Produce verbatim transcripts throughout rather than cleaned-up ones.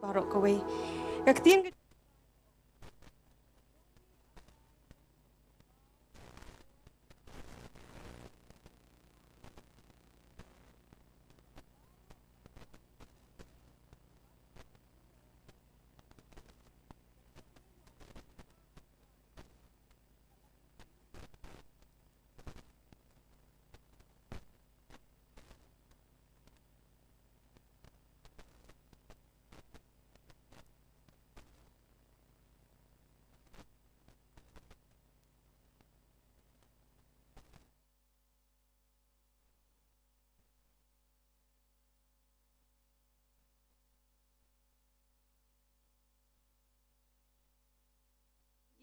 baroh kawei. Ka ktien ka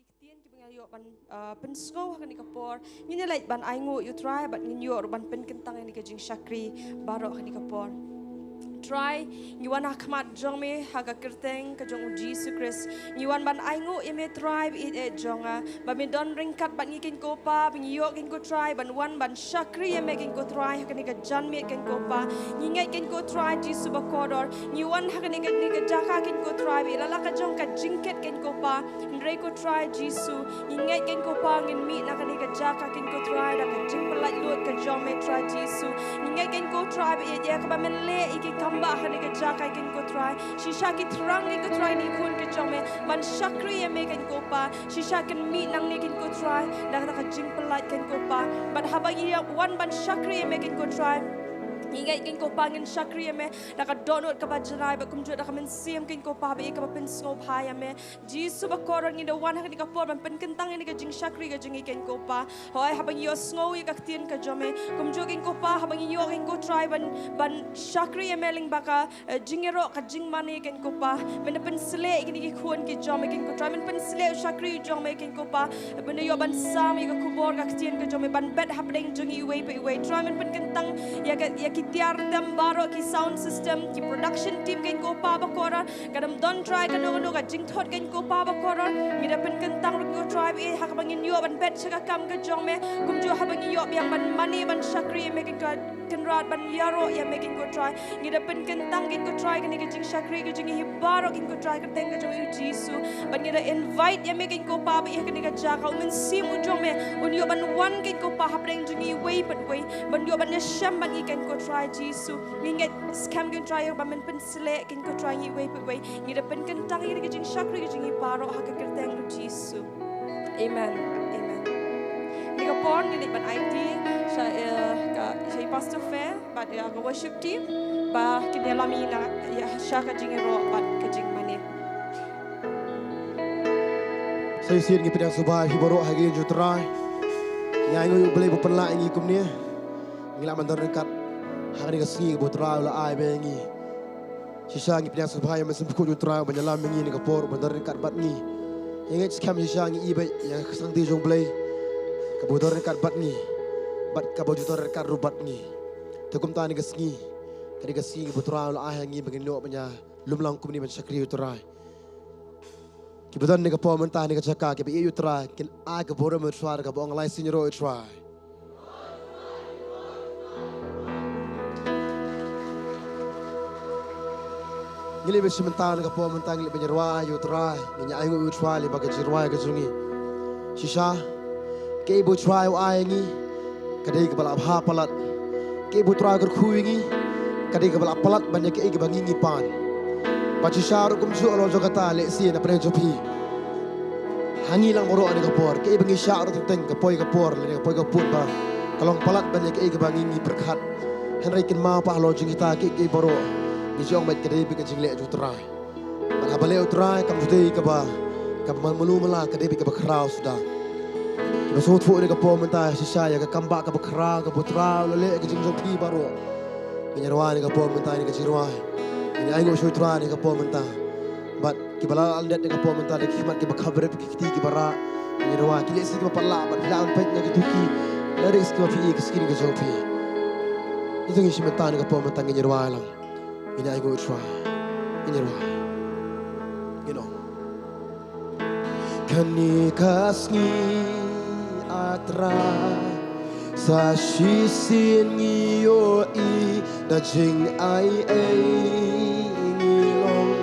Ki ktien kiba nga ïoh ban, ah, pynsngew ha kane ka por. Ngin ïa leit ban ainguh ïa u Trai bad ngin ïoh ruh ban pynkyntang ïa kane ka jingshakri baroh ha kane ka por. Trai, ngi wan ha khmat jong me ha ka kyrteng ka jong u Jisu Khrist. Ngi wan ban ainguh ïa me Trai ba ïeit eh jong nga. Ba me don ryngkat bad ngi keiñ ko Pa, ba ngi ïoh keiñ ko Trai ban wan ban shakri ïa me keiñ ko Trai ha kane ka janmiet keiñ ko Pa. Ngi ngeit keiñ ko Trai Jisu ba kordor. Ngi wan ha kane ka, kane ka jaka keiñ ko Trai ba ïeit la la ka jong ka jingkit keiñ ko Pa. Hynrei ko Trai Jisu, ngi ngeit keiñ ko Pa ngin mih na kane ka jaka keiñ ko Trai da ka jingpyllait lut ka jong me Trai Jisu. Ngi ngeit keiñ ko Trai ba ïeit ïa kaba men leh ïa ki kam ba ha kane ka jaka keiñ ko Trai. Shisha ki thrang keiñ ko Trai na ki khun ka jong me ban shakri ïa me keiñ ko Pa. Shisha kin mih nangne keiñ ko Trai da ka jingpyllait keiñ ko Pa. Bad haba ngi ïa wan ban shakri ïa me keiñ ko Trai, ngi ngeit keiñ ko Pa ngin shakri ïa me da ka dohnud kaba jngai bad kumjuh da ka mynsiem keiñ ko Pa ba ïeit kaba pynsngewbha ïa me. Jisu ba kordor, ngi da wan ha kane ka por ban pynkyntang ïa kane ka jingshakri ka jong ngi keiñ ko Pa. Hooid, haba ngi ïohsngew ïa ka ktien ka jong me, kumjuh keiñ ko Pa, haba ngi ïoh keiñ ko Trai ban, ban shakri ïa me lyngba ka, eh, jingïaroh ka jingmane keiñ ko Pa. Men da pynsleh ïa kine ki khun ki jong me keiñ ko Trai, men pynsleh u shakri jong me keiñ ko Pa. Men da ïoh ban sam ïa ka khubor ka ktien ka jong me ban bet hapdeng jong ngi iwei pa iwei. Trai, men pynkyntang ïa ka, ïa ki tiar tem baroh, ki sound system, ki production team keiñ ko Pa ba kordor. Ka dang don Trai kano kano ka jingthot keiñ ko Pa ba kordor. Ngi da pynkyntang ruh ko Trai ba ïeit ha kaba ngin ïoh ban bet sha ka kam ka jong me. Kumjuh haba ngi ïoh biang ban mane ban shakri ïa me keiñ ko Kynrad ban ïaroh ïa me keiñ ko Trai. Ngi da pynkyntang keiñ ko Trai kane ka jingshakri ka jong ngi hi baroh keiñ ko Trai, ka kyrteng ka jong u Jisu. Bad ngi da invite ïa me keiñ ko Pa ba ïeit ha kane ka jaka, u Mynsiem u jong me un ïoh ban wan keiñ ko Pa hapdeng jong ngi iwei pa iwei. Ban ïoh ban ïashem bad ngi keiñ ko Trai Jisu. Ngi ngeit skhem keiñ Trai ba men pyn sleh keiñ ko Trai ngi iwei pa iwei. Ngi da pynkyntang ïa kane ka jingshakri ka jong ngi baroh ha ka kyrteng u Jisu. Amen. Amen. Kane ka por ngi leit ban aiti sha, eh, ka, sha i Pastor Fair bad, eh, ka worship team ba kin ïalam ïa na, ïa sha ka jingïaroh bad ka jingmane. Sa shisien ngi pdiang sngewbha ïa phi baroh ha ka ïing jong u Trai. Ngi ainguh ïa u Blei ba u pynlah ïa ngi kumne. Ngi lah ban don ryngkat ha kane ka sngi kaba u Trai u la ai ba ïa ngi. Shisha ngi pdiang sngewbha ïa u Mynsiem Bakhuid jong u Trai uban ïalam ïa ngi ha kane ka por, uban don ryngkat bad ngi. Ngi ngeit skhem shisha ngi i beit ïa ka sangti jong u Blei kaba u don ryngkat bad ngi bad kaba ju don ryngkat ruh bad ngi. Te kumta ha kane ka sngi, ka dei ka sngi kaba u Trai u la ai ha ngi ba ngin ïoh ban ïa lum lang kumne ban shakri ïa u Trai. Kiba don ha kane ka por mynta ha kane ka jaka, kiba ïeit ïa u Trai kin ai ka burom ïa u Trai, kaba ong, Lai sien ïaroh ïa u Trai. Ngi leit ban shim bynta ha kane ka por mynta, ngi leit ban ïarwai ïa u Trai. Ngin ïa ainguh ïa u Trai lyngba ka jingrwai ka jong ngi. Shisha, kaei ba u Trai u ai ïa ngi ka dei kaba la bha palat. Kaei ba u Trai u kyrkhu ïa ngi ka dei kaba la palat ban ïa kaei kaba ngi ngi pan. Bad shisha ruh kumjuh halor jong kata, lehse na pdeng jong phi, ha ngi lang baroh ha kane ka por, kaei ba ngi shah ruh teng teng, ka poi ka por lane ka poi ka pud ba ka long palat ban ïa kaei kaba ngi ngi pyrkhat. Hynrei kynmaw pat halor jong kita kiei kiei baroh, ngi ju ong beit ka dei beit ka jingleh jong u Trai. Bad haba leh u Trai kam ju dei kaba, kaba man mulu mala, ka dei beit kaba khraw suda. Kiba sngewthuh ha kane ka por mynta shisha ïa ka kambah kaba khraw kaba u Trai u la leh ha ka jingim jong phi baroh. Ngin ïarwai ha kane ka por mynta ha kane ka jingrwai. Ngin ïa ainguh sha u Trai ha kane ka por mynta. Bad kiba la lyndet ha kane ka por mynta da ki khmat kiba khabrip, ki kti kiba rah, ngin ïarwai. Ki lehse kiba pat lah bad phi lah ban peit na kito ki lyrics kiba phi ïohi ha ka screen ka jong phi. Ito ngin shim bynta ha kane ka por mynta, ngin ïarwai lang. Ngin ïa ainguh ïa u Trai. Ngin ïa rwai. Ngin ong. Kane ka sngi, ah Trai, sa shisien ngi ïohi da jingaiei ngi long.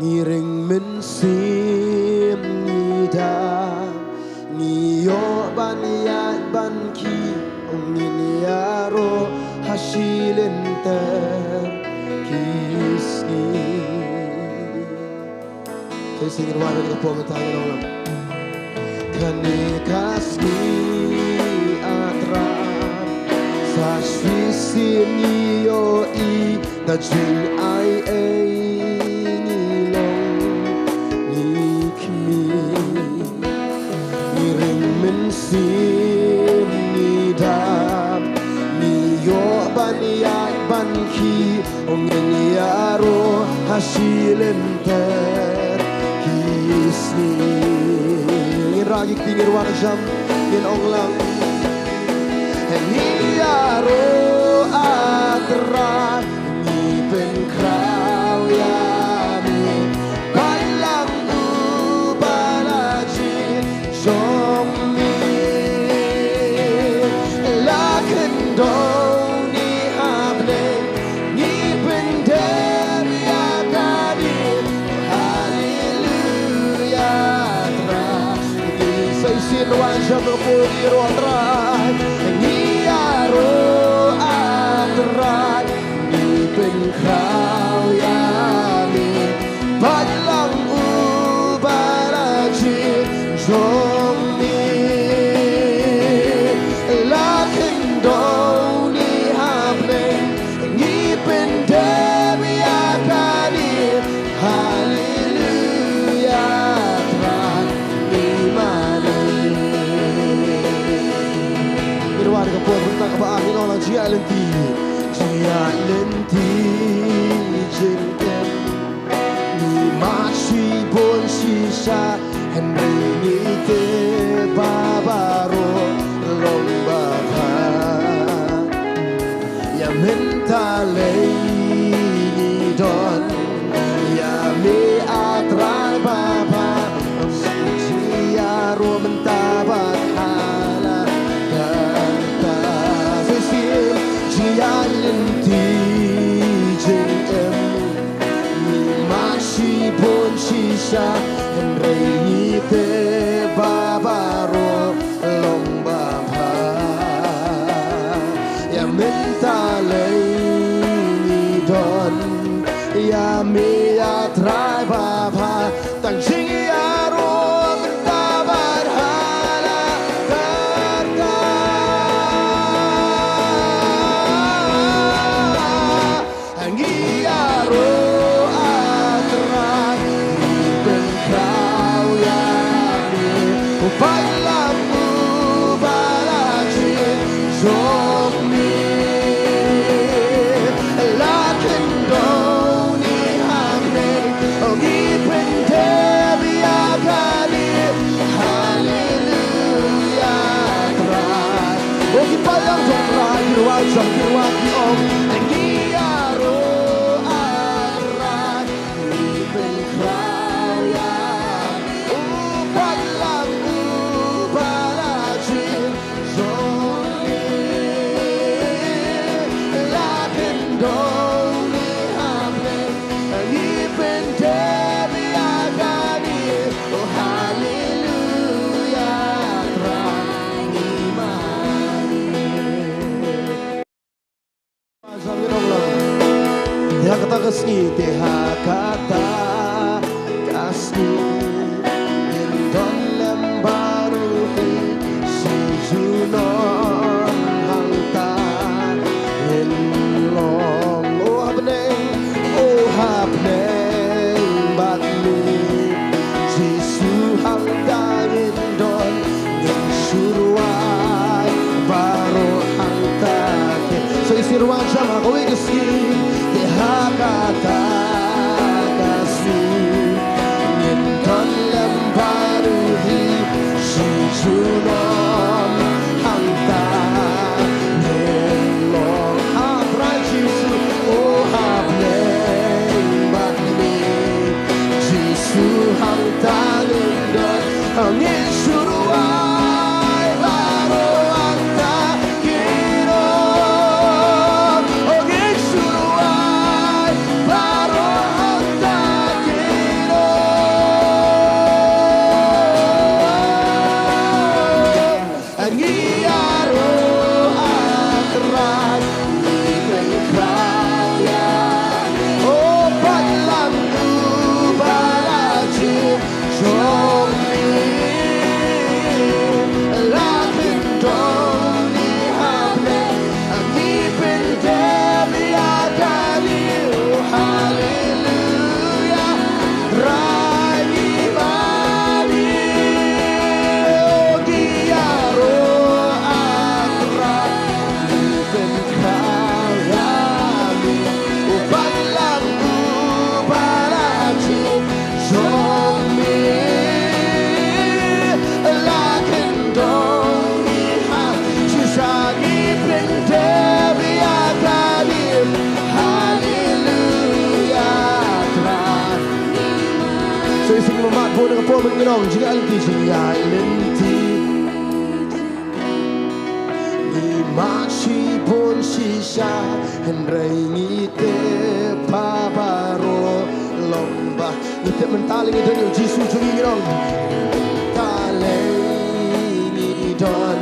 Ngi ring mynsiem ngi dap, ngi ïoh ban ïaid ban kiew, ngin ïaroh ha shilynter ki sngi. Te sngewbha ïa ka por mynta, ngin ong lang. Kane ka sngi, A Trai, sa shisien ngi ïohi da jingai ei ngi long, ngi khmih. Ngi ring mynsiem ngi dap, ngi ïoh ban ïaid ban kiew, ngin ïaroh ha shilynter ki sngi. Ngin rah ki kti, ngin wad jam, ngin ong lang. Ngi ïaroh, A Trai, ngi pynkhraw ïa me, Balang uba la jied jong me. La khyndew ngi ha bneng, ngi pyndep ïa kane. Haleluya, Trai. Ngi sa shisien wan jam, ngi ïaroh, Trai. Ngi ïaroh, A Trai, ngi pynkhraw ïa me, Balang uba la jied jong me. La khyndew ngi ha bneng, ngi pyndep ïa kane. Haleluya, Trai, ngi mane. Ngin wad ka por mynta kaba ar, ngin ong lang. Jingïaid lynti, jingïaid lynti jingim, ngi mad shibun shisha, hynrei ngi tip ba baroh long babha. Ïa mynta lei ngi don ïa me, A Trai babha. Ngi ïaroh mynta bad ha la karta. Shisien jingïaid lynti jingim, ngi mad shibun shisha, hynrei ngi tip ba baroh long babha. Ïa mynta lei ngi don ïa me, A Trai babha. Tang jingïaroh mynta bad ha la karta. Ngi ïaroh, A Trai, ngi pynkhraw ïa me, Balang uba la jied jong me. La khyndew ngi ha bneng, ngi pyndep ïa kane. Haleluya, Trai. O ki paidbah jong Trai, ki rwai jong, ki rwai, ki ong, ngi ïaroh, A Trai, ngi pynkhraw ïa me, u Balang uba la jied jong me. La khyndew ngi ha bneng, ngi pyndep ïa kane. Oh, haleluya, Trai, ngi mane. Te ha kata ka sngi, te ha kata ka sngi, ngin don lem baroh hi, shi junom hangta ngin long. O ha bneng, o ha bneng bad me, Jisu hangta ngin don, ngin shu rwai baroh hangta. Te sa shisien wan jam ha kawei ka sngi, te ha kata ka sngi, ngin don lem baroh hi, shi junom hangta ngin long. Ha Trai Jisu, o ha bneng bad me, Jisu hangta ngin don, ngin shu rwai baroh hangta ki rong, ngin shu rwai baroh hangta ki Bun ka por mynta ngin ong jingïaid lynti, jingïaid lynti. Ngi mad shibun shisha, hynrei ngi tip ba baroh long bha. Ngi tip mynta lei ngi don ïa u Jisu jong ngi, ngin ong. Mynta lei ngi don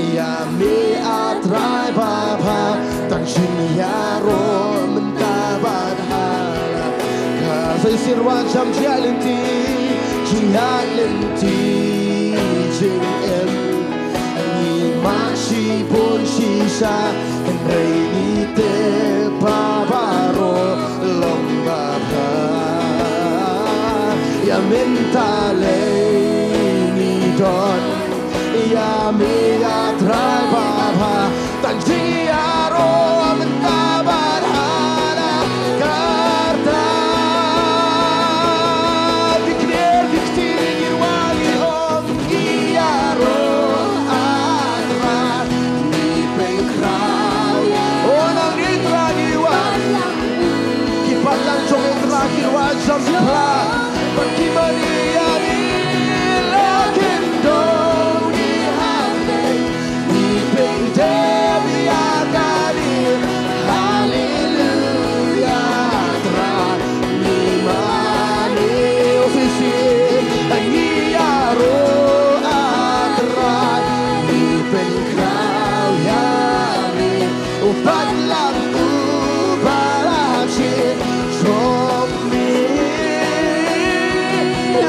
ïa me, A Trai babha, tang jingïaroh mynta bad hala. Ka sa shisien, rwai jam jingïaid lynti, jingïaid lynti jingim. Ngi mad shibun shisha, hynrei ngi tip ba baroh long babha. Ïa mynta lei ngi don ïa me, A Trai babha, tang jingïaroh mynta bad hala karta. Ki kñia ki kti, ki rwai, ki ong, ngi ïaroh, A Trai, ngi pynkhraw ïa. O, nangne Trai ngi wan. Ki balang jong me Trai ki rwai jam, ki phla. Bad ki mane ïa ngi la khyndew ngi ha pdeng. Ngi pyndep ïa ka diengphna. Haleluya, Trai, ngi mane. O shisien, ngi ïaroh, A Trai, ngi pynkhraw ïa me. U Balang uba la jied jong me,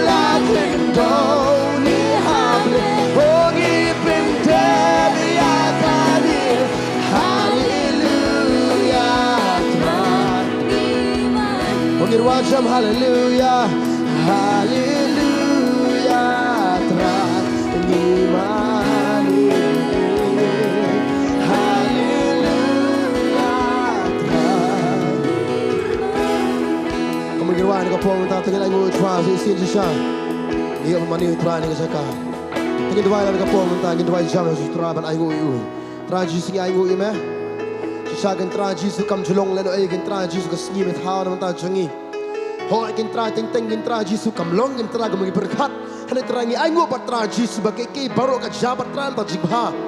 la khyndew ngi ha pdeng. O, ngi pyndep ïa ka diengphna. Haleluya, Trai. O, ngin rwai jam, haleluya. Haleluya, Trai, ngi mane. Haleluya, Trai. Kumba ngin rwai ha kane ka por mynta, to ngin ainguh Trai shisien shisha. Ïa, mane Trai ha kane ka jaka. To ngin duwai ha kane ka por mynta, ngin duwai jam ha u Trai ban ainguh ïa u. Trai Jisu, ngi ainguh ïa me. Shisha, ko Trai Jisu, kam ju long lehnohei, ko Trai Jisu, ka sngi me thaw na bynta jong ngi. Hooid, ko Trai, teng teng, ko Trai Jisu, kam long, ko Trai, kum ngi pyrkhat. Hynrei Trai, ngi ainguh pat Trai Jisu ba kaei kaei baroh ka jia pat Trai na ka bynta jong me.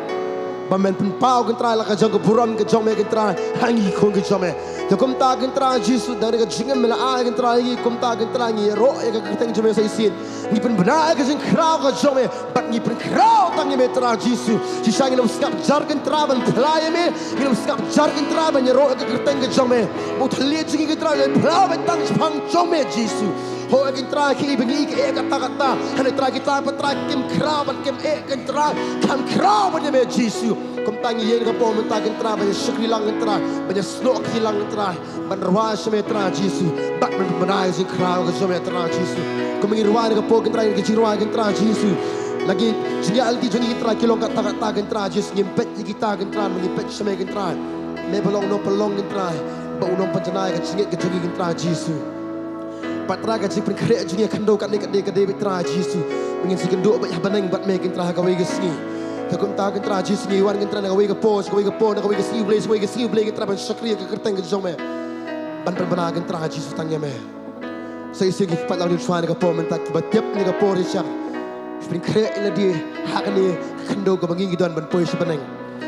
Ba men pynpaw, ko Trai, la ka jong ka burom ka jong me, ko Trai, ha ngi ki khun ki jong me. Te kumta, ko Trai Jisu, da kane ka jingim me la ai, ko Trai, ngi kumta, ko Trai, ngi ïaroh ïa ka kyrteng jong me sa shisien. Ngi pynbna ïa ka jingkhraw ka jong me, bad ngi pynkhraw tang ïa me Trai Jisu. Shisha ngin ym sngap jar ko Trai ban phla ïa me, ngin ym sngap jar ko Trai ban ïaroh ïa ka kyrteng ka jong me. Ba u thylliej jong ngi ko Trai un phla beit tang shaphang jong me Jisu. Hooid ko Trai, kiei ba ngi ïohi ki eh katta katta. Hynrei Trai kita pat Trai kim khraw bad kim eh ko Trai, kam khraw bad ïa me Jisu. Kumta ngi ïeng ha kane ka por mynta ko Trai ban ïa shakri lang ko Trai, ban ïa snoh kti lang ko Trai. Ban rwai sha me Trai Jisu. Bad ban pynbna ïa ka jingkhraw ka jong me Trai Jisu. Kumba ngi rwai ha kane ka por ko Trai, ka jingrwai ko Trai Jisu. La ki jingïaid lynti jong ngi ko Trai ki long katta katta ko Trai Jisu. Ngim peit ïa kita ko Trai, ba ngi peit sha me ko Trai. Me ba long u nongpynlong ko Trai. Ba u nongpynjanai ka jingngeit ka jong ngi ko Trai Jisu. Bad Trai ka jingpynkhreh jong ngi ha khyndew katne katne ka dei beit Trai Jisu. Ba ngin sa ïakynduh beit ha bneng bad me ko Trai ha kawei ka sngi. Te kumta ko Trai Jisu ngi wan ko Trai na kawei ka por, sha kawei ka por, na kawei ka sngi U Blei, sha kawei ka sngi U Blei ko Trai ban shakri ïa ka kyrteng ka jong me. Ban pynbna ko Trai Jisu tang ïa me. Sa shisien ngi pat la wan shuwa ha kane ka por mynta kiba tip ha kane ka por shisha. Pynkhreh ïa lade ha kane ka khyndew kaba ngi ngi don ban poi sha bneng.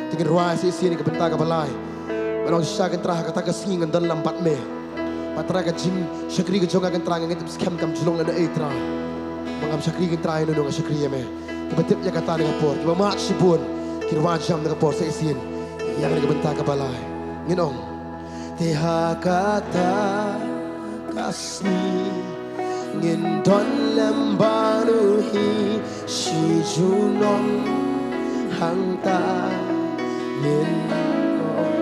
Te ngin rwai sa shisien ïa ka bynta kaba lai. Ban ong shisha ko Trai ha kata ka sngi ngan don lem bad me. Bad Trai ka jingshakri ka jong nga ko Trai nga ngeit skhem kam ju long lehnohei Trai. Ba ngam shakri ko Trai, ïano ïano nga shakri ïa me. Kiba tip ïa kata ha kane ka por, kiba mad shibun, ki rwai jam ha kane ka por sa shisien ïa kane ka bynta kaba lai. Ngin ong. Te ha kata ka sngi ngin don lem bad u hi shi junom, hangta ngin ong.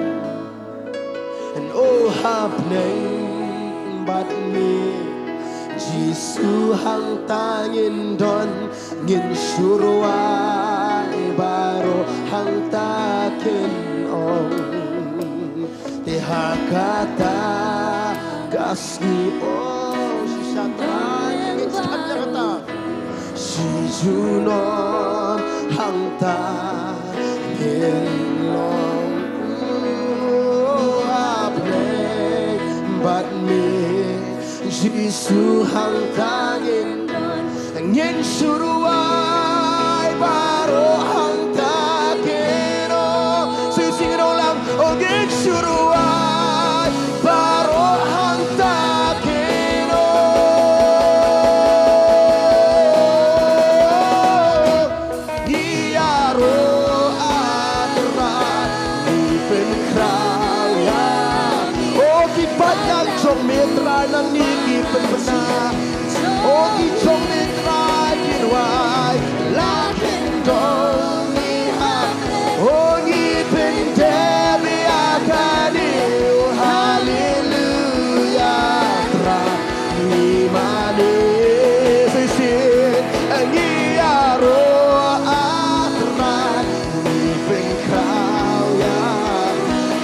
Hynrei ha bneng bad me Jisu, hangta ngin don, ngin shu rwai baroh, hangta kin ong. Te ha kata ka sngi, o shisha Trai, ngin skhem ïa kata. Shi junom hangta ngin long, ha bneng bad me Jisu, hangta ngin Ngin shu rwai baroh hangta kino. Shu sing ro lang. Oh, ngin shu rwai baroh hangta kino. Ngi ïaroh ah Trai, ngi pynkhraw ïa. Oh, ki paidlang jong me Trai, nangne ngi pynbna. Oh, ki jong me Trai ki rwai la kyndong ngi ha. Oh, ngi pyndep ïa kane, oh, haleluya, Trai. Ngi mane shisien, ngi ïaroh ah Trai, ngi pynkhraw ïa.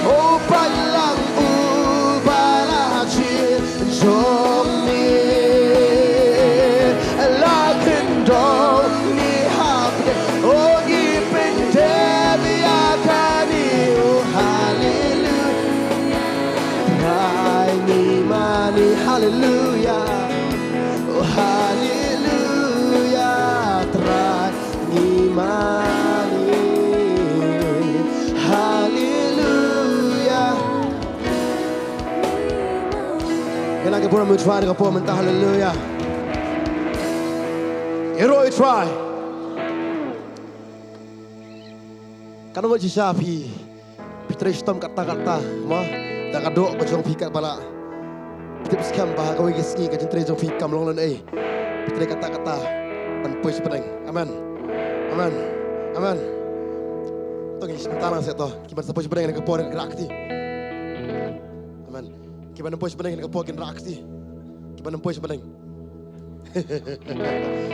Oh, paidlang uba la jied jong me la kyndong ngi hapdeng. Oh, ngi pyndep ïa kane, oh, haleluya. Trai ngi mane, haleluya. Oh, haleluya, Trai ngi mane. Haleluya. Ngin nang ïa burom ïa u Trai na ka por mynta, haleluya. Ïaroh ïa u Trai. Katno wat shisha phi, phi trei shitom katta katta, mo, da ka doh ka jong phi katba la. Phi tip skhem ba ha kawei ka sngi ka jingtrei jong phi kam long lehnohei. Phi trei katta katta ban poi sha bneng. Amen. Amen. Amen. To ngin sa bynta lang seh to. Ki ban sa poi sha bneng ha kane ka por kin rah kti. Amen. Ki ban poi sha bneng ha kane ka por kin rah kti. Ki ban poi sha bneng.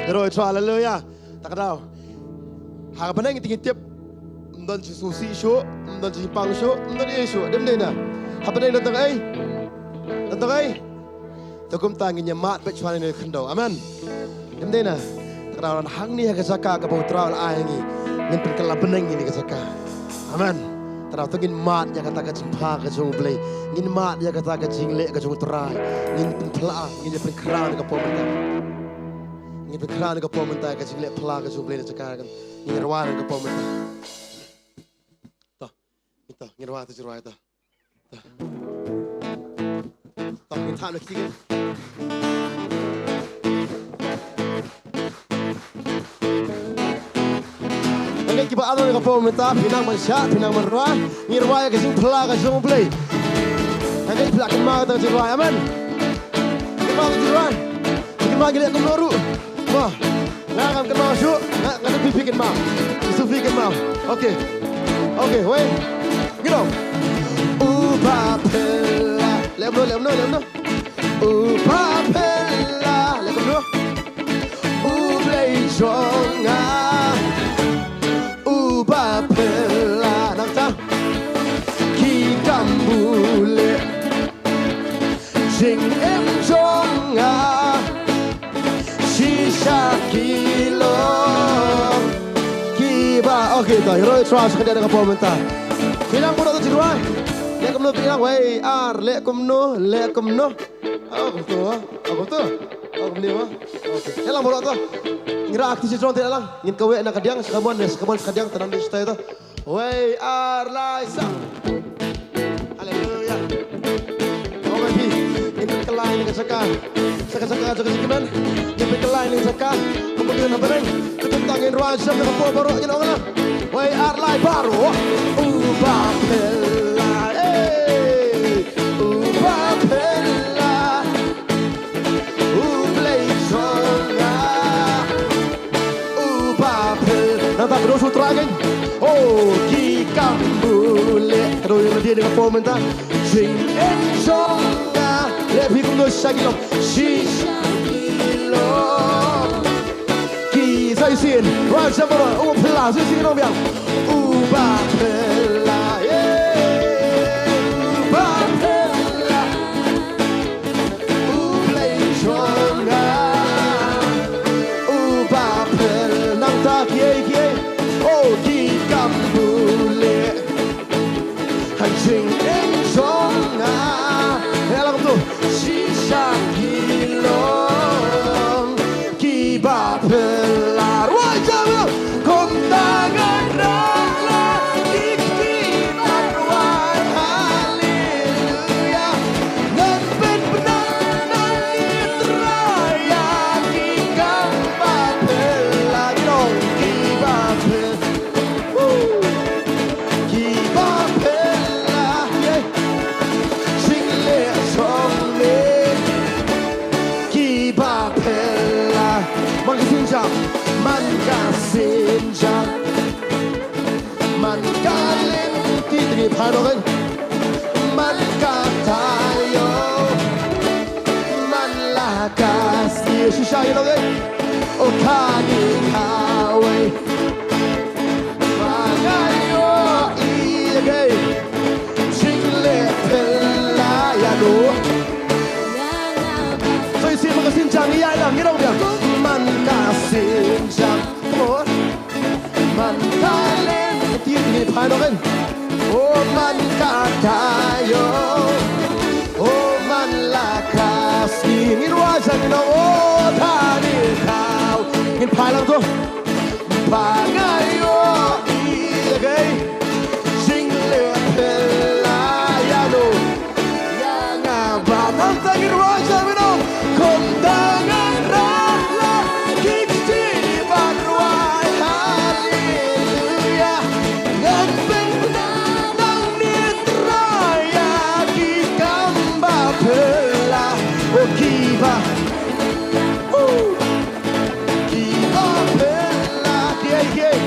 Ïaroh ïa u Trai, haleluya. Ta ka daw. Ha ka bneng te ngi tip. Ym don jingsngewsih shuh, ym don jingpang shuh, ym don ei shuh. Dei ym dei na? Ha bneng don tang ei? Don tang ei? Te kumta ngin ïa mad beit shuwa ïa kane ka khyndew. Amen. Dei ym dei na? Ta ka daw, hangne ha ka jaka kaba u Trai u la ai ha ngi, ngin pynkylla bneng ïa kane ka jaka. Amen. Ta ka daw, to ngin mad ïa kata ka jingpha ka jong U Blei. Ngin mad ïa kata ka jingleh ka jong U Trai. Ngin pynphla, ngin ïa pynkhraw na ka por mynta. Ngin pynkhraw na ka por mynta ka jingleh phla ka jong U Blei na jaka. Ngin rwai na ka por mynta. To. Ngin to, ngin rwai to, jingrwai to. To. To, ngin thap na ki. Ngi kiba ïaroh na ka por mynta, phi nang ban shah, phi nang ban rwai, ngin rwai ka jingphla ka jong U Blei. Ngi phla kynmaw ka jingrwai, amen. Kynmaw ka jingrwai. Kynmaw ngi leh kumno ruh. Mo. Nga ngam kynmaw shuh, nga, nga tip phi kynmaw. Shu phi kynmaw. Okay. Okay, wei. Ngin ong. Uba phylla. Leh kumno, leh kumno, leh kumno. Uba phylla. Leh kumno. U Blei jong nga. Uba phylla. Nangta. Ki kam buh leh. Jingim jong nga shisha ki long kiba. Okay, to ïaroh ïa u Trai sha khyndiat na ka por mynta. Phi nang buh noh to jingrwai. Leh kumno, phi nang, wei ar, leh kumno, leh kumno. Oh, kumto, oh, kumto. Oh, kumne, oh. Okay. Ïa lang buh noh to. Ngi rah kti shi jrong te ïa lang. Ngin kaweh na ka diang, sha kamon, sha kamon, sha ka diang, te nang dei shatai to. Wei ar lai sa. Haleluya. Ong phi, ngin pynkylla ïa ka jaka. Sa ka jaka jong ka jingkmen. Ngin pynkylla ïa ka jaka. Kumba ngin ha bneng. Te kumta ngin rwai shem na ka por baroh ngin ong lang. Wei ar lai baroh. Uba phylla, eh. Uba phylla. U Blei jong nga. Uba phylla. Nangta kdew sha u Trai kein. Oh, ki kam buh leh. Kdew ïa lade na ka por mynta. Jingim jong nga. Leh phi kumno shisha ki long. Shisha ki long. Ki sa shisien. Rwai sha baroh. Uba phylla. Sa shisien ki long biang. Uba phylla. Eh. Uba phylla. U Blei jong nga, uba phylla. Nangta kiei kiei, oh, ki kam buh leh ha jingim jong nga. Ïa lang kumto. Shisha ki long, kiba Ano kan? Man ka taïew, man la ka sngi. Shisha ïa lo kan? O kane kawei ba nga ïohi, okay. Jingleh phylla ïa no. Sa shisien man ka sienjam, ïa lang, ïa lang biang. Man ka sienjam. Come on. Man ka leh, ti ni phai no kan. O man ka taïew, o man la ka sngi. Ngin wad sha ngin ong, o kane kawei. Ngin phai lang to. Ba nga ïohi, okay. Jingleh phylla ïa no. Ïa nga ba nangta ngin rwai sha ngin ong, kumta ngan rah la ki kti bad rwai haleluya. Ngan pynbna nangne Trai ïa ki kam ba phylla. O kiba, uh, kiba phylla, kiei kiei.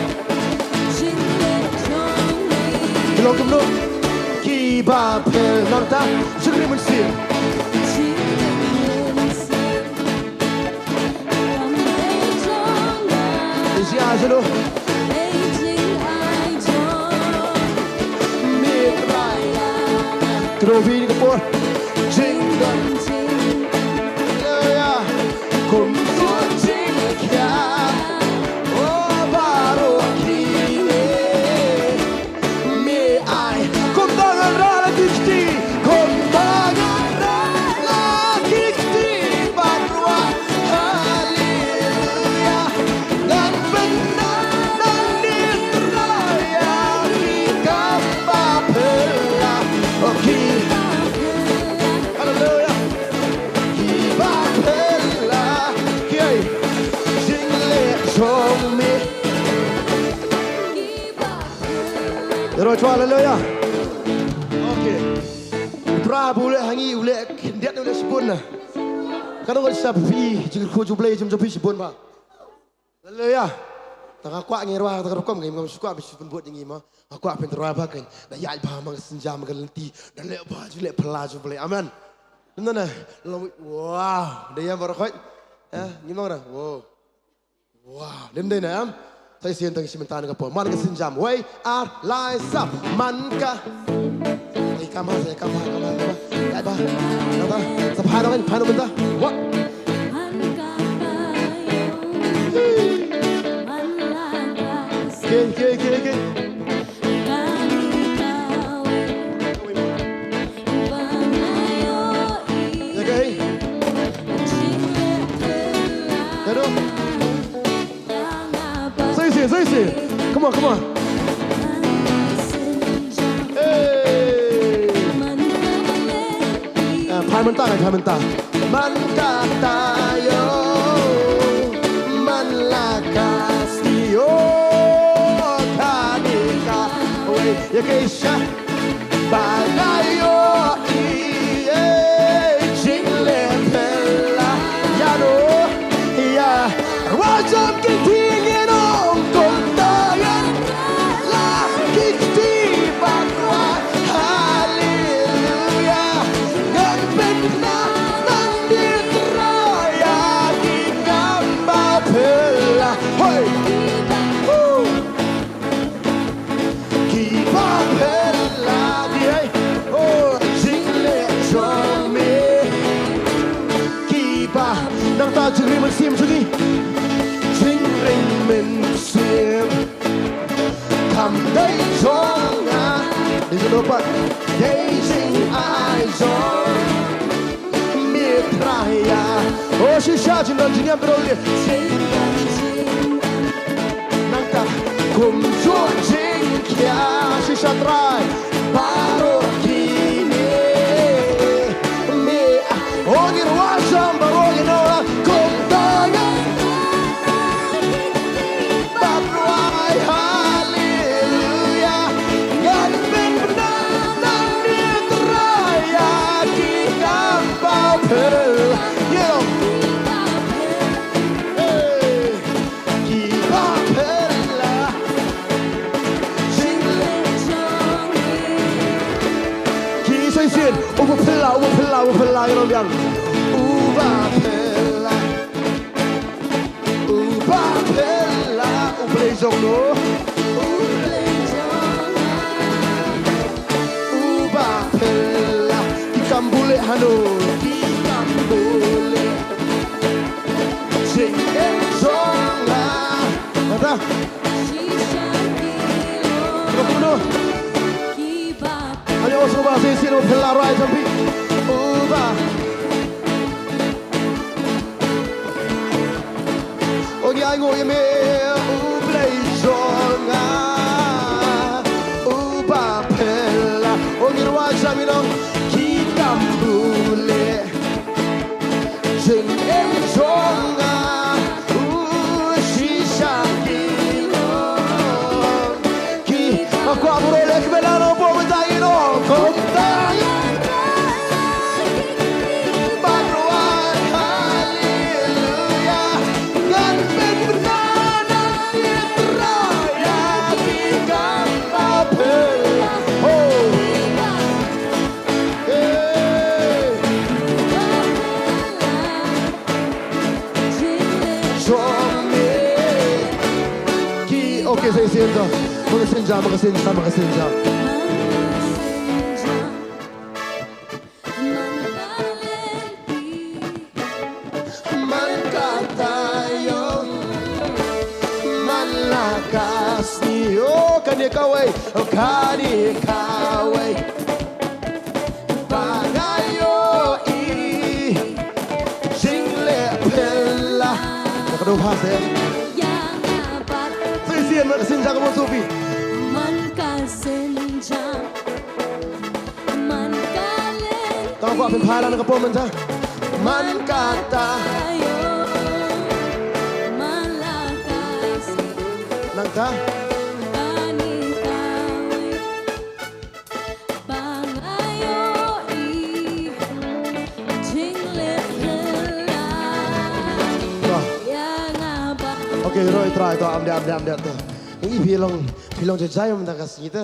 Ki long kumno? Kiba phylla nangta jingri mynsiem. Ïa, jalo. Kynmaw ïa ka por. Jingdon. Haleluya. Kumjuh jingkhia. O baroh kine. Me ai. Kumta ngan rah la ki kti. Kumta ngan rah la ki kti bad rwai haleluya. Ngan pynbna nangne Trai ïa ki kam ba phylla. O ki. Haleluya. Kiba phylla. Kiei. Jingleh jong me. Ïaroh chwa, haleluya. Okay. Pra ba u leh ha ngi, u leh khyndiat, u leh shibun na. Ka dang ngi sa phi jingkyrkhu jong U Blei jong phi shibun ba. Haleluya. Tang nga kwah ngi rwai tang rukom ngi ngam shu kwah ba shu pynbud ngi ma. Nga kwah pynrwai ba kan. Da ïaid ba mang sienjam ka lynti. Da leh ba jingleh phylla jong U Blei. Amen. Nana. Wow. Da ïa baroh khoit. Eh, ngi mang ra. Wow. Wow, dei dei na em. Sa shisien tang shi mynta na ka por. Man ka sienjam. Wei, ar, lai, sap. Man ka. Ei, kam ha, ei, kam ha, kam ha, kam ha. Ïa ba. Ïa ba. Sa phai dong, phai dong mynta. Wa. Ken, ken, ken, ken. Okay. Hello. Say, say, say, say. Come on, come on. Hey. Ah, phai mynta, phai mynta. Man ka taïew, man la ka sngi, o kane kawei. Ïa ka sha. Ba nga ïohi, eh, jingleh phylla ïa no, ïa. Rwai jam ki ktien ong kumta ngan la ki kti ban rwai haleluya. Ngan pynbna nangne Trai ïa ki kam ba phylla. Hoi. Woo. Kiba phylla, kiei, oh, jingleh jong me. Kiba, nangta jingri mynsiem jong ngi. Jingri mynsiem. Kam dei jong nga. Dei jong nga pat. Dei jingai jong me Trai ïa. Oh, shisha jingdon jingem brother. Nangta kumjuh jingkhia shisha Trai. Baroh kine me. Oh, ngin rwai jam baroh kine. Kumta ngan Bad rwai haleluya. Ngan pynbna nangne Trai ïa ki kam ba phylla. Hey. Kiba phylla. Jingleh jong ngi. Phylla, u phylla, ngi ong biang. Uba phylla. Uba phylla. U Blei jong no. U Blei jong nga. Uba phylla. Ki kam bule hano. Ki kam bule. Jingim jong nga. Kata. Kata kuno. Ayo, sngewbha sa shisien, phylla rwai jong phi. Uba. O ngi ainguh ïa me, U Blei jong nga. Uba phylla. O ngi rwai jam i nong. Ki kam bule. Jingim jong nga, u shisha ki long. Ki, ma kwah bro leh kmen na nong bro, mynta ngi nong. Kumta. Ban rwai haleluya. Ngan pynbna na ki Trai ïa ki kam ba phylla. Ho. Hey. Jong me. Ki, okay, sa shisien to. Makasinja, makasinja, makasinja. Man ka taïew, man la ka sngi, oh, kane kawei, oh, kane kawei. Ba nga ïohi jingleh phylla. Ka dei pha se. Sa shisien, makasinja, ka mon supi. Man ka sinja. Man ka leng. Tang kwah pynphai lang na ka por mynta. Man ka taïew. Man la ka sngi. Nangta. Kane kawei. Ba nga ïohi jingleh phylla. Wah. Ïa nga ba. Okay, roi trai to, am dei, am dei, am dei to. Ngi phi long, phi long jajai mynta ka sngi te.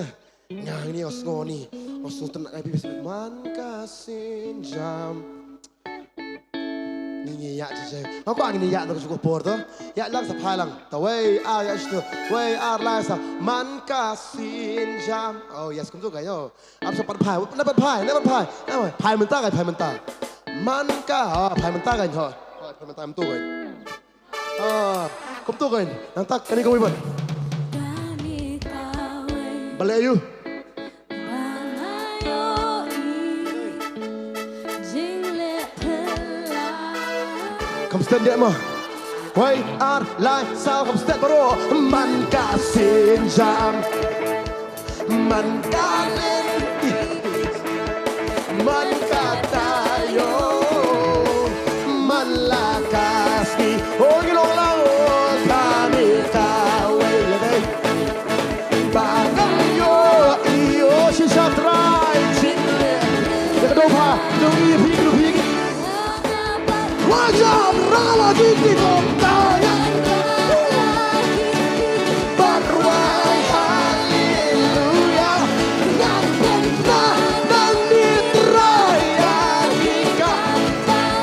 Nga ngi ong sngew ni, ong sngew tynnat ngai phi, man ka sinja. Ngi ngi ïa jajai. Nga kwah ngi ïa na ka juh ka por to. Ïa lang sa phai lang. Ta wei ar ïa shuh. Wei ar lai sa. Man ka sinja. Oh yes, kumto ka ïa. Ap sa pat phai. Na pat phai. Na pat phai. Na pat phai mynta ka, phai mynta. Man ka. Oh, phai mynta ka ïa. Phai mynta mynta ka. Ah, kumto ka ïa. Nangta kane kawei pat. Balei ïa u? Kam stet dei mo. Wei ar lai saw kam stet baroh. Man ka sinja. Man ka lynti. Man ka taïew. Man la ka sngi. Oh ngi long lang oh kane kawei lei. Ba nga ïohi, oh shisha Trai jingleh. Ïa ka dong pha, dong i phi, dong phi. Wajah rala jiti kong tanya. Ban rwai haleluya. Ngan pynbna nangne Trai ïa ki kam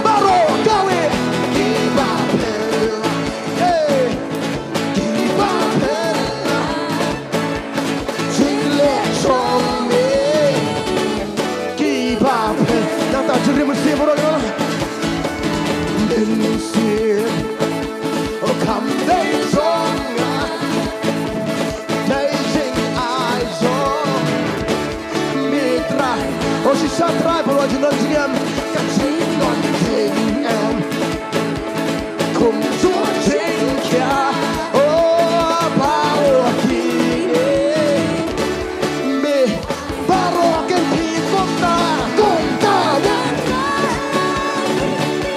baroh kawei kiba phylla. Hey. Kiba phylla. Jingleh jong me. Kiba phylla. Nangta jingrim mynsiem baroh. Mynsiem. Oh, kam dei jong nga. Dei jingai jong me Trai. Oh, shisha Trai, baroh jingdon jingem. Ka jingdon jingem. Kumjuh jingkhia, oh, baroh kine. Me, baroh kine kumta, kumta.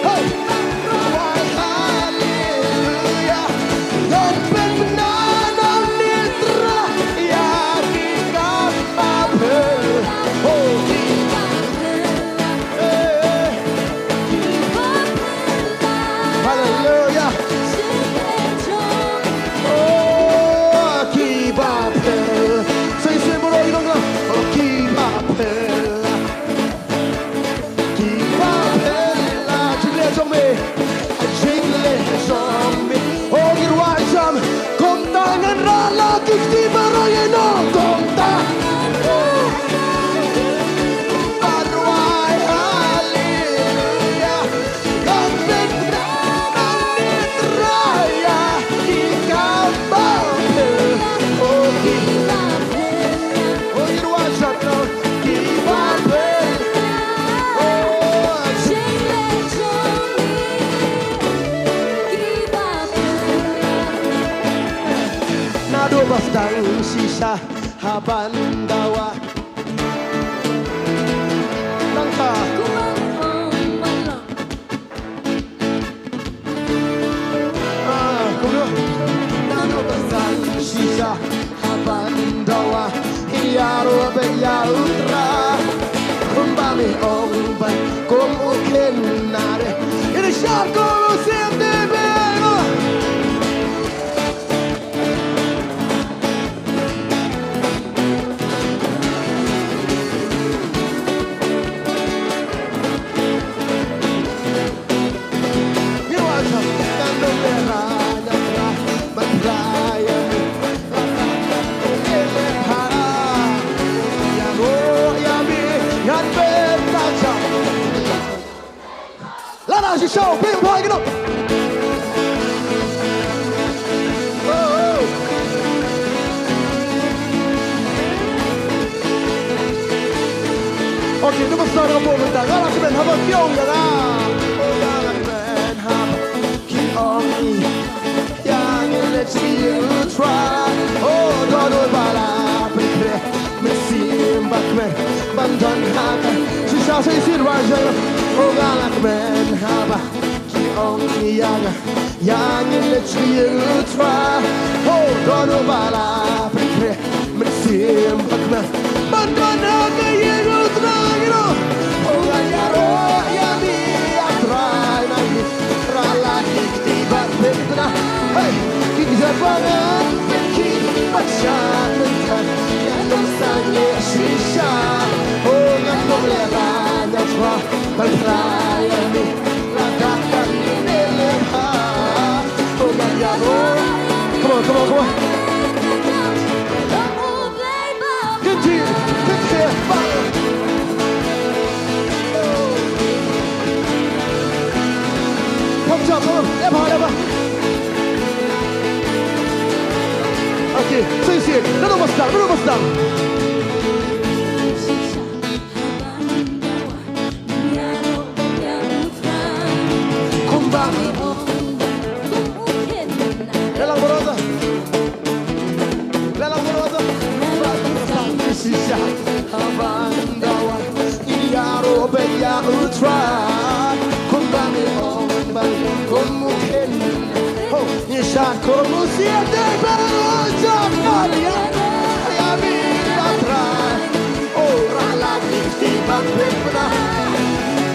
Hey! Wai haleluya. Ngan pynbna nangne Trai ïa ki kam ba phylla. Oh, ki kam ba phylla. Hey! Tang shisha ha ban dawa. Nangta. Ah, kumno? Nanu ba tang shisha ha ban dawa. Ïaroh bad ïa U Trai. Kumba me ong ban kum u khynnah re. Ïa shah kum u siem de bero. Lada shi show, bing bhai, get up. Okay, number seven, number four, number five. Nga la kmen haba ki ong ïa nga. Oh, nga la kmen haba ki ong ïa nga, let's see you try. Oh, don don ba la pynkhreh mynsiem ba kmen ban don ha ka. Shisha sa isir ba jai. Oh, nga la kmen haba ki ong ïa nga, ïa nga, let's see you try. Oh, don don ba la pynkhreh mynsiem ba kmen ban don ha ka ïing U Trai, you know. Oh, ngan ïaroh ïa me, A Trai, na ngi ra la ki kti bad pynbna. Hey, ki kjat ba ngan pynkhih bad shad mynta, ngan ym sangeh shisha. Oh, ngan ym lehrain, A Trai, ban trai ïa me. Lada kane ne lehrain, oh, ngan ïaroh. Come on, come on, come on. Kynti, kynti, bang. Pam jam, pam, eh, bah, eh, bah. Okay, so you see it. None of us down, none of us down. Kumba. Lelang baroh ta. Lelang baroh ta. Shisha ha ban dawa. Ïaroh bad ïa U Trai. Kumba me ong ban kum u khynnah. Ho, ngi shad kum u siem de baroh jong nga. Ïa me, A Trai. Oh, ra la ki kti bad pynbna.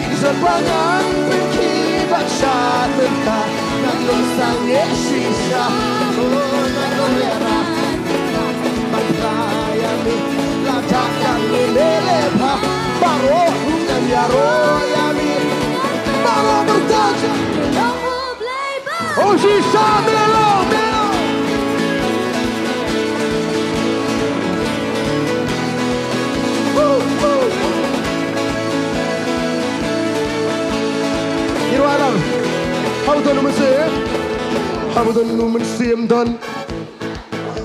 Ki kjat ba ngan pynkhih bad shad mynta, ngan ym sangeh shisha. Oh, ngan ym lehrain, ban trai ïa me. Lada kane ne lehrain, baroh ngan ïaroh ïa me. Baroh byrta. Oh, shisha, melo, melo. Woo, woo. Ngi rwai lang. Haba don u mynsiem, haba don u mynsiem don.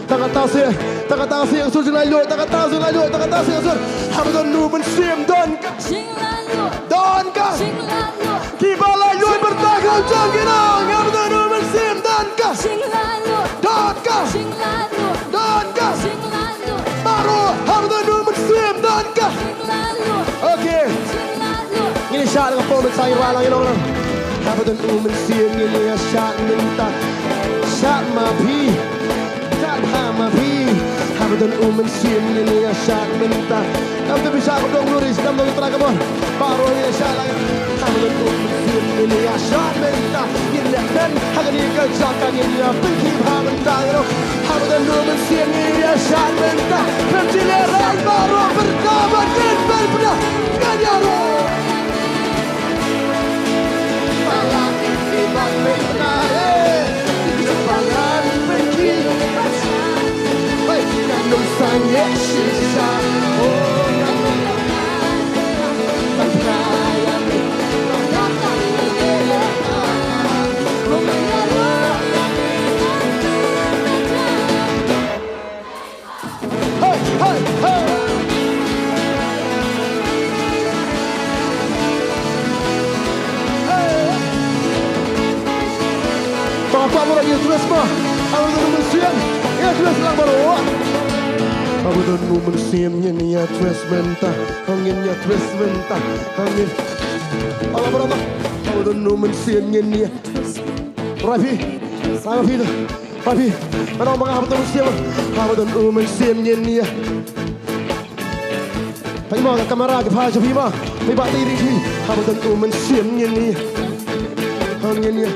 Tang kata seh, tang kata seh, ka sur jinglaitluid, tang kata seh, laitluid, tang kata seh, ka sur. Haba don u mynsiem don ka. Jinglaitluid. Don ka. Jinglaitluid. Kiba laitluid byrta ka jong ki nong, haba don u mynsiem don ka. Jinglaitluid. Don ka. Jinglaitluid. Don ka. Jinglaitluid. Baroh, haba don u mynsiem don ka. Jinglaitluid. Okay. Jinglaitluid. Ngin ïa shad ka por mynta, ïa la ngi long lang. Haba don u mynsiem ngin ïa shad mynta. Shad ma phi. Shad ha ma phi. Haba don u mynsiem ngin ïa shad mynta. Nam te phi shad ka dong luri, nam dong tra ka bor. Baroh ngin ïa shad lang. Haba don u mynsiem ngin ïa shad mynta. Ngin leh kmen ha kane ka jaka, ngin ïa pynkhih bha mynta ïa u. Haba don u mynsiem ngin ïa shad mynta. Pynjulor rai baroh pyrta bad ngin pynbna. Ngan ïaroh. Hey, hey, hey. Hey. Papa mo lagi terus mo. Haba don u mynsiem. Ïa twist lang baroh. Haba don u mynsiem ngin ïa twist mynta. Ngin ïa twist mynta. Ngin. Ala baroh. Haba don u mynsiem ngin ïa. Rafi. Rafi. Rafi. Haba don u mynsiem. Haba don u mynsiem ngin ïa. Phi mo ka kamera ka pha sha phi mo. Phi ba ti ri phi. Haba don u mynsiem ngin ïa. Ngin ïa.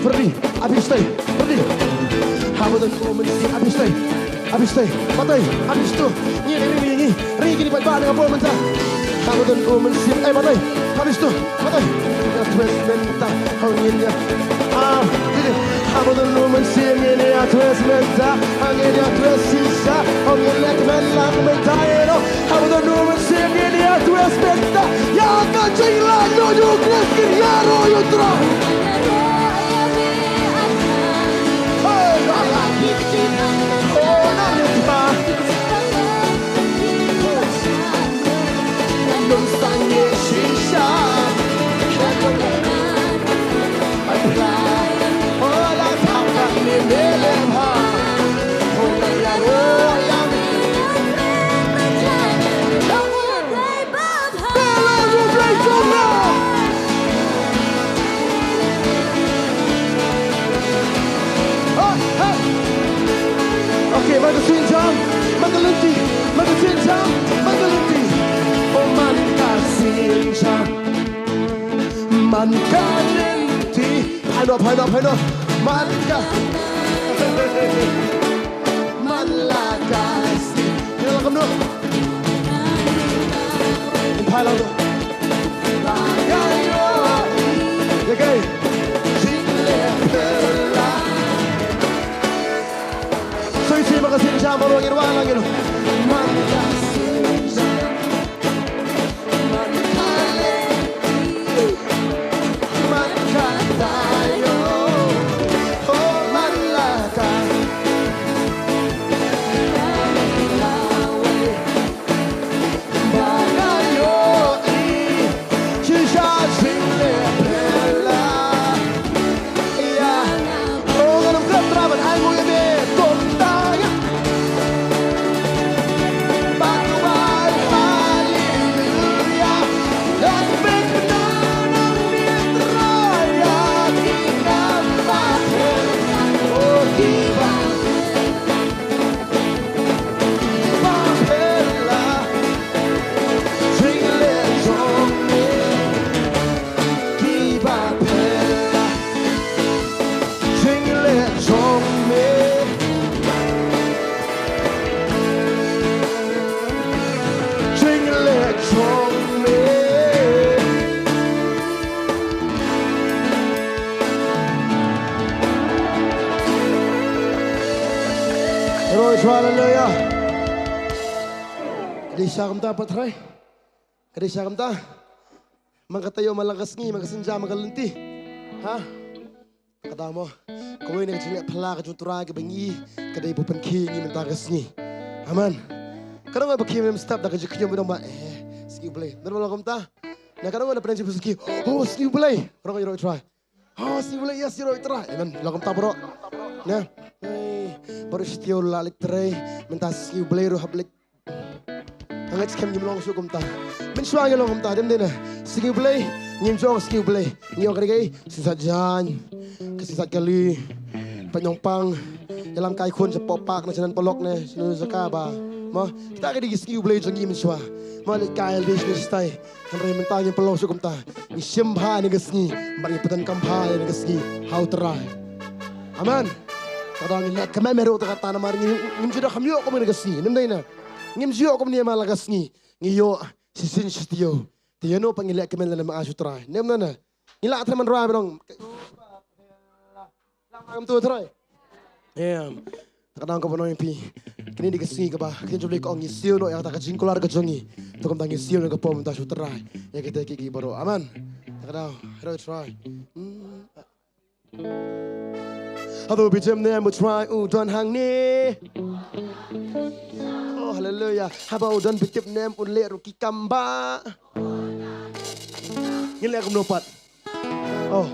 Freddy, abi stay. Freddy. Haba don u mynsiem, abi stay. Abi stay. Batai, abi stu. Ngi ri ngi ngi. Ri kini ba ba na bo mynta. Haba don u mynsiem, eh batai. Abi stu. Batai. Ïa twist mynta. Ngin ïa. Ah, didi. Haba don u mynsiem ngin ïa twist mynta. Ngin ïa twist shisha. Ngin ïa kmen lang mynta ïa no. Haba don u mynsiem ngin ïa twist mynta. Ïa ka jinglong no ju twist ngin ïa roh ïa u Trai. Hey, la la. Oh, na ni pa. Nung sang ye shisha. Okay, man ka sienjam, man ka lynti, man ka sienjam, man ka lynti. Oh, man ka sienjam. Man ka lynti. Phai noh, phai noh, phai noh. Man ka. Man la ka si. Ïa la kumno. Phai la kumno. Ïa, okay. So isi man ka sienjam baroh ngin wan lang ngin. Man ka sienjam. Kiba phela. Jingleh jong me. Jingleh jong me. Haleluya. Ka dei sha kumta pat Trai. Ka dei sha kumta. Man ka taïew, man la ka sngi, man ka sienjam, man ka lynti. Ha? Ka dei mo. Kawei na ka jingleh phylla ka jong u Trai kaba ngi, ka dei ba pynkhie ïa ngi mynta ka sngi. Amen. Ka dang ba khie mynstep da ka jingkhynñiuh ba dang ba, eh, sngi U Blei. Dang ba long kumta. Na ka dang ba pynkhie sngi. Oh, sngi U Blei. Ka dang ïaroh Trai. Oh, sngi U Blei, ïa, sngi ïaroh Trai. Amen. Long kumta baroh. Na. Hei, baroh shi taïew la leit trei. Mynta sngi U Blei ruh hap leit. Nga ngeit skhem ngim long shuh kumta. Mynshuwa ngi long kumta, dei ym dei ne. Sngi U Blei, ngim ju ong sngi U Blei. Ngi ong ka dei ka sngi Saitjaiñ, ka sngi Sait Kali, Paitnongpang, ïalam kai khun shapoh park ne, sha Nan Polok ne, sha Nan Jaka ba. Mo, kita ki dei ki sngi U Blei jong ngi mynshuwa. Mo, leit kai lade sha ngi shatai. Hynrei mynta ngim pynlong shuh kumta. Ngi shim bha ïa kane ka sngi, bad ngi pyndonkam bha ïa kane ka sngi ha U Trai. Amen. Ka dei ngi leh kmen ruh kata namar ngim, ngim ju da kham ïoh kum kane ka sngi. Dei ym dei ne. Ngim ju ïoh kumne man la ka sngi. Ngi ïoh shisien shi taïew. Te ïano pat ngi leh kmen lane ma sha U Trai. Dei ym dei ne. Ngi lah trei man Trai ba dang. Lam tu Trai. Em. Ka dang ka ba nong phi. Kane dei ka sngi kaba ka jong U Blei ka ong ngi siew noh ïa kata ka jingkular ka jong ngi. To kumta ngi siew noh ka pom mynta sha U Trai. Ïa kita kiei kiei baroh. Amen. Ka dang. Hero Trai. Hmm. Hato phi jem ne em U Trai u don hangne. Oh, haleluya. Haba u don phi tip ne em un leh ruh ki kam ba. Ngin leh kumno pat. Oh.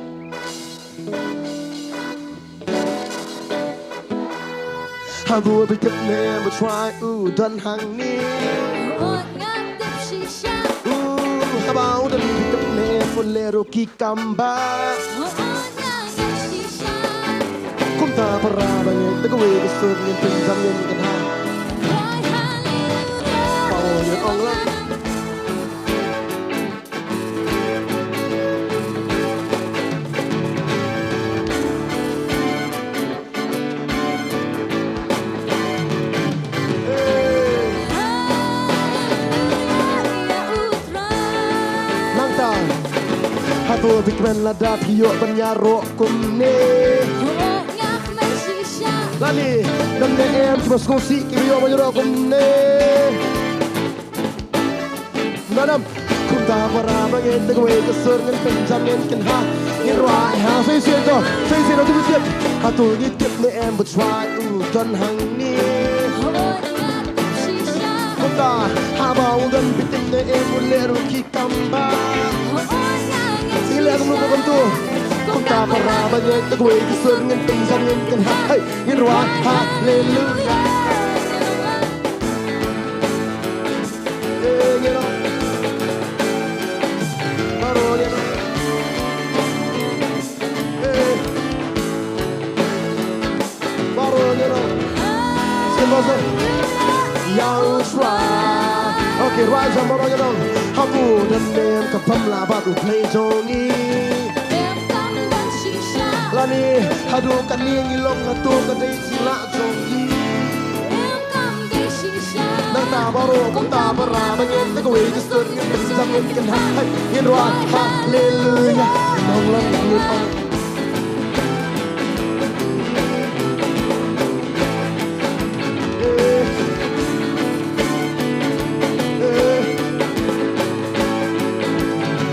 Haduh ba tip ne em u trai u don hangne. Hooid nga tip shisha. U haba u don ba tip ne em u leh ruh ki kam ba. Hooid nga tip shisha. Kumta para ba ngeit da kawei ka sur ngin pynjam ngin kynha. Wai haleluya. Baroh ngin ong lang. Nangta hato phi kmen lada phi ïoh ban ïaroh kumne? Lane dang ne em kiba sngewsih kiba ïoh ban ïaroh kumne? Nanam, kumta para ba ngeit da kawei ka sur ngin pynjam ngin kynha. Ngin rwai ha, sa shisien to, sa shisien to, to tip. Hato ngi tip ne em ba u trai u don hangne? Kumta haba u don ba tip ne em u leh ruh ki kam ba. Ngi leh kumno kumto. Kumta para ba ngeit da kawei ka sur ngin pynjam ngin kynha. Hey, ngin rwai haleluya. Okay, rwai jam baroh ngi ong. Hato don ne em ka pamla bad u Blei jong ngi? Lane haduh katne ngi long hato ka dei jinglah jong ngi? Nangta baroh kumta para ba ngeit da kawei ka sur ngin pynjam ngin kynha. Hai, ngin rwai haleluya. Nong lang ngin ong. Eh. Eh.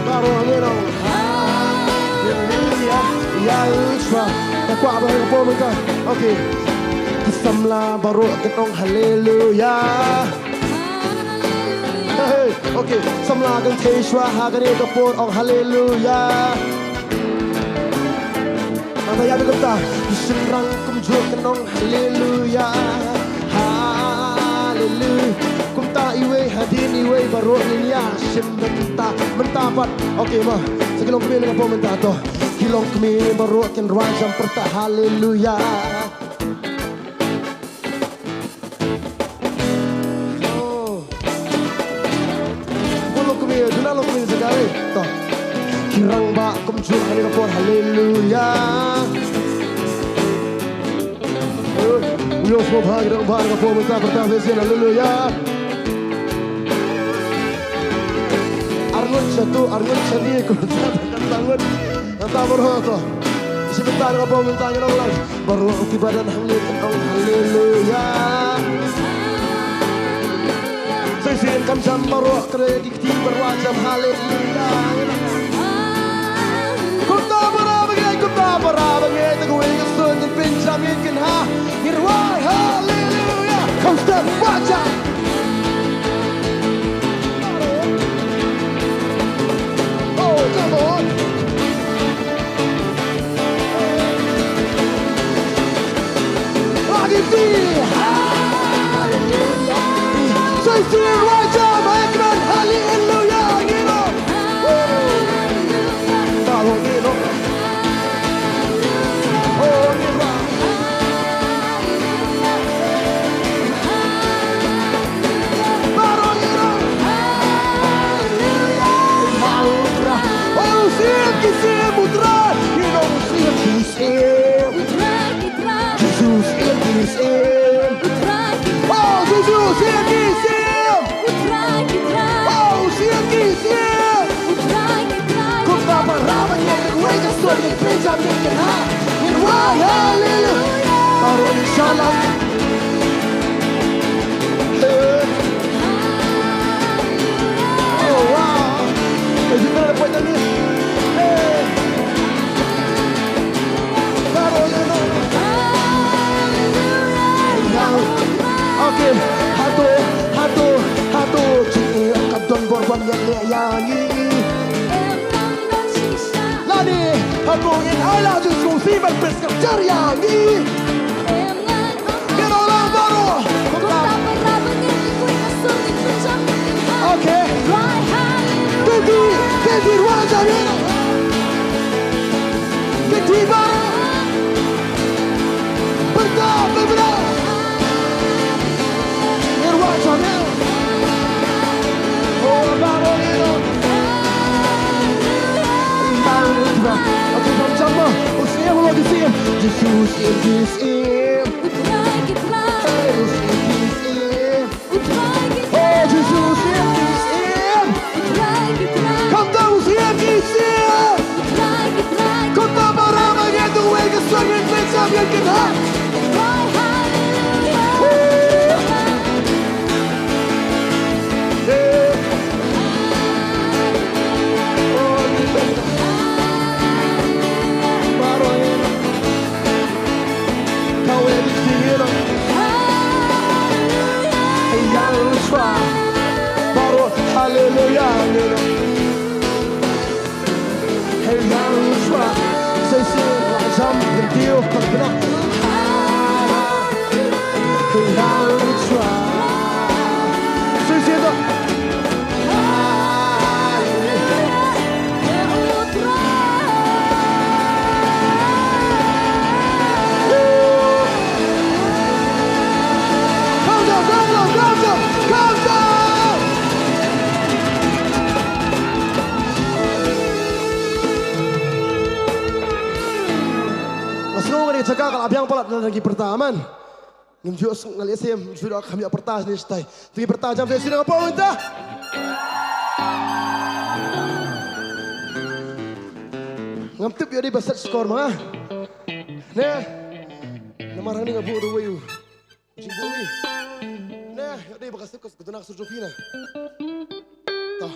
Baroh ngin ong haleluya ïa u Trai. Te kwah ba ha ka por mynta. Okay. Ki samla baroh kin ong haleluya. Hey, okay, samla kynthei shuwa ha kane ka por ong haleluya. Nangta ïa kata ki shynrang kumjuh kin ong haleluya. Haleluya. Kumta iwei hadien iwei baroh ngin ïa shim mynta, mynta pat. Okay ma, sa ki longkmie kane ka por mynta to. Ki longkmie baroh kin rwai jam pyrta haleluya. Oh. Bun longkmie, duna longkmie sa kawei. To. Ki rangbah kumjuh ha kane ka por haleluya. Eh, u ïoh sngewbha ki rangbah ha kane ka por mynta pyrta sa shisien haleluya. Arngut shatu, arngut shane kumta, kata ngut. Kata baroh to. Shi mynta ha kane ka por mynta ngi long lang. Baroh kiba don hangne kin ong haleluya. Sa shisien kham jam baroh kren ki kti baroh jam haleluya. Kumta para ba ngeit, kumta para ba ngeit, da kawei ka sur ngin pynjam ngin kynha. Ngin rwai haleluya. Come step, watch out. Oh, come on. Haleluya. Sa shisien rwai jam ha ïing kmen haleluya. Ngin ong. Baroh ngin ong. Oh, ngin ong. Baroh ngin ong. Haleluya. Oh, siem ki siem u Trai. Ngin ong siem ki siem. U Trai ki Trai. Jisu siem ki siem. U Trai ki Trai. Oh, Jisu siem ki siem. U Trai ki Trai. Oh, siem ki siem. U Trai ki Trai. Kumta para ba ngeit da kawei ka sur ngin pynjam ngin kynha. Ngin rwai haleluya. Baroh ngin shah lang. Hey. Oh, wow. Hey, you better put them in. Hey. Okay, hato, hato, hato jingeh ka don bor ban ïaleh ïa ngi? Lane hato ngin ai la jingsngewsih ban pynskhem jar ïa ngi? Ngin ong lang Ki ruah jam ïa. Ki ti bar. Pyrta, pyrta. Ki ruah jam ïa. Oh, baroh ïa. Ïa, ïa, ïa. Atu jam jam ma. U siem, u siem. Jisu siem, Jisu siem. Hey, u siem, Jisu siem. Oh, Jisu siem, Jisu siem. Khamtam u siem, Jisu siem. Khamtam para ba ngi tu wei ka song ngi pynshai ïa ki na. Hallelujah. Nga sngew kane ka jaka ka la biang palat na ki pyrta, amen. Ngim ju, nga leh sim ju da kham ïa pyrta sini stai. Te ki pyrta jam sini sini nga pau mynta. Ngam tip ïa di ba set skor ma nga. Ne. Namar hangne nga buh da wei u. Jingbuh wi. Ne, ïa di ba ka sep ka sep ka duna ka sur jong phi na. Ta.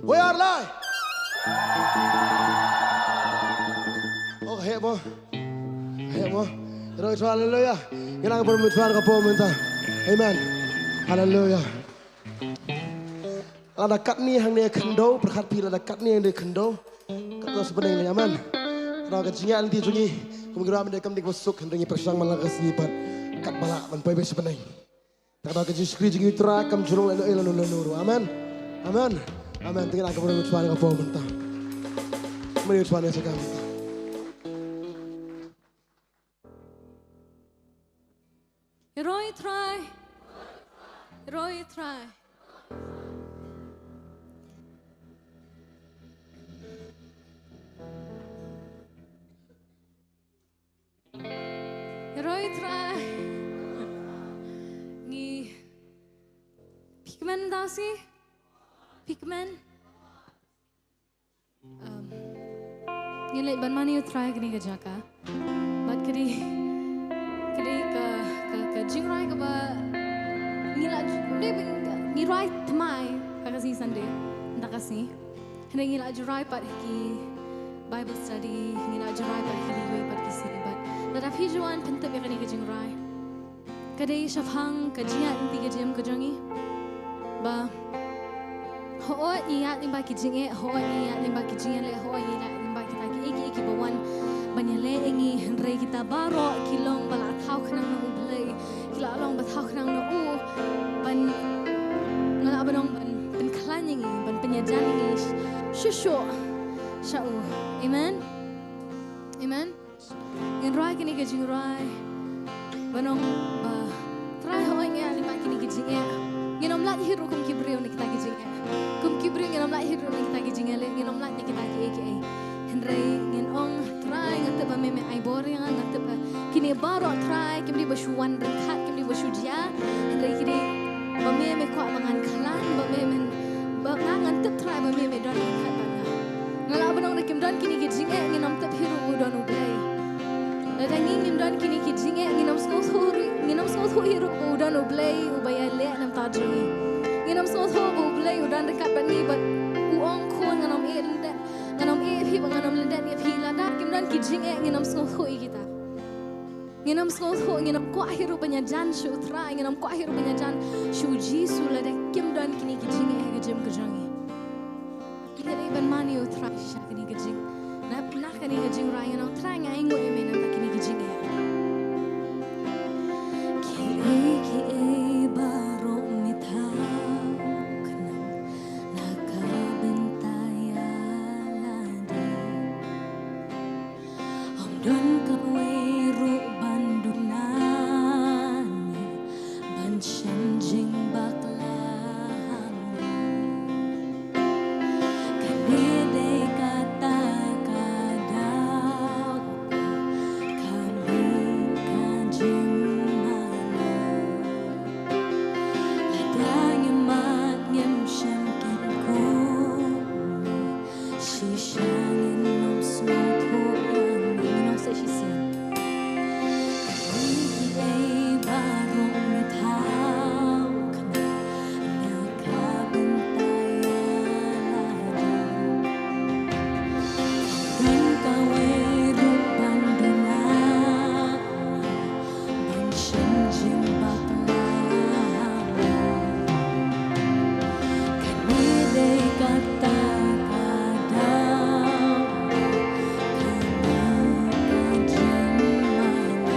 Wei ar lai. Oh, heh mo. Heh mo. Ro Israel, haleluya. Ngi nang pur mit Israel ka pom mynta. Amen. Haleluya. Lada katne hangne khyndew, pyrkhat phi lada katne hangne khyndew. Katno sa bneng leh, amen. Lada ka jingïaid lynti jong ngi, kum ngi ruh mynta kam dei kaba suk, hynrei ngi pyrshang man la ka sngi pat. Katba lah ban poi beit sa bneng. Te ka daw ka jingshakri jong ngi U Trai kam ju long lano lano lano ruh. Amen. Amen. Amen. Te ngi la ka bynta U Trai ka pom mynta. Mari U Trai sa ka mynta. Ïaroh Trai. Ïaroh Trai. Ïaroh Trai. Ngi phi kmen da si? Phi kmen? Um, ngi leit ban mane ïa U Trai kane ka jaka. Bad ka dei, ka dei ka, ka, ka jingrai kaba ngi la, dei ba ngi rai thymmai ha ka sngi Sunday, da ka sngi. Hynrei ngi la ju rai pat ha ki Bible study, ngi la ju rai pat ha ki dei wei pat ki sngi bad lada phi ju wan pyntip ïa kane ka jingrai. Ka dei shaphang ka jingïaid lynti ka jingim ka jong ngi. Ba hooid ngi ïaid lyngba ki jingeh, hooid ngi ïaid lyngba ki jingïaleh, hooid ngi ïaid lyngba kita kiei kiei kiba wan ban ïaleh ïa ngi, hynrei kita baroh ki long ba la thaw khnang na U Blei, ki la long ba thaw khnang na u ban, nga lah ban ong ban pynkhlaiñ ïa ngi, ban pynïajan ïa ngi shuh shuh sha u. Amen. Amen. Ngin rai kane ka jingrai. Ban ong ba Trai hooid ngi ïaid lyngba kine ki jingeh. Ngin ym lait hi ruh kum ki briew na kita ki jingeh. Kum ki briew ngin ym lait hi ruh na kita ki jingeh leh, ngin ym lait na kita kiei kiei. Hynrei ngin ong Trai nga tip ba me me ai bor ïa nga, nga tip ba kine baroh Trai kim dei ba shu wan ryngkat, kim dei ba shu jia. Hynrei ki dei ba me me kwah ba ngan khlaiñ, ba me me, ba nga ngan tip Trai ba me me don ryngkat bad nga. Nga lah ban ong da kim don kine ki jingeh ngin ym tip hi ruh ba u don U Blei. Lada ngi ngim don kine ki jingeh ngin ym sngewthuh ruh, ngin ym sngewthuh hi ruh ba u don U Blei uba ïaleh na bynta jong ngi. Ngin ym sngewthuh ba U Blei u don ryngkat bad ngi bad u ong khun ngan ym ïeh lyndet, ngan ym ïeh ïa phi bad ngan ym lyndet ïa phi. Lada kim don ki jingeh ngin ym sngewthuh ïa kita. Ngin ym sngewthuh, ngin ym kwah hi ruh ban ïajan sha U Trai, ngin ym kwah hi ruh ban ïajan sha U Jisu lada kim don kine ki jingeh ha ka jingim ka jong ngi. Ngi dei ban mane ïa U Trai shisha kane ka jing. Na, na kane ka jingrai ngan ong Trai nga ainguh ïa me na bynta kine ki jingeh. Kiei kiei baroh me thaw khnang na ka Shisha ngin ym sngewthuh ïa ngi, ngin ym sa shisien. Kiei baroh ngi thaw khnang na ka bynta ïa lade. Don kawei ruh ban duna ban shim jingbakla. Kane dei kata ka daw, kane ka jingmane.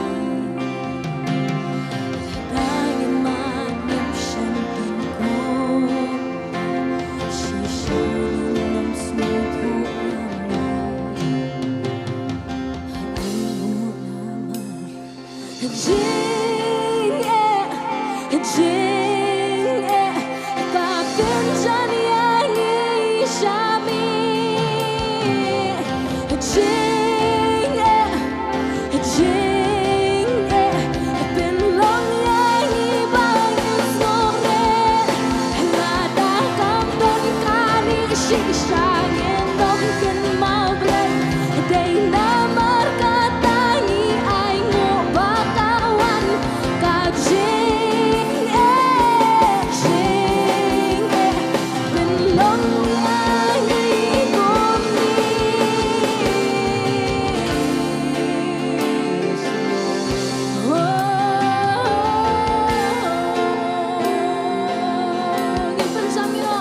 Lada ngim mad ngim shym kin kor, shisha ngin ym sngewthuh ïa ngi. Ai nguh namar Jingeh, jingeh, ka pynjan ïa ngi sha mih. Jingeh, jingeh, pynlong ïa ngi ba ngin sngewrit. Lada kam don kane shisha ngin ym kynmaw Blei. Dei namar kata ngi ai nguh ba ka wan ka jingeh, jingeh, pynlong ïa ngi kumne. Oh, ngin pynjam ïa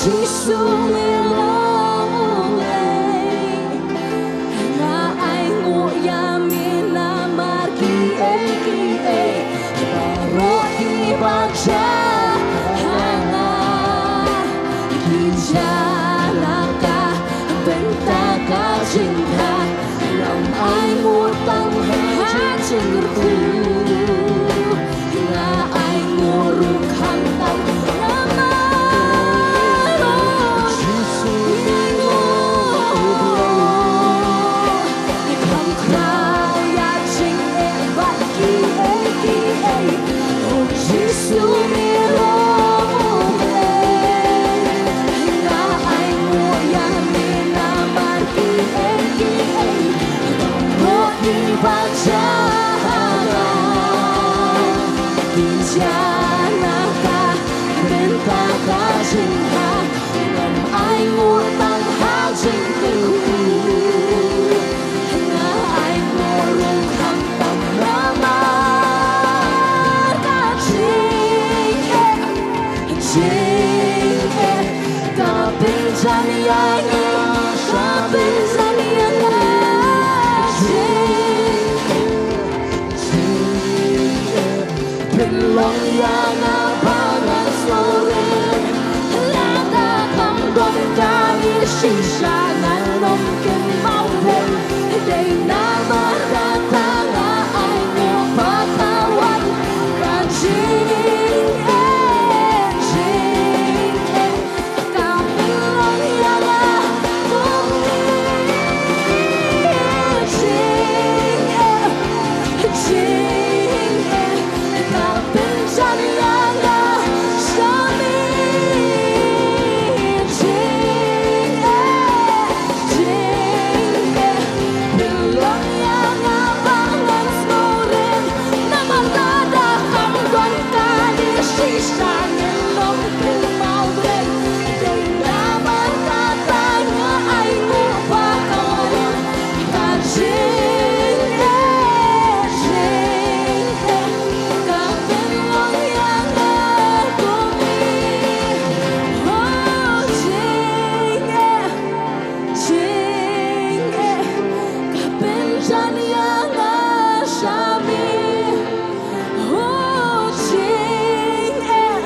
Jisu me long U Blei, nga ainguh ïa me namar kiei kiei baroh kiba jia ha nga, ki jia na ka bynta ka jingkha. Ngam ainguh tang ha jingkyrkhu, nga ainguh ruh khamtam namar Jisu. Nga ainguh, kham khraw ïa jingeh bad kiei kiei. O Jisu me long U Blei, nga ainguh ïa me namar kiei kiei baroh kiba jia ha nga, ki jia na ka bynta ka jingkha. Ngam ainguh tang ha jingkyrkhu, nga ainguh ruh khamtam namar ka jingeh. Jingeh ka pynjan ïa nga, ka pynjan ïa nga. Jingeh, jingeh pynlong ïa nga ba ngan sngewrem. Lada kam don kane shisha ngan ym kynmaw phi. Dei namar kata nga ainguh ba ka wan ka jingeh, jingeh. Ka pynlong ïa nga kumne. Jingeh, jingeh. Ka pynjan ïa nga sha me. Jingeh, jingeh. Pynlong ïa nga ba ngan sngewrem. Namar lada kam don kane shisha ngan ym kynmaw Blei. Dei namar kata nga ainguh ba ka wan ka jingeh, jingeh. Ka pynlong ïa nga kumne. Oh, jingeh, jingeh. Ka pynjan ïa nga sha me. Oh, jingeh.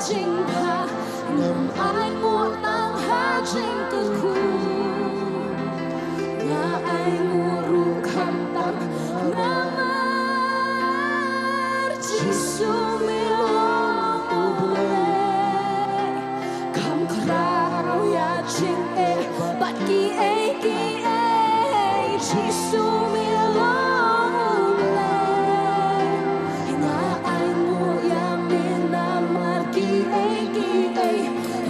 Jingpha, ngam ainguh tang ha jingkyrkhu. Nga ainguh ruh khamtam namar Jisu me long U Blei. Kham khraw ïa jingeh bad kiei kiei, Jisu me long U Blei. Nga ainguh ïa me namar kiei kiei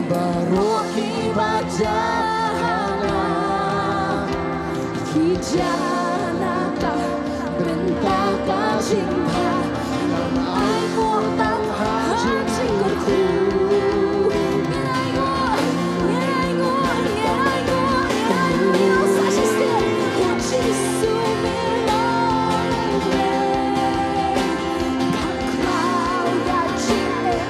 baroh kiba jia ha nga. Ki jia na ka bynta ka jingpha, ngam ainguh tang ha jingkyrkhu. Ngan ainguh, ngan ainguh, ngan ainguh, ngan ainguh sa shisien. Oh Jisu me long U Blei. Kham khraw ïa jingeh.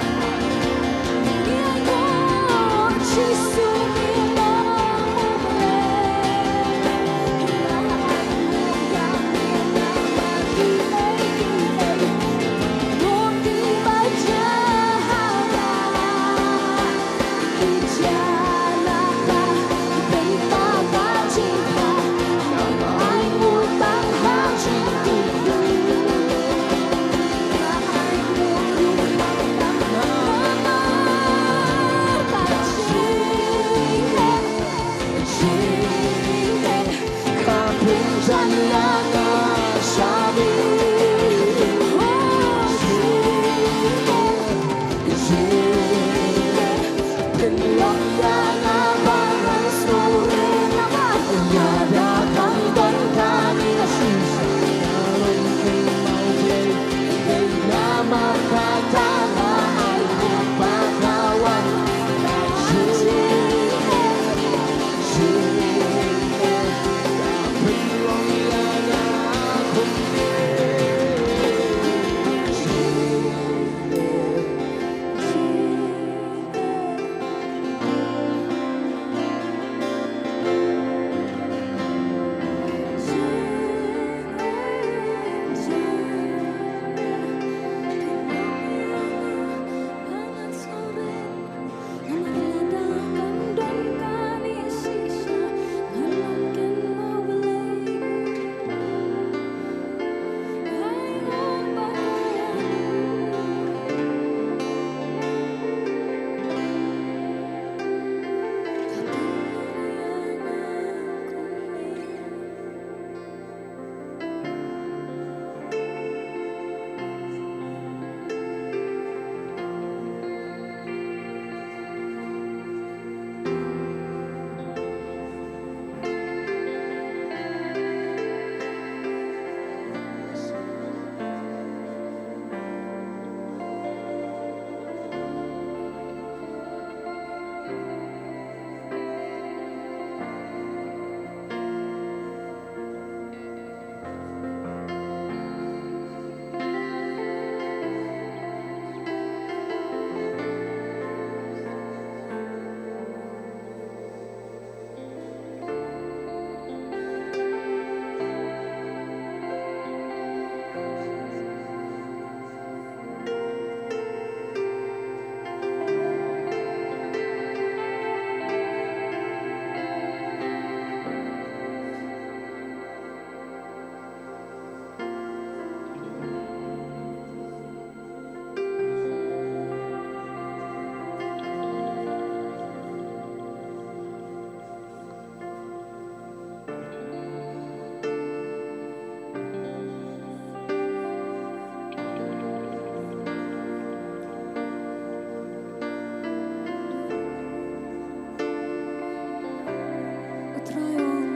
U Trai u ong,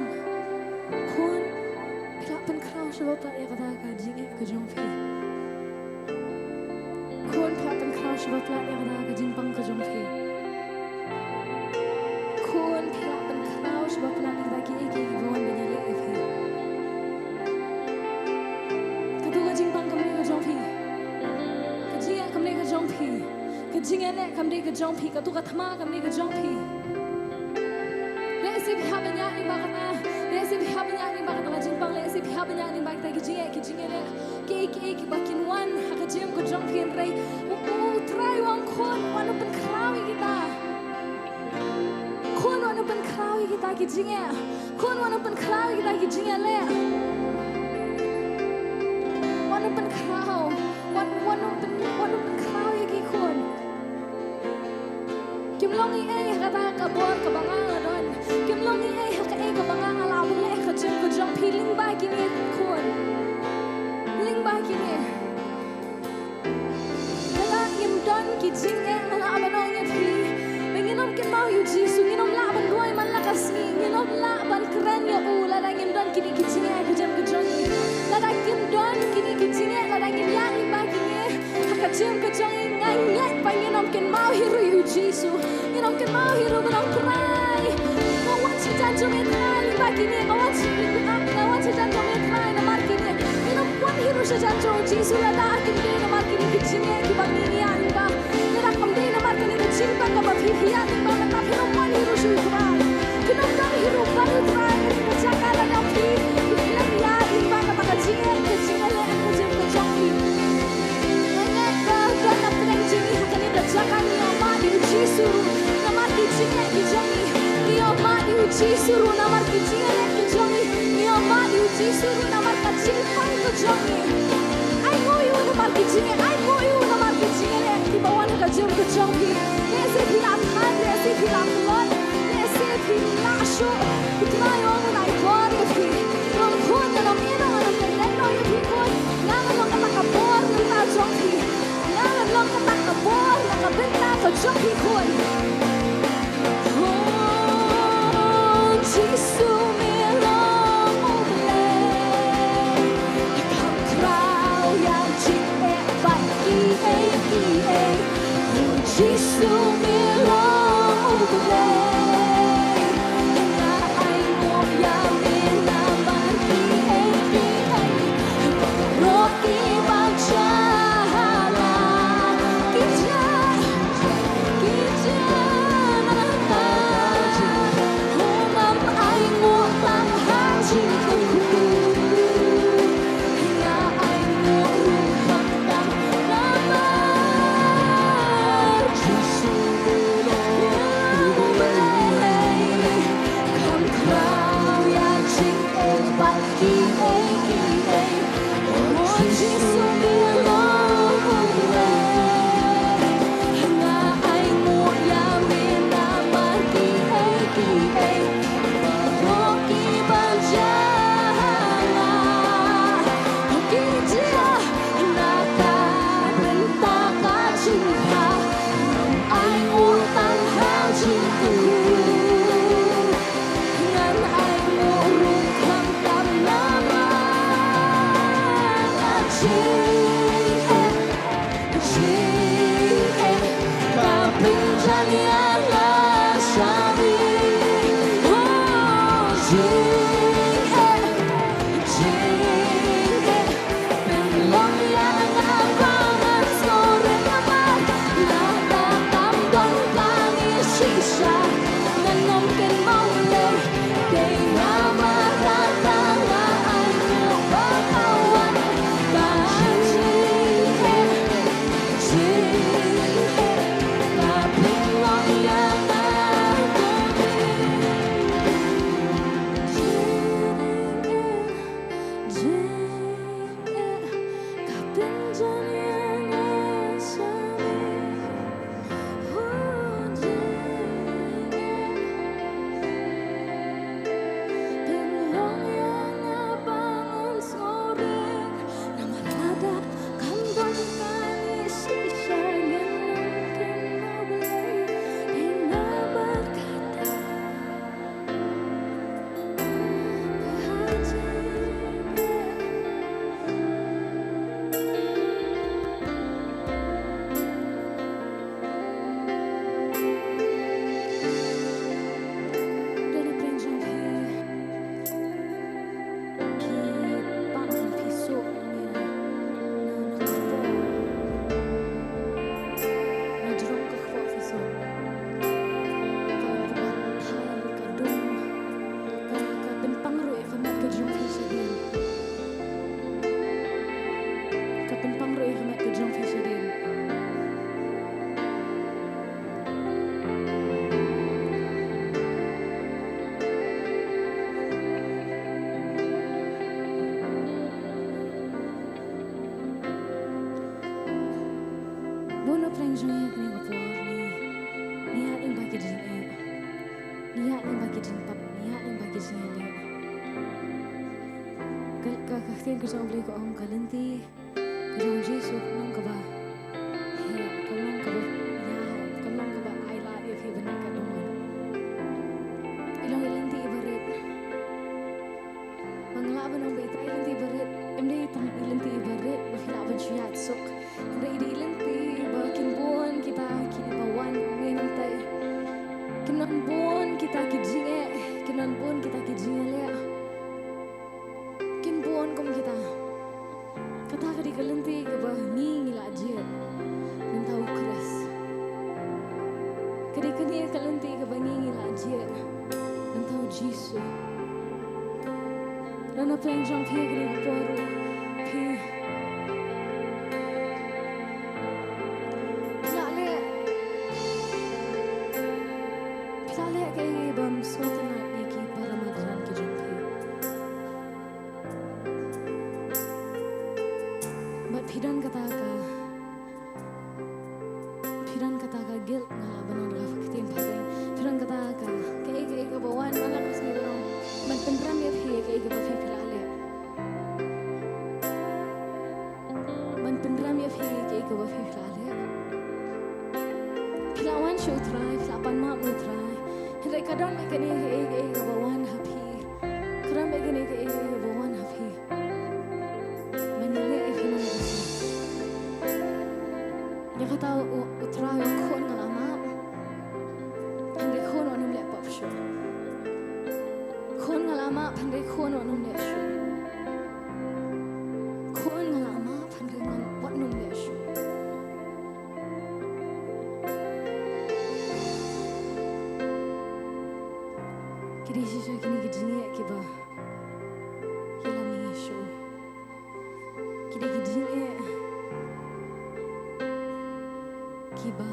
khun, phi la pynkhraw sha ba palat ïa kata ka jingeh ka jong phi. Khun, phi la pynkhraw sha ba palat ïa kata ka jingpang ka jong phi. Khun, phi la pynkhraw sha ba palat ïa kata kiei kiei kiba wan ban ïaleh ïa phi. Katu ka jingpang kam dei ka jong phi. Ka jingeh kam dei ka jong phi. Ka jingïaleh kam dei ka jong phi. Katu ka thma kam dei ka jong phi. Lehse phi hap ban ïaid lyngba kata. Lehse phi hap ban ïaid lyngba kata ka jingpang. Lehse phi hap ban ïaid lyngba kita ki jingeh, ki jingïaleh, kiei kiei kiba kin wan ha ka jingim ka jong phi, hynrei u, u Trai u ong, khun, wan u pyn Ki jingeh. Khun, wat nym pynkhraw ïa kita ki jingeh leh. Wat nym pynkhraw. Wat, wat nym pyn, wat nym pynkhraw ïa ki, khun. Kim long ei ei ha kata ka bor kaba nga la don. Kim long ei ei ha kaei kaba nga la leh ha ka jingim ka jong phi, lyngba kine, khun. Lyngba kine. Lada ngim don ki jingeh, nga lah ban ong ïa phi ba ngin ym kynmaw ïa u Jisu, ngin ym lah ban duwai man la ka sngi, ngin ym lah ban kren ïa u lada ngim don kine ki jingeh ha ka jingim ka jong ngi. Lada ngim don kine ki jingeh, lada ngim ïaid lyngba kine ha ka jingim ka jong ngi, nga ngeit ba ngin ym kynmaw hi ruh ïa u Jisu. Ngin ym kynmaw hi ruh ban ong Trai, nga wan sha jan jong me Trai lyngba kine, nga wan sha, nga wan sha jan jong me Trai namar kine. Ngin ym wan hi ruh sha jan jong u Jisu lada kim dei namar kine ki jingeh kiba ngi ïaid lyngba. Lada kim dei namar kane ka jingpang kaba phi ïaid lyngba, mynta phin ym wan hi ruh sha u Trai. Phin ym don hi ruh bad u Trai ha kane ka jaka lada phi, phi khlem ïaid lyngba kata ka jingeh, ka jingeh leh ha ka jingim ka jong phi. Nga ngeit ba don na pdeng jong ngi ha kane ka jaka ngi ïohmad ïa u Jisu ruh namar ki jingeh ki jong ngi. Ngi ïohmad ïa u Jisu ruh namar ki jingeh ki jong ngi. Ngi ïohmad ïa u Jisu ruh namar ka jingpang ka jong ngi. Ainguh ïa u namar ki jingeh, ainguh ïa u namar ki jingeh kiba wan ha ka jingim ka jong phi. Lehse phi la than, lehse phi la tlot, lehse phi la shuh. U Trai u ong un ai bor ïa phi. Khun, ngan ym ïeh noh, ngan ym kynnoh ïa phi khun. Nga ngan long kata ka bor na ka bynta jong phi. Nga ngan long kata ka bor na ka bynta ka jong phi khun. Oh, Jisu me long U Blei. Kham khraw ïa jingeh bad kiei kiei. Oh, Jisu me long U Blei. Nga ainguh ïa Pyrshang jong ïa kane ka por ngi, ngi ïaid lyngba ki jingeh, ngi ïaid lyngba ki jingpang, ngi ïaid lyngba ki jingeh. Ka, ka, ka ktien ka jong U Blei ka ong ka lynti ka jong U Jisu kam long kaba heh, kam long kaba ïa, kam long kaba ai lad ïa phi ban ïaid katba mon. I long i lynti iba rit. Ba nga lah ban ong ba itai i lynti iba rit im dei tang i lynti iba rit ba phi lah ban shu ïaid suk. Hynrei i dei i lynti ba kin bun kita kiba wan mynta. Kin wan bun kita ki jingeh, kin wan bun kita ki jingeh leh. Kin bun kum kita. Kata ka dei ka lynti kaba ngi ngi la jied. Nangta U Khrist. Ka dei kane ka lynti kaba ngi ngi la jied. Nangta U Jisu. Lada phi ïeng jong phi kane ka por ruh phi la leh. Phi la leh kaei bym sngewtynnat ïa ki para madan ki jong phi. Bad phi don kata ka, phi don kata ka guilt, nga lah ban ong da ka ktien phareng. Phi don kata ka, kaei kaei kaba wan, nga lah ban sngew ban ong, ban pynrem ïa phi kaei kaba phi phi la leh. Ban pynrem ïa phi kaei kaba phi phi la leh. Phi la wan sha U Trai, phi la pan map na U Trai. Hynrei ka don beit kane kaei kaei kaba wan ha phi. Ka don beit kane kaei kaei kaba wan ha phi. Ban ïaleh ïa phi na U Trai. Ïa kata U, U Trai u ong khun nga la map. Hynrei khun wat nym leh pop shuh. Khun nga la map hynrei khun wat nym leh shuh. Khun nga la map hynrei khun wat nym leh shuh. Ki dei shisha kine ki jingeh kiba ïalam ïa ngi shuh. Ki dei ki jingeh kiba,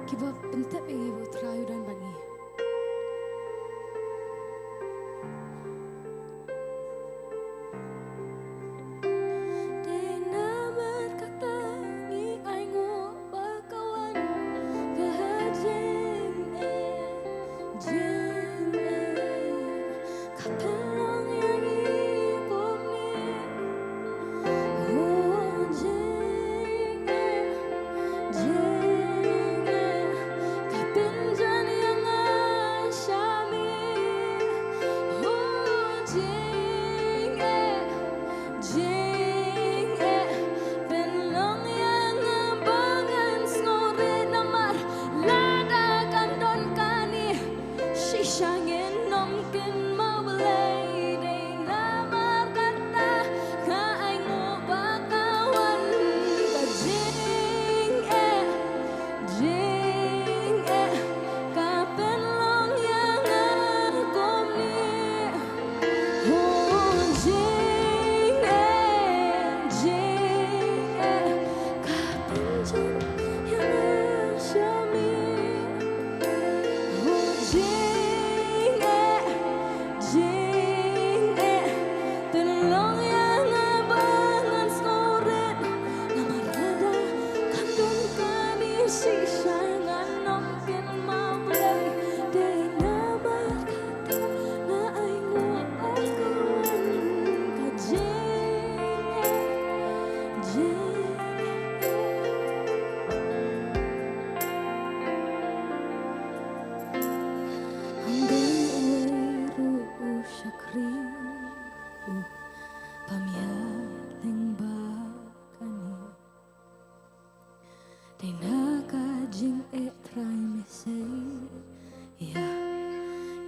kiba pyntip ïa ngi ba U Trai u don bad ngi. Dei namar kata ngi ainguh ba ka wan ka jingeh, jingeh. Ka pynlong ïa ngi kumne. Oh, jingeh, jingeh. Ka pynjan ïa nga sha me. Oh, jingeh, jingeh. Pynlong ïa nga ba ngan sngewrit namar lada kan don kane. Shisha ngin ym kynmaw Blei, dei namar kata nga ainguh ba ka wan ka jingeh, jingeh. Ka pynlong ïa nga kumne. Oh, jingeh, jingeh. Ka pynjan ïa nga sha me. Oh, jingeh, jingeh. Pynlong ïa nga ba ngan sngewrit. Namar lada kan don kane shisha ngan ym kynmaw Blei. Dei namar kata nga ainguh ba ka wan ka jingeh, jingeh. Ym don uwei ruh u shakri u bym ïaid lyngba kane. Dei na ka jingeh Trai Messiah, ïa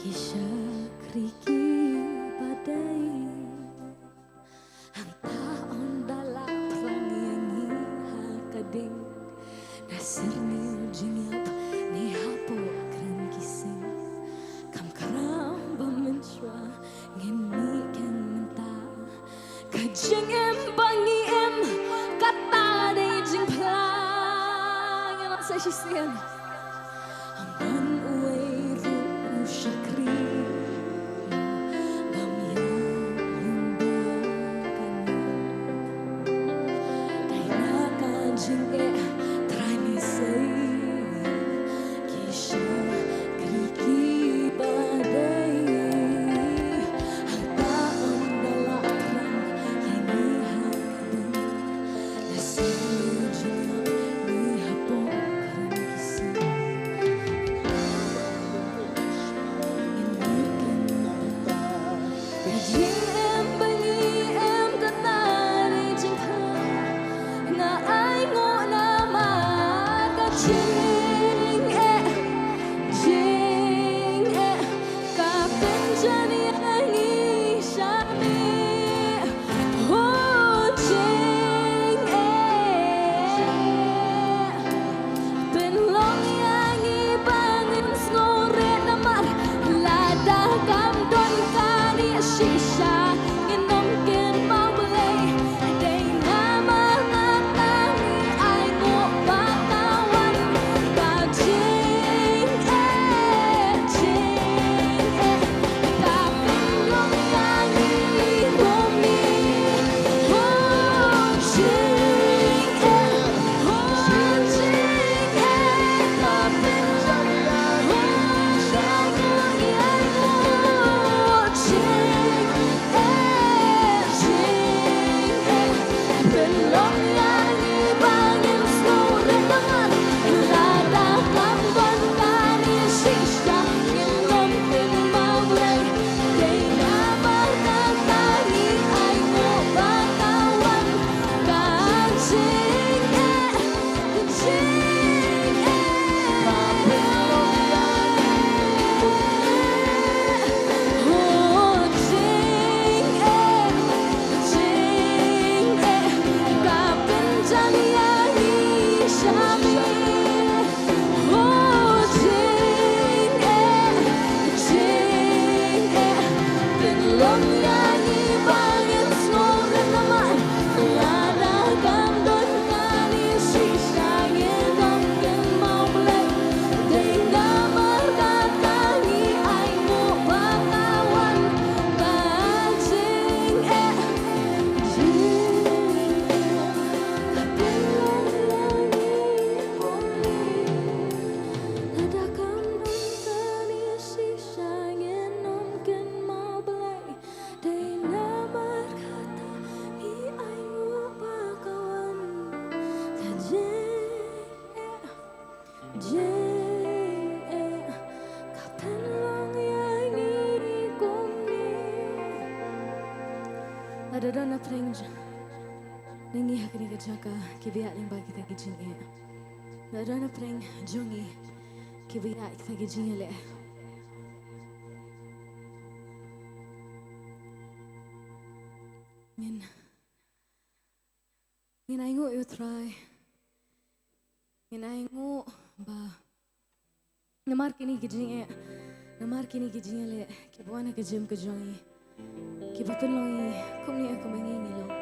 ki shakri kiba dei. Hangta ynda la phrang ïa ngi ha ka ding, na syrngiew jingïap ne hapoh kren ki sing. Kam kram ba mynshuwa ngin mih keiñ mynta. Ka jingim ba ngi im kata dei jingphla. Ngin ong sa shisien. Ym don uwei ruh u shakri bym ïaid lyngba kane. Dei na ka Jingeh Trai Messiah, ki shakri kiba dei, haba ym da lah rang ïa ngi ha ka ding, la sngewthuh jingeh ngi hapoh ka ram ki sing. Ngin ïa kynmaw. Ka jingim ba ngi im kata dei jingpang, nga ainguh namar ka jingeh, jingeh ka pynjan ïa ngi sha miet. Oh, jingeh. Pynlong ïa ngi ba ngin sngewrit namar lada kam don kane shisha ngin ym kynmaw Blei. Dei namar kata ngi ainguh ba ka wan ka jingeh, jingeh. Ka pynlong ïa ngi kumne. Oh, jingeh. Oh, jingeh. Ka pynlong ïa ngi. Oh, jingeh. Jingeh. Pynlong ïa ngi ba ngin sngewrit namar lada kam don kane shisha ngin ym kynmaw Blei. Dei namar kata ngi ainguh ba ka wan ka jingeh, jingeh. Ka pynlong ïa ngi. Oh, jingeh. Jingeh ka pynjan ïa ngi sha miet. Oh, jingeh, jingeh pynlong ïa ngi ba ngin sngewrit namar lada kam don kane shisha ngin ym kynmaw Blei. Dei namar kata ngi ainguh ba ka wan ka jingeh. Jingeh ka pynlong ïa ngi kumne. Lada don na pdeng jong ngi ha kane ka jaka kiba ïaid lyngba kita ki jingeh. Lada don na pdeng jong ngi kiba ïaid kita ki jingeh leh. Ngin, ngin ainguh ïa u Trai. Ngin ainguh ba namar kine ki jingeh, namar kine ki jingeh leh kiba wan ha ka jingim ka jong ngi, kiba pynlong ïa ngi kumne ïa ka ma ngi ngi long.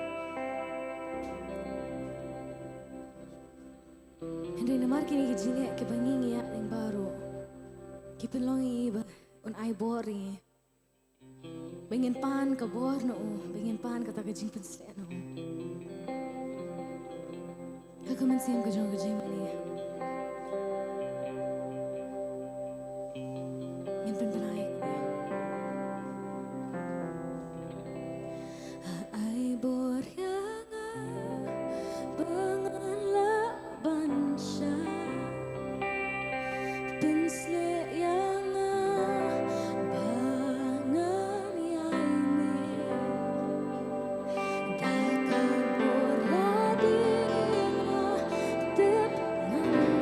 Hynrei namar kine ki jingeh kiba ngi ngi ïaid lyngba ruh ki pynlong ïa ngi ba un ai bor ïa ngi. Ba ngin pan ka bor na u, ba ngin pan kata ka jingpynshlur na u. Ha ka mynsiem ka jong ka jingmane. Ngin pynbna ïa ka. Ai bor ïa nga ba ngan lah ban shah. Pynsleh ïa nga ba ngan ïai mih. Da ka bor lade nga tip ngan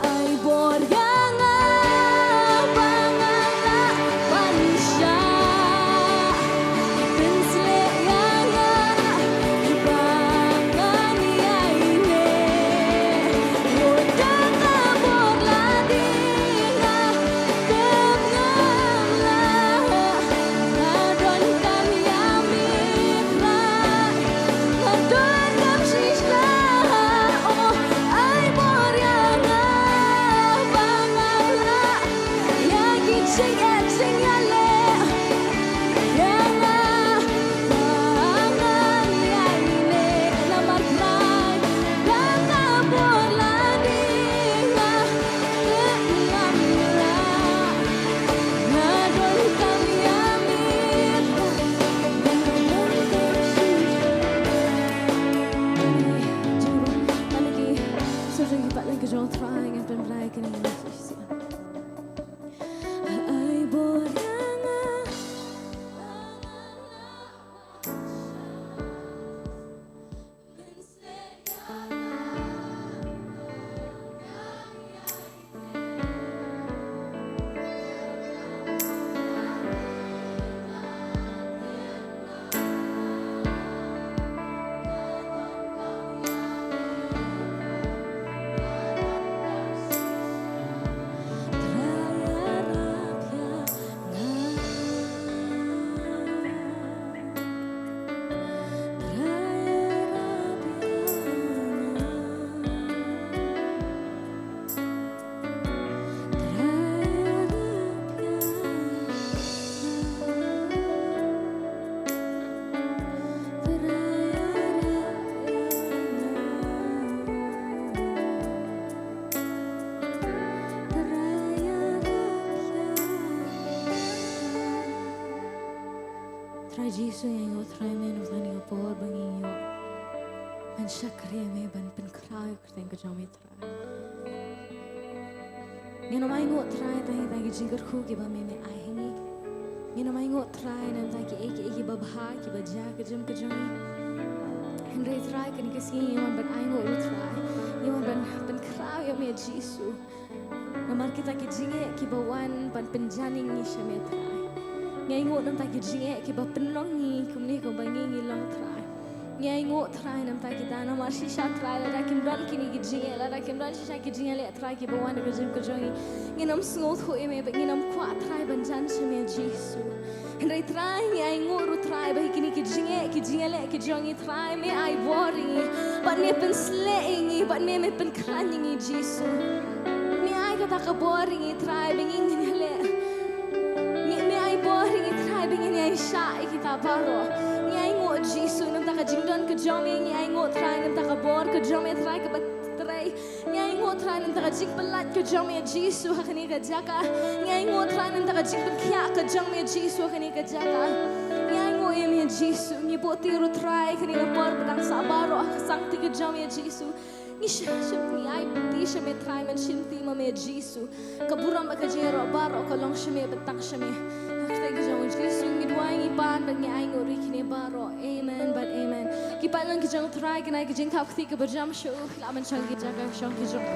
Ai bor ïa nga ba ngan lah ban shah, pynsleh ïa nga ba ngan ïaineh. Ïoh da ka bor la ding, nga tip ngam lah. Nga donkam ïa me Trai, nga donkam shisha. Oh, ai bor ïa nga ba ngan lah ïa ki jingeh jingïaleh. Ïa nga ba ngan ïaineh namar Trai, da ka bor la ding, nga tip ngam lah. Nga donkam ïa me Trai. Jong ki, shu jong ki pat leng ka jong Trai ngan pynbna ïa kine. Ai bor ïa nga. Trai Jisu, ngi ainguh Trai, mynta ka por ba ngi ïoh ban shakri ïa me, ban pynkhraw ïa ka kyrteng ka jong me Trai. Ngin ym ainguh Trai tang ïa kita ki jingkyrkhu kiba me me ai ha ngi. Ngin ym ainguh Trai na bynta kiei kiei kiba bha kiba jia ha ka jingim ka jong ngi. Hynrei Trai, kane ka sngi ngi wan ban ainguh ruh Trai, ngi wan ban pynkhraw ïa me Jisu. Namar kita ki jingeh kiba wan ban pynjan ïa ngi sha me Trai. Ngi ainguh na bynta ki jingeh kiba pynlong ngi kumne kumba ngi ngi long Trai. Ngi ainguh Trai na bynta kita namar shisha Trai lada kim don kine ki jingeh, lada kim don shisha ki jingeh leh Trai kiba wan ha ka jingim ka jong ngi, ngin ym sngewthuh ïa me bad ngin ym kwah Trai ban jan sha me Jisu. Hynrei Trai ngi ainguh ruh Trai ba ha kine ki jingeh ki jingeh leh ki jong ngi Trai me ai bor ïa ngi bad me pynsleh ïa ngi bad me me pynkhlaiñ ïa ngi Jisu. Me ai kata ka bor ïa ngi Trai ba ngin ïaleh. Ngi, me ai bor ïa ngi Trai ba ngin ïaishah ïa kita baroh. Ngi ainguh Jisu na bynta ka jingdon ka jong me, ngi ainguh Trai na bynta ka bor ka jong me Trai kaba trei. Ngi ainguh Trai na bynta ka jingpynlait ka jong me Jisu ha kane ka jaka. Ngi ainguh Trai na bynta ka jingpynkhiah ka jong me Jisu ha kane ka jaka. Ngi ainguh ïa me Jisu, ngi buh ti ruh Trai kane ka por ba dang sah baroh ha ka sangti ka jong me Jisu. Ngi shim, shim, ngi ai ti sha me Trai, men shim ti ma me Jisu. Ka burom bad ka jingïaroh baroh ka long sha me bad tang sha me. Ha ka kyrteng ka jong u Jisu ngi duwai ngi pan bad ngi ainguh ruh ïa kine baroh. Amen bad amen. Ki paidlang ki jong u Trai, kane ka jingthap kti kaba jam sha u, lah ban shong ki jaka shong ki jong u.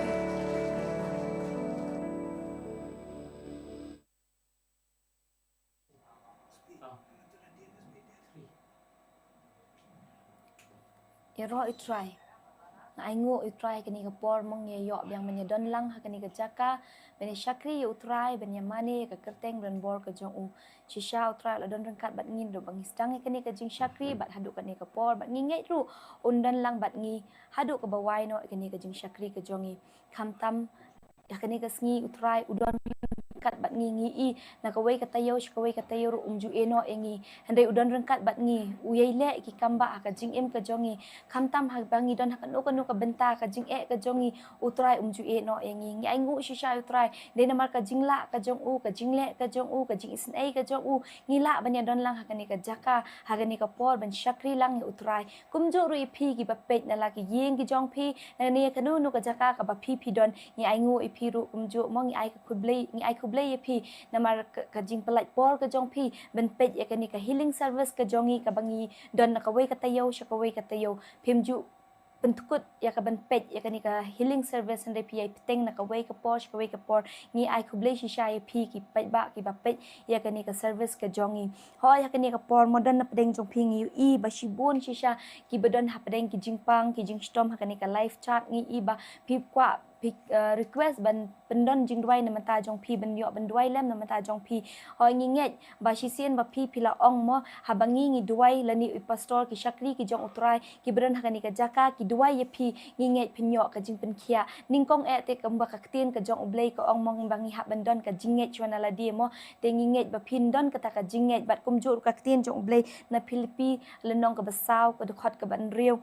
Ïaroh U Trai. Nga ainguh U Trai kane ka por ma ngi ïa ïoh biang ban ïadon lang ha kane ka jaka ban ïa shakri ïa U Trai, ban ïa mane ïa ka kyrteng ban bor ka jong u. Shisha U Trai u la don ryngkat bad ngi naduh ba ngi sdang ïa kane ka jingshakri bad haduh kane ka por, bad ngi ngeit ruh un don lang bad ngi haduh kaba wai noh ïa kane ka jingshakri ka jong ngi. Khamtam ïa kane ka sngi U Trai u don ryngkat bad ngi, ngi i na kawei ka taïew sha kawei ka taïew ruh um ju ïehnoh ïa ngi. Hynrei u don ryngkat bad ngi, u ïai leh ki kambah ha ka jingim ka jong ngi. Khamtam haba ngi don ha kano kano ka bynta ka jingeh ka jong ngi, u Trai um ju ïehnoh ïa ngi. Ngi ainguh shisha ïa u Trai, dei namar ka jinglah ka jong u, ka jingleh ka jong u, ka jingisynei ka jong u, ngi lah ban ïadon lang ha kane ka jaka, ha kane ka por ban shakri lang ïa u Trai. Kumjuh ruh ïa phi kiba peit na la ki ïing ki jong phi, na ne kano kano ka jaka kaba phi phi don, ngi ainguh ïa phi ruh kumjuh mo, ngi ai ka khublei, ngi ai khublei ïa phi namar ka, ka jingpyllait por ka jong phi ban peit ïa kane ka healing service ka jong ngi kaba ngi don na kawei ka taïew sha kawei ka taïew. Phim ju pyndkut ïa ka ban peit ïa kane ka healing service, hynrei phi ïai bteng na kawei ka por sha kawei ka por. Ngi ai khublei shisha ïa phi ki paidbah kiba peit ïa kane ka service ka jong ngi. Hooid, ha kane ka por mo, don na pdeng jong phi ngi i ba shibun shisha kiba don hapdeng ki jingpang ki jingshitom ha kane ka live chat, ngi i ba phi kwah, phi, eh, request ban pyndon jingduwai na bynta jong phi, ban ïoh ban duwai lem na bynta jong phi. Hooid, ngi ngeit ba shisien ba phi phi la ong mo, haba ngi ngi duwai lane i pastor, ki shakri ki jong u Trai kiba don ha kane ka jaka ki duwai ïa phi, ngi ngeit phin ïoh ka jingpynkhiah. Nyngkong eh te kumba ka ktien ka jong u Blei ka ong mo, ba ngi hap ban don ka jingngeit shuwa na lade mo. Te ngi ngeit ba phin don kata ka jingngeit, bad kumjuh ruh ka ktien jong u Blei na Philippi lynnong kaba saw, ka dkhot kaba hynriew,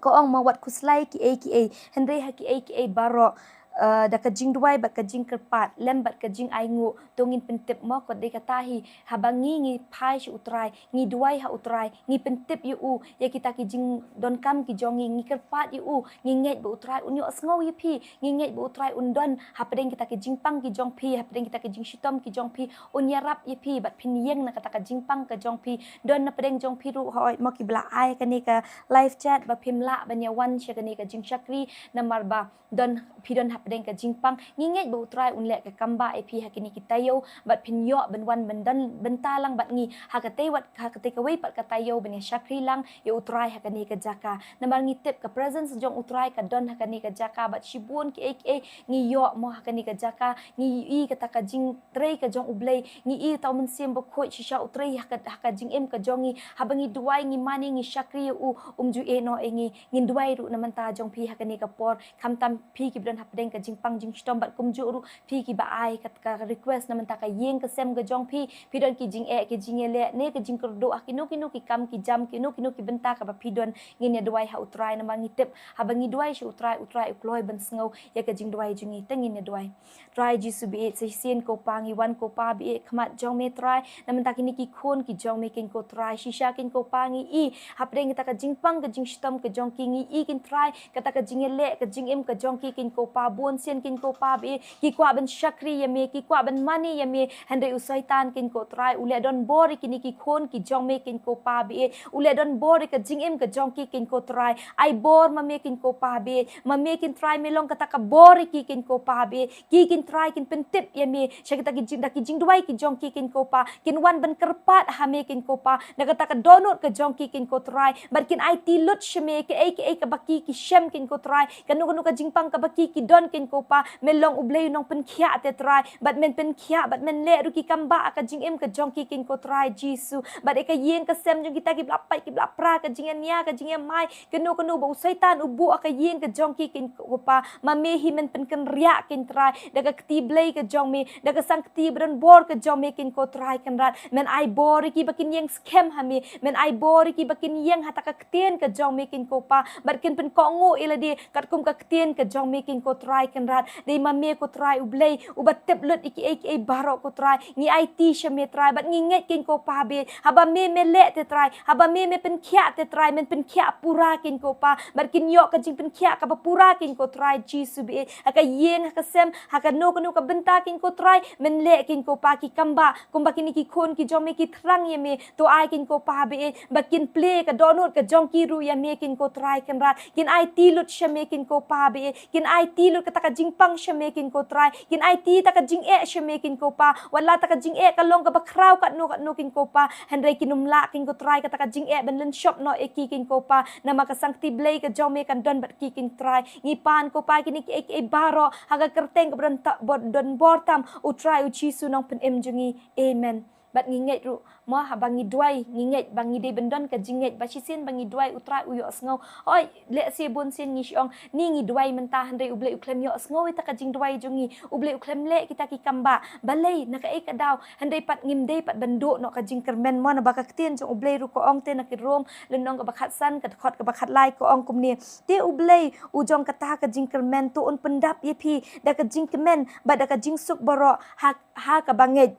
ka ong mo, wat khuslai kiei kiei, hynrei ha kiei kiei baroh, eh, da ka jingduwai bad ka jingkyrpad lem bad ka jingainguh, to ngin pyntip mo. Kot dei kata hi, haba ngi ngi phai sha u Trai, ngi duwai ha u Trai, ngi pyntip ïa u ïa kita ki jingdonkam ki jong ngi, ngi kyrpad ïa u, ngi ngeit ba u Trai un ïohsngew ïa phi, ngi ngeit ba u Trai un don hapdeng kita ki jingpang ki jong phi, hapdeng kita ki jingshitom ki jong phi, un ïarap ïa phi bad phin ïeng na kata ka jingpang ka jong phi. Don na pdeng jong phi ruh hooid mo kiba la ai kane ka live chat ba phim lah ban ïawan sha kane ka jingshakri namar ba don, phi don hapdeng ka jingpang. Ngi ngeit ba u Trai un leh ka kambah ïa phi ha kine ki taïew bad phin ïoh ban wan ban don bynta lang bad ngi ha katei wat, ha katei kawei pat ka taïew ban ïa shakri lang ïa u Trai ha kane ka jaka. Namar ngi tip ka presence jong u Trai ka don ha kane ka jaka, bad shibun kiei kiei ngi ïoh mo ha kane ka jaka, ngi i kata ka jingtrei ka jong u Blei, ngi i uta u Mynsiem Bakhuid shisha u trei ha ka, ha ka jingim ka jong ngi. Haba ngi duwai, ngi mane, ngi shakri ïa u, um ju ïehnoh ïa ngi. Ngin duwai ruh na bynta jong phi ha kane ka por, khamtam phi kiba don hapdeng ka jingpang jingshitom bad kumjuh ruh phi kiba ai ka, ka request na bynta ka ïing ka sem ka jong phi. Phi don ki jingeh, ki jingïaleh ne ka jingkyrduh ha kino kino ki kam ki jam, kino kino ki bynta kaba phi don, ngin ïa duwai ha u Trai namar ngi tip haba ngi duwai sha u Trai, u Trai u kloi ban sngew ïa ka jingduwai jong ngi. Te ngin ïa duwai. Trai Jisu baieit, sa shisien ko Pa ngi wan ko Pa baieit khmat jong me Trai, na bynta kine ki khun ki jong me kin ko Trai, shisha kin ko Pa ngi i hapdeng kata ka jingpang ka jingshitom ka jong ki, ngi i kin Trai kata ka jingïaleh ka jingim ka jong ki kin ko Pa, bun sien kin ko Pa baieit ki kwah ban shakri ïa me, ki kwah ban mane ïa me, hynrei u Soitan kin ko Trai u leh donbor ïa kine ki khun ki jong me kin ko Pa baieit, u leh donbor ïa ka jingim ka jong ki kin ko Trai. Ai bor ma me kin ko Pa baieit, ma me kin Trai me long kata ka bor ïa ki kin ko Pa baieit. Ki kin Trai kin pyntip ïa me sha kita ki jing, da ki jingduwai ki jong ki kin ko Pa, kin wan ban kyrpad ha me kin ko Pa, da kata ka dohnud ka jong ki kin ko Trai, bad kin aiti lut sha me kaei kaei kaba ki ki shem kin ko Trai, kano kano ka jingpang kaba ki ki don kin ko Pa. Me long u Blei u nongpynkhiah te Trai, bad men pynkhiah bad men leh ruh ki kambah ha ka jingim ka jong ki kin ko Trai Jisu, bad ïa ka ïing ka sem jong kita kiba la pait kiba la pra, ka jingïania ka jingïamai, kano kano ba u Soitan u buh ha ka ïing ka jong ki kin ko Pa, ma me hi men pynkynriah kin Trai da ka kti Blei ka jong me, da ka sangkti ba donbor ka jong me kin ko Trai Kynrad. Men ai bor ïa ki ba kin ïeng skhem ha me, men ai bor ïa ki ba kin ïeng ha ta ka ktien ka jong me kin ko Pa, bad kin pynkohnguh ïa lade katkum ka ktien ka jong me kin ko Trai Kynrad. Dei ma me ko Trai u Blei uba tip lut ïa kiei kiei baroh ko Trai. Ngi aiti sha me Trai bad ngi ngeit kin ko Pa baieit, haba me me leh te Trai, haba me me pynkhiah te Trai, men pynkhiah pura kin ko Pa, bad kin ïoh ka jingpynkhiah kaba pura kin ko Trai Jisu baieit, ha ka ïing ha ka sem, ha kano kano ka bynta kin ko Trai. Men leh kin ko Pa ki kambah kumba kine ki khun ki jong me ki thrang ïa me, to ai kin ko Pa baieit ba kin plie ka dohnud ka jong ki ruh ïa me kin ko Trai Kynrad. Kin aiti lut sha me kin ko Pa baieit, kin aiti lut kata ka jingpang sha me kin ko Trai, kin aiti ta ka jingeh sha me kin ko Pa. Wat la ta ka jingeh ka long kaba khraw katno katno kin ko Pa, hynrei kin ym lah kin ko Trai kata ka jingeh ban lynshop noh ïa ki kin ko Pa, namar ka sangkti Blei ka jong me kan don bad ki kin Trai. Ngi pan ko Pa kine kiei kiei baroh ha ka kyrteng kaba don ta, ba donbor tam, u Trai u Jisu Nongpynim jong ngi. Amen. Bad ngi ngeit ruh, mo, haba ngi duwai, ngi ngeit ba ngi dei ban don ka jingngeit, ba shisien ba ngi duwai U Trai u ïohsngew. Hooid, lehse bun sien ngi shu ong, ni ngi duwai mynta hynrei U Blei u khlem ïohsngew ïa kata ka jingduwai jong ngi. U Blei u khlem leh kita ki kam ba balei, na kaei ka daw, hynrei pat ngim dei pat ban duh noh ka jingkyrmen, mo, naba ka ktien jong U Blei ruh ka ong te na ki Rom lynnong kaba khatsan, ka dkhot kaba khatlai ka ong kumne. Te U Blei u jong kata ka jingkyrmen, to un pyndap ïa phi da ka jingkmen bad da ka jingsuk baroh ha, ha kaba ngeit,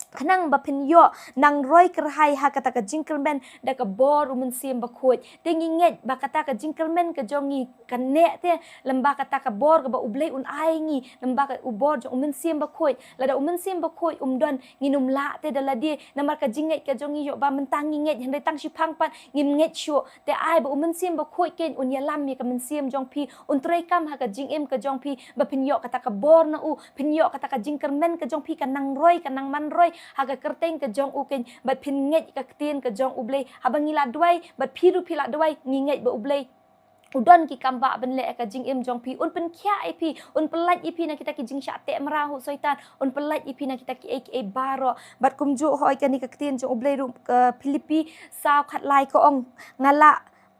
khnang ba phin ïoh nang roi kyrhai ha kata ka jingkyrmen da ka bor U Mynsiem Bakhuid. Te ngi ngeit ba kata ka jingkyrmen ka jong ngi kan neh te lyngba kata ka bor kaba U Blei un ai ngi, lyngba ka u bor jong U Mynsiem Bakhuid. Lada U Mynsiem Bakhuid um don, ngin ym lah te da lade, namar ka jingngeit ka jong ngi ïoh ba mynta ngi ngeit hynrei tang shiphang pat ngim ngeit shuh. Te ai ba U Mynsiem Bakhuid keiñ un ïalam ïa ka mynsiem jong phi, un treikam ha ka jingim ka jong phi, ba phin ïoh kata ka bor na u, phin ïoh kata ka jingkyrmen ka jong phi, kan nang roi, kan nang man roi ha ka kyrteng ka jong u keiñ, bad phin ngeit ka ktien ka jong U Blei. Haba ngi la duwai, bad phi ruh phi la duwai, ngi ngeit ba U Blei u don ki kam ba ban leh ha ka jingim jong phi, un pynkhiah ïa phi, un pyllait ïa phi na kita ki jingshah teh mraw u Soitan, un pyllait ïa phi na kita kiei kiei baroh. Bad kumjuh hooid kane ka ktien jong U Blei ruh, eh, Philippi saw khatlai ka ong, nga la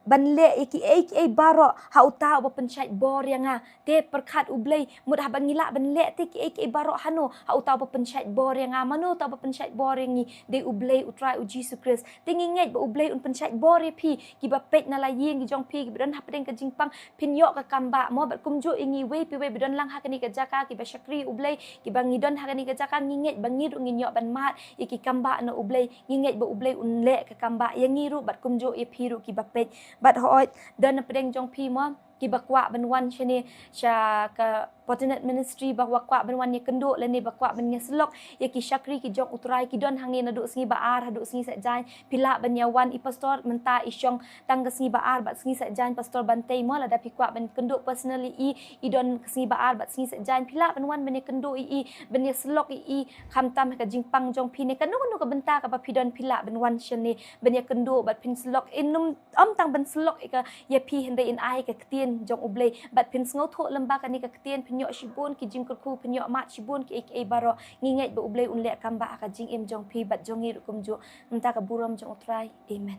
ban leh ïa kiei kiei baroh ha uta uba pynshait bor ïa nga. Te pyrkhat U Blei, mut haba ngi lah ban leh te kiei kiei baroh hano, ha uta uba pynshait bor ïa nga. Mano uta uba pynshait bor ïa ngi? Dei U Blei U Trai U Jisu Khrist. Te ngi ngeit ba U Blei un pynshait bor ïa phi, kiba peit na la ïing ki jong phi, kiba don hapdeng ka jingpang, phin ïoh ka kam ba, mo, bad kumjuh ïa ngi wei pa wei ba don lang ha kane ka jaka, kiba shakri U Blei, kiba ngi don ha kane ka jaka, ngi ngeit ba ngi ruh ngin ïoh ban mad ïa ki kam ba na U Blei. Ngi ngeit ba U Blei un leh ka kam ba ïa ngi ruh bad kumjuh ïa phi ruh kiba peit. Bad hooid, don hapdeng jong phi, mo, kiba kwah ban wan shane sha ka Fortinet Ministry, ba kwah ban wan ïakynduh lane ba kwah ban ïasyllok ïa ki shakri ki jong U Trai, ki don hangne naduh sngi ba ar haduh sngi Saitjaiñ. Phi lah ban ïa wan, i pastor mynta i shong tang ka sngi ba ar bad sngi Saitjaiñ, Pastor Bantei, mo. Lada phi kwah ban kynduh personally ïa i, i don ka sngi ba ar bad sngi Saitjaiñ, phi lah ban wan ban ïakynduh ïa i, ban ïasyllok ïa i, khamtam ha ka jingpang jong phi ne kano kano ka bynta kaba phi don, phi lah ban wan shane ban ïakynduh bad phin syllok. Ym, ym tang ban syllok ïa ka, ïa phi hynrei yn ai ka ktien jong U Blei, bad phin sngewthuh lyngba kane ka ktien, phin ïoh shibun ki jingkyrkhu, phin ïoh mad shibun kiei kiei baroh. Ngi ngeit ba U Blei un leh kam ba ha ka jingim jong phi bad jong ngi ruh kumjuh. Mynta ka burom jong U Trai. Amen.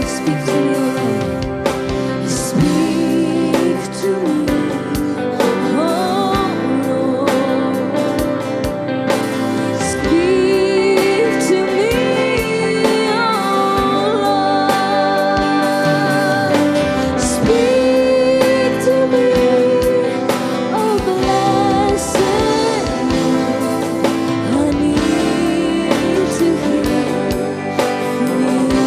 Speak to me, Lord. Speak to me, oh Lord. Speak to me, oh Lord. Speak to me, oh blessed Lord. I need to hear from you.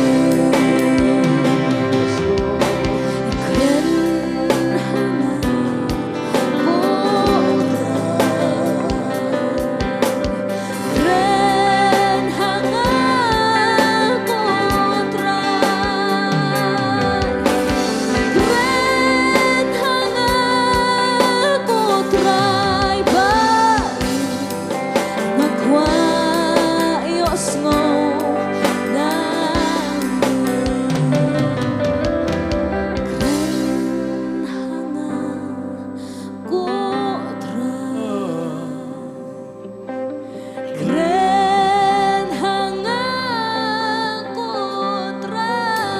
Nga kwah ïohsngew na me. Kren ha nga, ko Trai. Kren ha nga, ko Trai.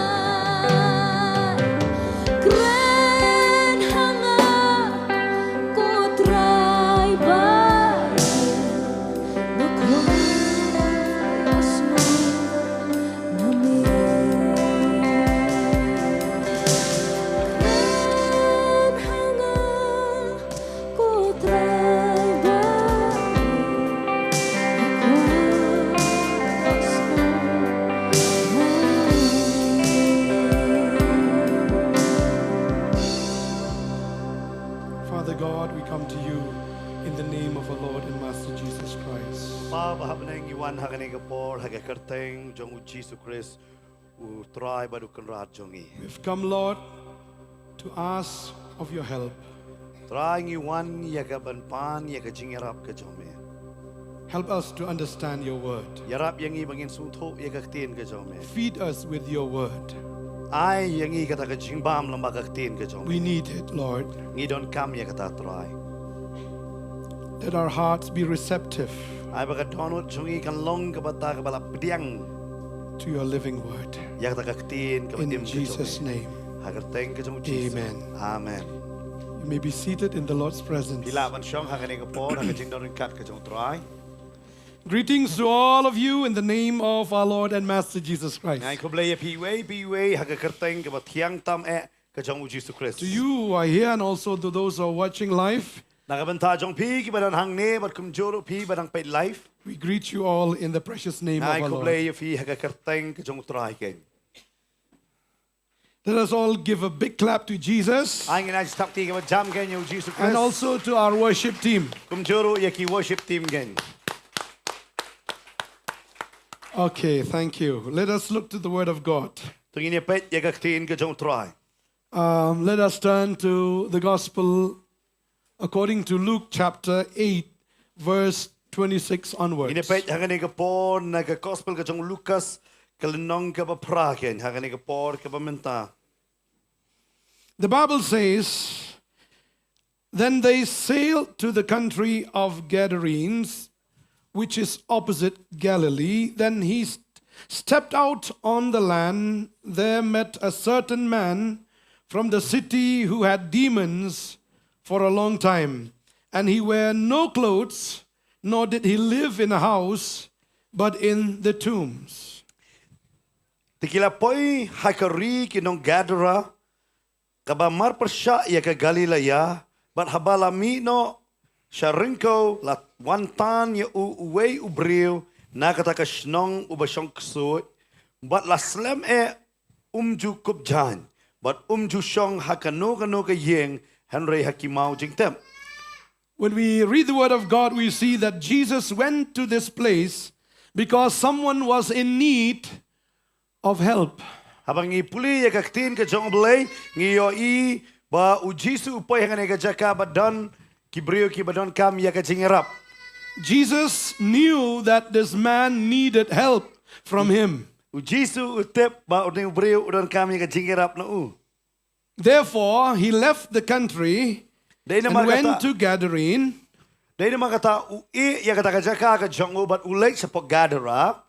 Kren ha nga, ko Trai ba Father God, we come to you in the name of our Lord and Master Jesus Christ. Kpa ba ha bneng, ngi wan ha kane ka por ha ka kyrteng jong u Jisu Khrist, u Trai bad u Kynrad jong ngi. We've come, Lord, to ask of your help. Trai, ngi wan ïa ka ban pan ïa ka jingïarap ka jong me. Help us to understand your word. Ïarap ïa ngi ba ngin sngewthuh ïa ka ktien ka jong me. Feed us with your word. Ai ïa ngi kata ka jingbam lyngba ka ktien ka jong me. We need it, Lord. Ngi donkam ïa kata, Trai. Let our hearts be receptive. Ai ba ka dohnud jong ngi kan long kaba ta kaba la pdiang to your living word. Ïa kata ka ktien kaba im ka jong me. In Jesus' name. Ha ka kyrteng ka jong u Jisu. Amen. Amen. You may be seated in the Lord's presence. Phi lah ban shong ha kane ka por ha ka jingdon ryngkat ka jong u Trai. Greetings to all of you in the name of our Lord and Master Jesus Christ. Nga ai khublei ïa phi iwei pa iwei ha ka kyrteng kaba thiang tam eh ka jong u Jisu Khrist. To you who are here and also to those who are watching live, na ka bynta jong phi kiba don hangne bad kumjuh ruh phi ba dang peit live, we greet you all in the precious name of our Lord. Nga ai khublei ïa phi ha ka kyrteng ka jong u Trai keiñ. Let us all give a big clap to Jesus. Ai ngin ai jingthap kti kaba jam keiñ ïa u Jisu Khrist. And also to our worship team. Kumjuh ruh ïa ki worship team keiñ. Okay, thank you. Let us look to the word of God. To ngin ïa peit ïa ka ktien ka jong u Trai. Um, let us turn to the gospel according to Luke chapter eight, verse twenty-six onwards. Ngin ïa peit ha kane ka por na ka gospel ka jong u Lukas, ka lynnong kaba phra keiñ, ha kane ka por kaba mynta. The Bible says, "Then they sailed to the country of Gadarenes, which is opposite Galilee. Then he st-, stepped out on the land. There met a certain man from the city who had demons for a long time, and he wore no clothes, nor did he live in a house, but in the tombs." Te ki la poi ha ka ri ki nong Gadara, kaba marpyrshah ïa ka Galilaia, bad haba la mih noh sha ryngkew la wan tan ïa u uwei u briew na kata ka shnong uba shong ksuid, bad la slem eh um ju kup jaiñ, bad um ju shong ha kano kano ka ïing, hynrei ha ki maw jingtep. When we read the word of God, we see that Jesus went to this place because someone was in need of help. Haba ngi pule ïa ka ktien ka jong U Blei, ngi ïohi ba u Jisu u poi ha kane ka jaka ba don ki briew kiba donkam ïa ka jingïarap. Jesus knew that this man needed help from him. U Jisu u tip ba une u briew u donkam ïa ka jingïarap na u. Therefore, he left the country and went to Gadarene. Dei namar kata, dei namar kata u ïeh ïa kata ka jaka ka jong u bad u leit shapoh Gadara.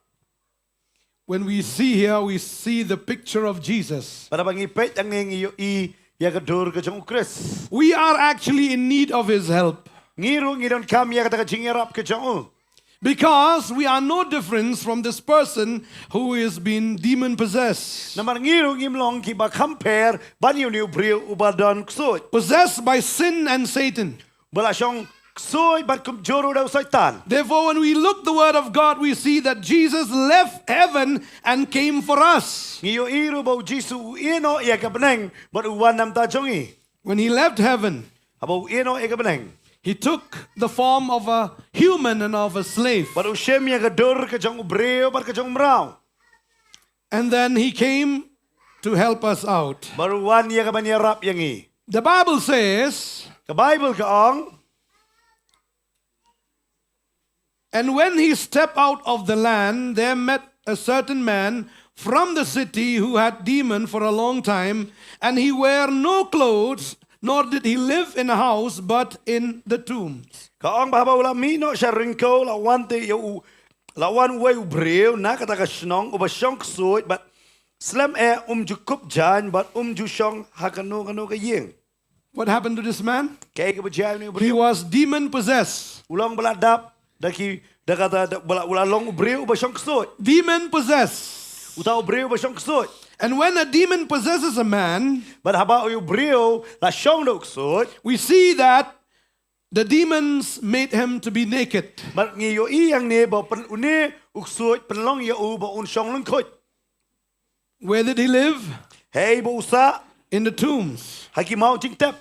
When we see here, we see the picture of Jesus. Bad haba ngi peit hangne ngi ïohi ïa ka dur ka jong u Khrist. We are actually in need of his help. Ngi ruh ngi donkam ïa kata ka jingïarap ka jong u. Because we are no different from this person who is been demon possessed. Namar ngi ruh ngim long kiba kham pher ban ïa une u briew uba don ksuid. Possessed by sin and Satan. Ba la shong ksuid bad kumjuh ruh da u Soitan. Therefore, when we look the word of God, we see that Jesus left heaven and came for us. Ngi ïohi ruh ba u Jisu u ïeh noh ïa ka bneng bad u wan namar jong ngi. When he left heaven, haba u ïeh noh ïa ka bneng, he took the form of a human and of a slave. Bad u shim ïa ka dur ka jong u briew bad ka jong u mraw. And then he came to help us out. Bad u wan ïa ka ban ïarap ïa ngi. The Bible says, ka Baibl ka ong, "And when he stepped out of the land, there met a certain man from the city who had demon for a long time, and he wear no clothes, nor did he live in a house, but in the tombs." Ka ong ba haba u la mih noh sha ryngkew la wan te ïa u, la wan uwei u briew na kata ka shnong uba shong ksuid bad slem eh um ju kup jaiñ bad um ju shong ha kano kano ka ïing. What happened to this man? Kaei kaba jia ïa une u briew? He was demon possessed. U long ba la dap da ki, da kata, da, ba la, u la long u briew uba shong ksuid. Demon possessed. Uta u briew uba shong ksuid. And when a demon possesses a man, bad haba u briew la shong da u ksuid, we see that the demons made him to be naked. Bad ngi ïohi hangne ba pyn, une u ksuid pynlong ïa u ba un shong lyngkhuid. Where did he live? Haei ba u sah? In the tombs. Ha ki maw jingtep.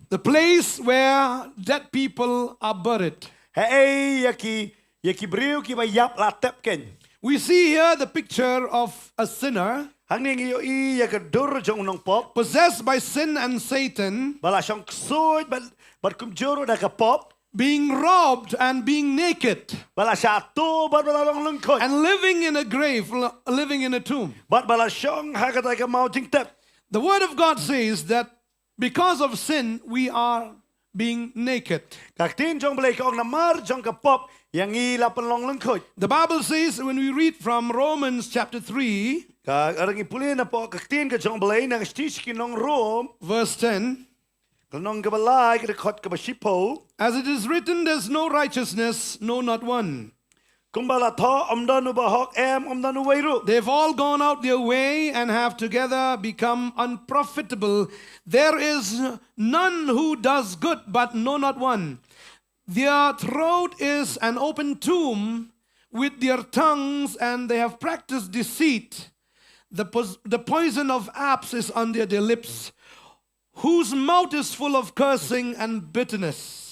The place where dead people are buried. Haei ïa ki, ïa ki briew kiba ïap la tep keiñ. We see here the picture of a sinner. Hangne ngi ïohi ïa ka dur jong u nongpop. Possessed by sin and Satan. Ba la shong ksuid bad, bad kumjuh ruh da ka pop. Being robbed and being naked. Ba la shah tuh bad ba la long lyngkhuid. And living in a grave, living in a tomb. Bad ba la shong ha kata ka maw jingtep. The word of God says that because of sin, we are being naked. Ka ktien jong Blei ka ong namar jong ka pop ïa ngi la pynlong lyngkhuid. The Bible says when we read from Romans chapter three, ka ngi pule napoh ka ktien ka jong Blei na ka shithi sha ki nong Rom, verse ten, ka lynnong kaba lai ka dkhot kaba shiphew. As it is written, there's no righteousness, no not one. Kumba la thoh, ym don uba hok, em, ym don uwei ruh. They've all gone out their way and have together become unprofitable. There is none who does good, but no, not one. Their throat is an open tomb with their tongues, and they have practiced deceit. The, pos- the poison of asps is under their lips, whose mouth is full of cursing and bitterness.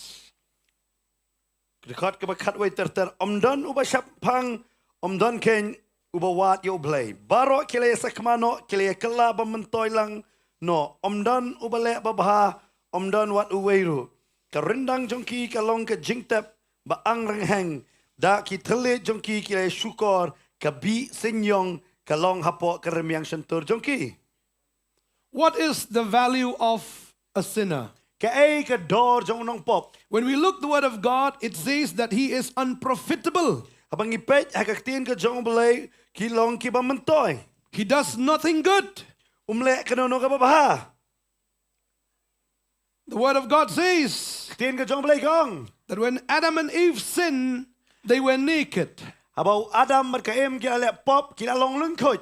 Ka dkhot kaba khatwei ter ter, ym don uba shaphang, ym don keiñ uba wad ïa U Blei. Baroh ki la ïa sakma noh, ki la ïa kylla bym myntoi lang noh, ym don uba leh babha, ym don wat uwei ruh. Ka ryndang jong ki ka long ka jingtep ba ang ryngheng, da ki thylliej jong ki ki la ïa shukor, ka bih synñiong ka long hapoh ka rmiang shyntur jong ki. What is the value of a sinner? Kaei ka dor jong u nongpop? When we look the word of God, it says that he is unprofitable. Haba ngi peit ha ka ktien ka jong U Blei, ki long kiba myntoi. He does nothing good. Um leh kano kano kaba bha. The word of God says Ktien ka jong U Blei ka ong that when Adam and Eve sinned, they were naked. Haba u Adam bad ka Im ki la leh pop, ki la long lyngkhuid.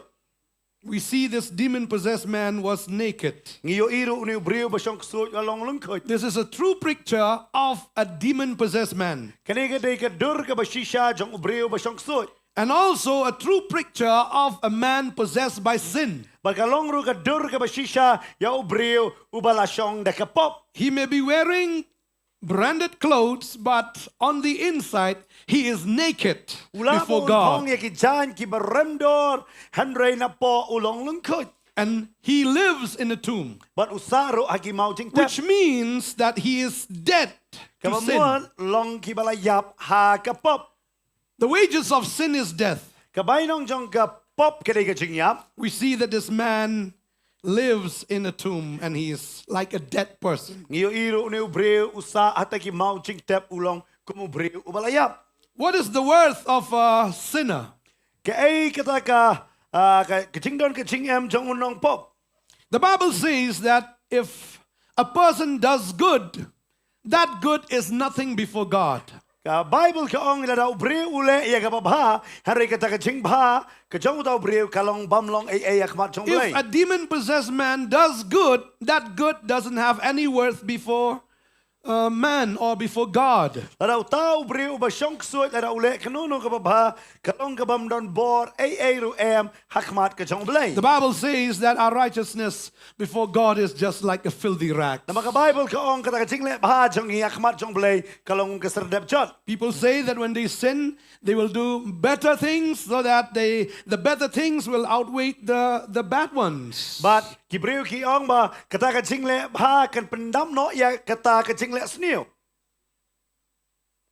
We see this demon possessed man was naked. Ngi ïohi ruh une u briew ba shong ksuid u la long lyngkhuid. This is a true picture of a demon possessed man. Kane ka dei ka dur kaba shisha jong u briew ba shong ksuid. And also a true picture of a man possessed by sin. Bad ka long ruh ka dur kaba shisha ïa u briew uba la shong da ka pop. He may be wearing branded clothes, but on the inside, he is naked before God. U lah ban thong ïa ki jaiñ kiba rem dor, hynrei napoh u long lyngkhuid. And he lives in a tomb. Bad u sah ruh ha ki maw jingtep. Which means that he is dead to sin. Kaba mut long kiba la ïap ha ka pop. The wages of sin is death. Ka bainong jong ka pop ka dei ka jingïap. We see that this man lives in a tomb and he is like a dead person. Ngi ïohi ruh une u briew u sah ha kita ki maw jingtep, u long kum u briew uba la ïap. What is the worth of a sinner? Kaei kata ka, ah, ka, ka jingdon ka jingem jong u nongpop? The Bible says that if a person does good, that good is nothing before God. Ka Baibl ka ong lada u briew u leh ïa kaba bha, hynrei kata ka jingbha ka jong uta u briew ka long bym long ei ei ha khmat jong U Blei. If a demon possessed man does good, that good doesn't have any worth before uh, man or before God. Lada uta u briew uba shong ksuid lada u leh kano kano kaba bha, ka long ka bym don bor ei ei ruh em ha khmat ka jong U Blei. The Bible says that our righteousness before God is just like a filthy rag. Namar ka Baibl ka ong kata ka jingleh bha jong ngi ha khmat jong U Blei ka long ka syrdep jot. People say that when they sin, they will do better things so that they, the better things will outweigh the, the bad ones. Bad ki briew ki ong ba kata ka jingleh bha kan pyndam noh ïa kata ka jingleh sniew.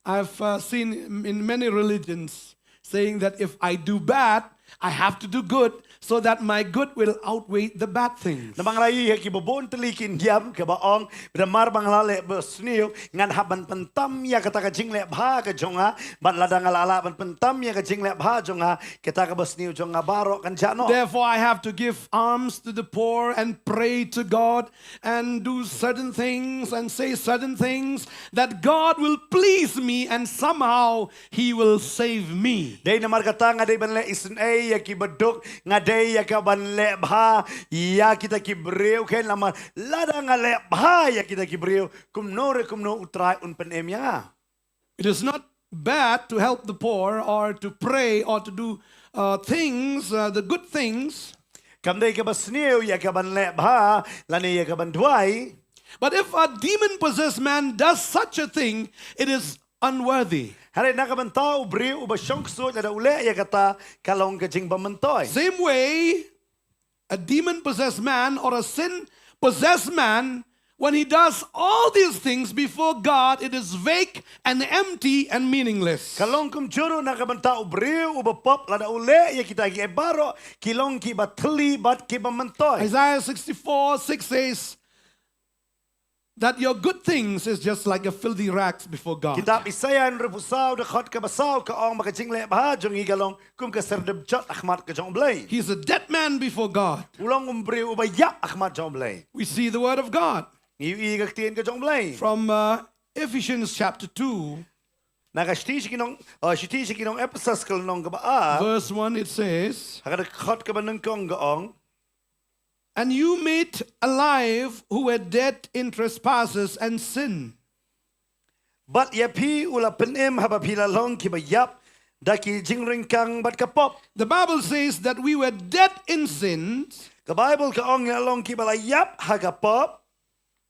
I've uh, seen in many religions saying that if I do bad, I have to do good so that my good will outweigh the bad things. Namar nga la ïohi ha kiba bun tylli ki niam kiba ong, namar ba nga la leh ba sniew, ngan hap ban pyntam ïa kata ka jingleh bha ka jong nga, bad lada nga la lah ban pyntam ïa ka jingleh bha jong nga, kata kaba sniew jong nga baroh kan jah noh. Therefore I have to give alms to the poor and pray to God and do certain things and say certain things that God will please me and somehow He will save me. Dei namar kata nga dei ban leh isynei ïa kiba duk, nga dei ïa ka ban leh bha ïa kita ki briew, keiñ namar lada nga leh bha ïa kita ki briew, kumno re kumno U Trai un pynim ïa nga. It is not bad to help the poor or to pray or to do uh, things, uh, the good things. Kam dei kaba sniew ïa ka ban leh bha lane ïa ka ban duwai. But if a demon possessed man does such a thing, it is unworthy. Hynrei na ka bynta u briew uba shong ksuid lada u leh ïa kata, ka long ka jingbymyntoi. Same way, a demon possessed man or a sin possessed man, when he does all these things before God, it is vague and empty and meaningless. Ka long kumjuh ruh na ka bynta u briew uba pop, lada u leh ïa kita kiei baroh, ki long kiba thylli bad kiba myntoi. Isaiah sixty-four six says that your good things is just like a filthy rags before God. Kitab Isaïah hynriewphew saw, dkhot kaba saw ka ong ba ka jingleh bha jong ngi ka long kum ka serdep jot ha khmat ka jong U Blei. He's a dead man before God. U long u briew uba ïap ha khmat jong U Blei. We see the word of God Ngi ïohi ka ktien ka jong U Blei. From uh, Ephesians chapter two, Na ka shithi sha ki nong, uh, shithi sha ki nong Ephesus ka lynnong kaba ar. Verse one, it says, Ha ka dkhot kaba nyngkong ka ong. And you made alive who were dead in trespasses and sin. Bad ïa phi u la pynim haba phi la long kiba ïap da ki jingryngkang bad ka pop. The Bible says that we were dead in sins, Ka Baibl ka ong ngi la long kiba la ïap ha ka pop.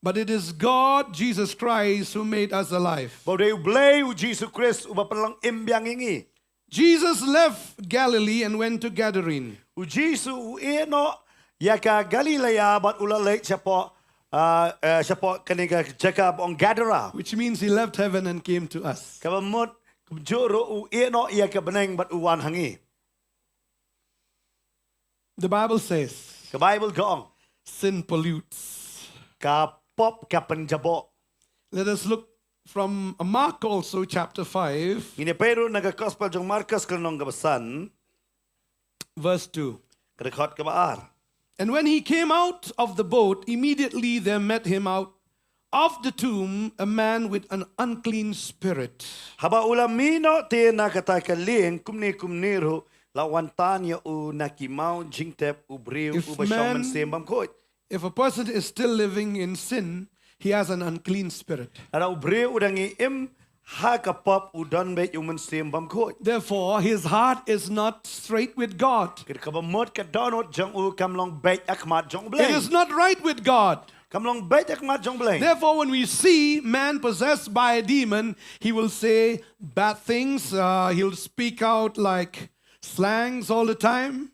But it is God, Jesus Christ, who made us alive. Ba u dei U Blei U Jisu Khrist uba pynlong im biang ïa ngi. Jesus left Galilee and went to Gadarene. U Jisu u ïeh noh ïa ka Galilea bad u la leit shapoh, uh, uh, shapoh kane ka jaka ba ong Gadara. Which means he left heaven and came to us. Kaba mut kumjuh ruh u ïeh noh ïa ka bneng bad u wan ha ngi. The Bible says Ka Baibl ka ong. Sin pollutes. Ka pop ka pynjaboh. Let us look from Mark also, chapter five. Ngin ïa peit ruh na ka Gospel jong Markus ka lynnong kaba san. Verse two. Ka dkhot kaba ar. And when he came out of the boat, immediately there met him out of the tomb a man with an unclean spirit. Haba u la mih noh te na kata ka lieng, kumne kumne ruh la wan tan ïa u na ki maw jingtep u briew uba shong mynsiem bymkhuid. If a person is still living in sin, he has an unclean spirit. Lada u briew u dang im ha ka pop, u don beit u mynsiem bymkhuid. Therefore, his heart is not straight with God. Kaba mut ka dohnud jong u kam long beit ha khmat jong U Blei. It is not right with God. Kam long beit ha khmat jong U Blei. Therefore, when we see man possessed by a demon, he will say bad things. Uh, he'll speak out like slangs all the time.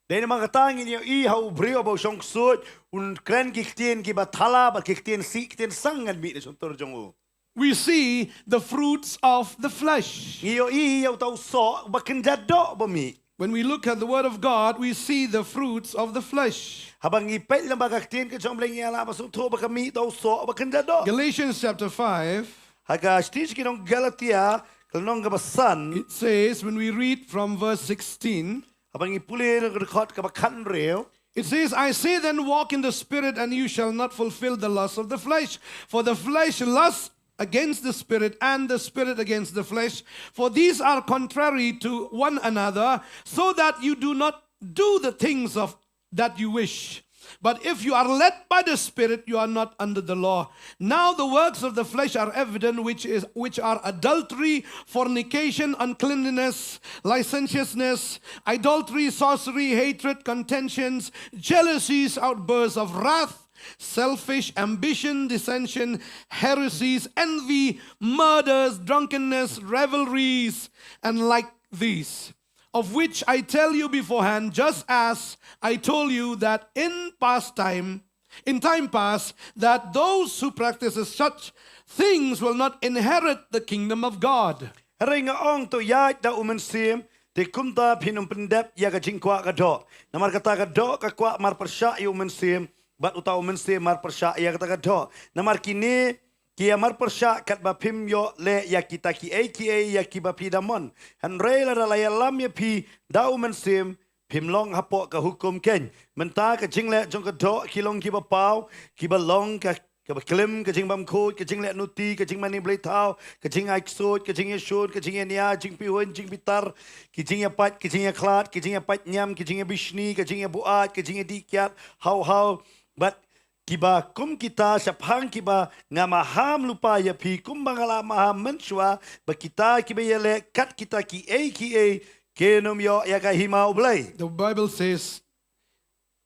Dei namar kata ngin ïohi ha u briew uba u shong ksuid, un kren ki ktien kiba thala bad ki ktien sih ktien sang ngan mih na shyntur jong u. We see the fruits of the flesh. Ngi ïohi ïa uta u soh ba kynja doh ba mih. When we look at the word of God, we see the fruits of the flesh. Haba ngi peit lyngba ka ktien ka jong U Blei ngi ïa lah ban sngewthuh ba ka mih uta u soh ba kynja doh. Galatians chapter five. Ha ka shithi sha ki nong Galatia ka lynnong kaba san. It says, when we read from verse sixteen, Haba ngi pule na ka dkhot kaba khathynriew. It says, I say then, walk in the Spirit, and you shall not fulfill the lust of the flesh. For the flesh lusts against the Spirit, and the Spirit against the flesh. For these are contrary to one another, so that you do not do the things of that you wish. But if you are led by the Spirit, you are not under the law. Now the works of the flesh are evident, which is, which are adultery, fornication, uncleanness, licentiousness, idolatry, sorcery, hatred, contentions, jealousies, outbursts of wrath, selfish ambition, dissension, heresies, envy, murders, drunkenness, revelries, and like these, of which I tell you beforehand, just as I told you that in past time, in time past, that those who practice such things will not inherit the kingdom of God. Hynrei nga ong, to ïaid da u Mynsiem, te kumta phin ym pyndep ïa ka jingkwah ka doh. Namar kata ka doh ka kwah mar pyrshah ïa u Mynsiem, bad uta u Mynsiem mar pyrshah ïa kata ka doh. Namar kine ki ïa mar pyrshah katba phim ïoh leh ïa kita kiei kiei ïa kiba phi da mon. Hynrei lada la ïalam ïa phi da u Mynsiem, phim long hapoh ka hukum keiñ. Mynta ka jingleh jong ka doh ki long kiba paw, kiba long ka, kaba klim, ka jingbymkhuid, ka jingleh nuti, ka jingmane blei thaw, ka jingai ksuid, ka jingïashun, ka jingïania, jingpihuiñ, jingbitar, ki jingïapait, ki jingïakhlad, ki jingïapait niam, ki jingïabishni, ka jingïabuaid, ka jingïadih kiad, haw haw, bad kiba kum kita, shaphang kiba nga maham lypa ïa phi, kumba nga la maham mynshuwa, ba kita kiba ïaleh kat kita kiei kiei kin ym ïoh ïa ka hima U Blei. The Bible says,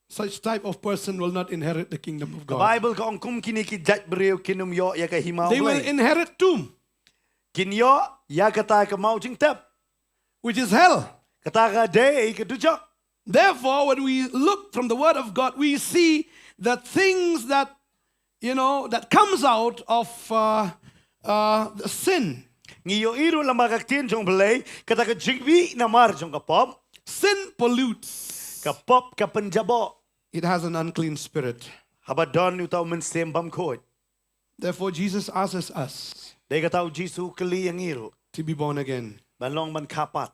such type of person will not inherit the kingdom of God. Ka Baibl ka ong, kum kine ki jait briew kin ym ïoh ïa ka hima U Blei. They will inherit tomb. Kin ïoh ïa kata ka maw jingtep. Which is hell. Kata ka dei ka dujok. Therefore, when we look from the word of God, we see the things that, you know, that comes out of uh, uh, the sin. Ngi ïohi ruh lyngba ka ktien jong U Blei, kata ka jingmih namar jong ka pop. Sin pollutes. Ka pop ka pynjaboh. It has an unclean spirit. Haba don uta u mynsiem bymkhuid. Therefore, Jesus asks us Dei kata U Jisu u kylli ïa ngi ruh. To be born again. Ban long ban kha pat.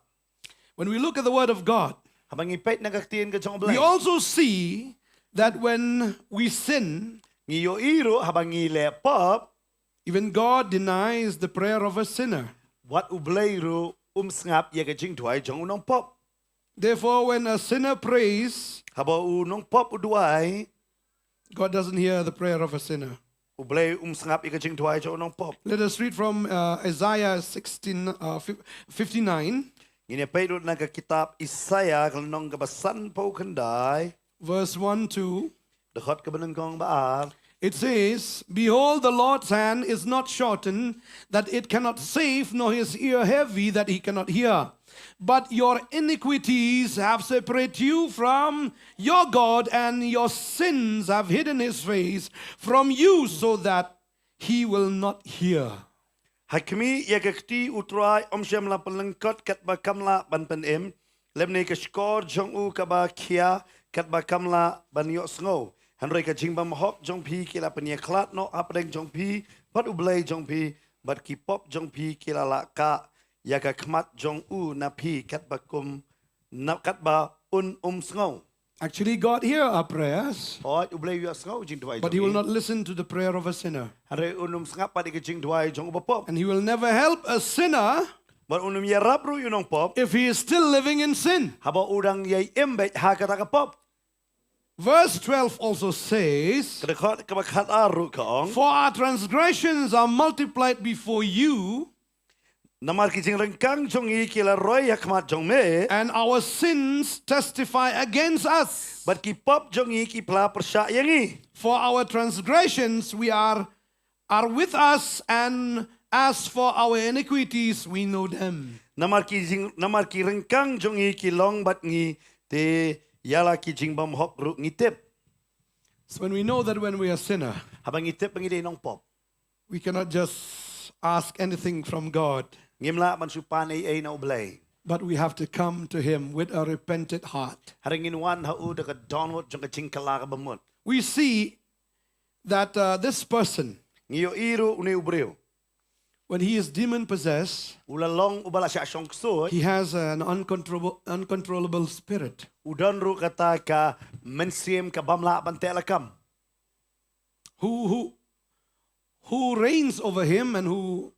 When we look at the word of God, Haba ngi peit na ka ktien ka jong U Blei. We also see that when we sin, Ngi ïohi ruh haba ngi leh pop. Even God denies the prayer of a sinner. Wat U Blei ruh um sngap ïa ka jingduwai jong u nongpop. Therefore, when a sinner prays, Haba u nongpop u duwai, God doesn't hear the prayer of a sinner. U Blei um sngap ïa ka jingduwai jong u nongpop. Let us read from uh, Isaiah sixteen, uh, fif- fifty-nine, Ngin ïa peit ruh na ka kitab Isaïah ka lynnong kaba sanphew khyndai. Verse one, two. Dkhot kaba nyngkong bad ar. It says, "Behold, the Lord's hand is not shortened, that it cannot save, nor his ear heavy, that he cannot hear. But your iniquities have separated you from your God, and your sins have hidden his face from you, so that he will not hear." Ha khmih, ïa ka kti U Trai um shym la pynlyngkot katba kam lah ban pynim, lymne ka shkor jong u kaba khia katba kam lah ban ïohsngew. Hynrei ka jingbymhok jong phi ki la pynïakhlad noh hapdeng jong phi bad U Blei jong phi, bad ki pop jong phi ki la lah kah ïa ka khmat jong u na phi katba kum na katba un um sngew. Actually, God hear our prayers, Hooid, U Blei u ïohsngew jingduwai jong ngi. But he will not listen to the prayer of a sinner. Hynrei un um sngap pat ïa ka jingduwai jong u bapop. And he will never help a sinner, Bad un um ïarap ruh ïa u nongpop. If he is still living in sin. Haba u dang ïai im beit ha kata ka pop. Verse twelve also says, Ka dkhot kaba khatar ruh ka ong. For our transgressions are multiplied before you. Namar ki jingryngkang jong ngi ki la roi ha khmat jong me. And our sins testify against us. Bad ki pop jong ngi ki phla pyrshah ïa ngi. For our transgressions we are, are with us, and as for our iniquities we know them. Namar ki jing, namar ki ryngkang jong ngi ki long bad ngi, te ïa la ki jingbymhok ruh ngi tip. So when we know that when we are sinner, Haba ngi tip ba ngi dei nongpop. We cannot just ask anything from God. Ngim lah ban shu pan ei ei na U Blei. But we have to come to him with a repentant heart. Hynrei ngin wan ha u da ka dohnud jong ka jingkylla kaba mut. We see that uh, this person, Ngi ïohi ruh une u briew. When he is demon possessed, U la long uba la shah shong ksuid. He has an uncontrollable, uncontrollable spirit. U don ruh kata ka mynsiem ka bym lah ban teh lakam. Who, who, who reigns over him and who,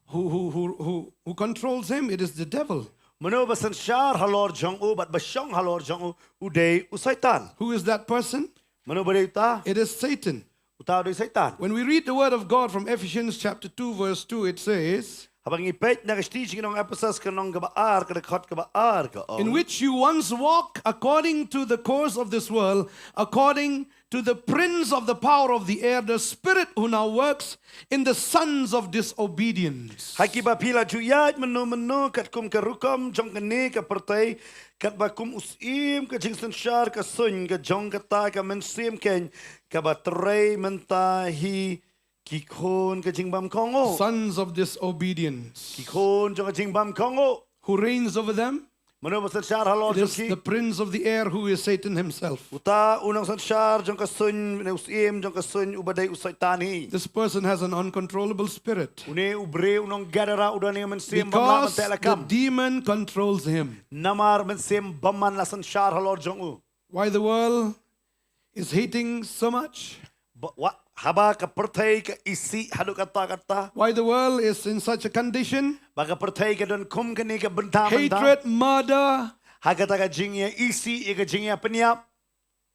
who, who, who, who, who controls him? It is the devil. Mano ba synshar halor jong u bad ba shong halor jong u, u dei u Soitan. Who is that person? Mano ba dei uta? It is Satan. Uta u dei Soitan. When we read the word of God from Ephesians chapter two, verse two, it says, Haba ngi peit na ka shithi jong ki nong Ephesus ka lynnong kaba ar, ka dkhot kaba ar ka ong. In which you once walk according to the course of this world, according to the prince of the power of the air, the spirit who now works in the sons of disobedience. Ha kiba phi la ju ïaid mynno mynno katkum ka rukom jong kane ka pyrthei, katba kum u syiem ka jingsynshar ka suiñ ka jong kata ka mynsiem keiñ kaba trei mynta hi, ki khun ka jingbymkohnguh. Sons of disobedience. Ki khun jong ka jingbymkohnguh. Who reigns over them? Mano ba synshar halor jong ki? It is the prince of the air, who is Satan himself. Uta u nongsynshar jong ka suiñ, ne u syiem jong ka suiñ, uba dei u Soitan hi. This person has an uncontrollable spirit. Une u briew, u nong Gadara, u don ïa ka mynsiem bym lah ban teh lakam. Because the demon controls him. Namar mynsiem bymman la synshar halor jong u. Why the world is hating so much? Ba, wa, haba ka pyrthei ka isih haduh katta katta. Why the world is in such a condition? Ba ka pyrthei ka don kum kane ka bynta bynta. Hatred, murder. Ha kata ka jingïaisih, ïa ka jingïapynïap.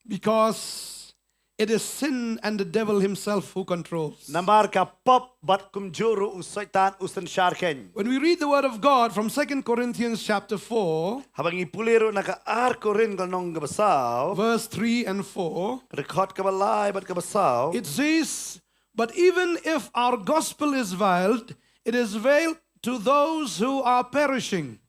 Because it is sin and the devil himself who controls. Namar ka pop bad kumjuh ruh u Soitan u synshar keiñ. When we read the word of God from Second Corinthians chapter four, Haba ngi pule ruh na ka ar Korinth ka lynnong kaba saw. Verse three and four. Ka dkhot kaba lai bad kaba saw. It says, "But even if our gospel is veiled, it is veiled to those who are perishing.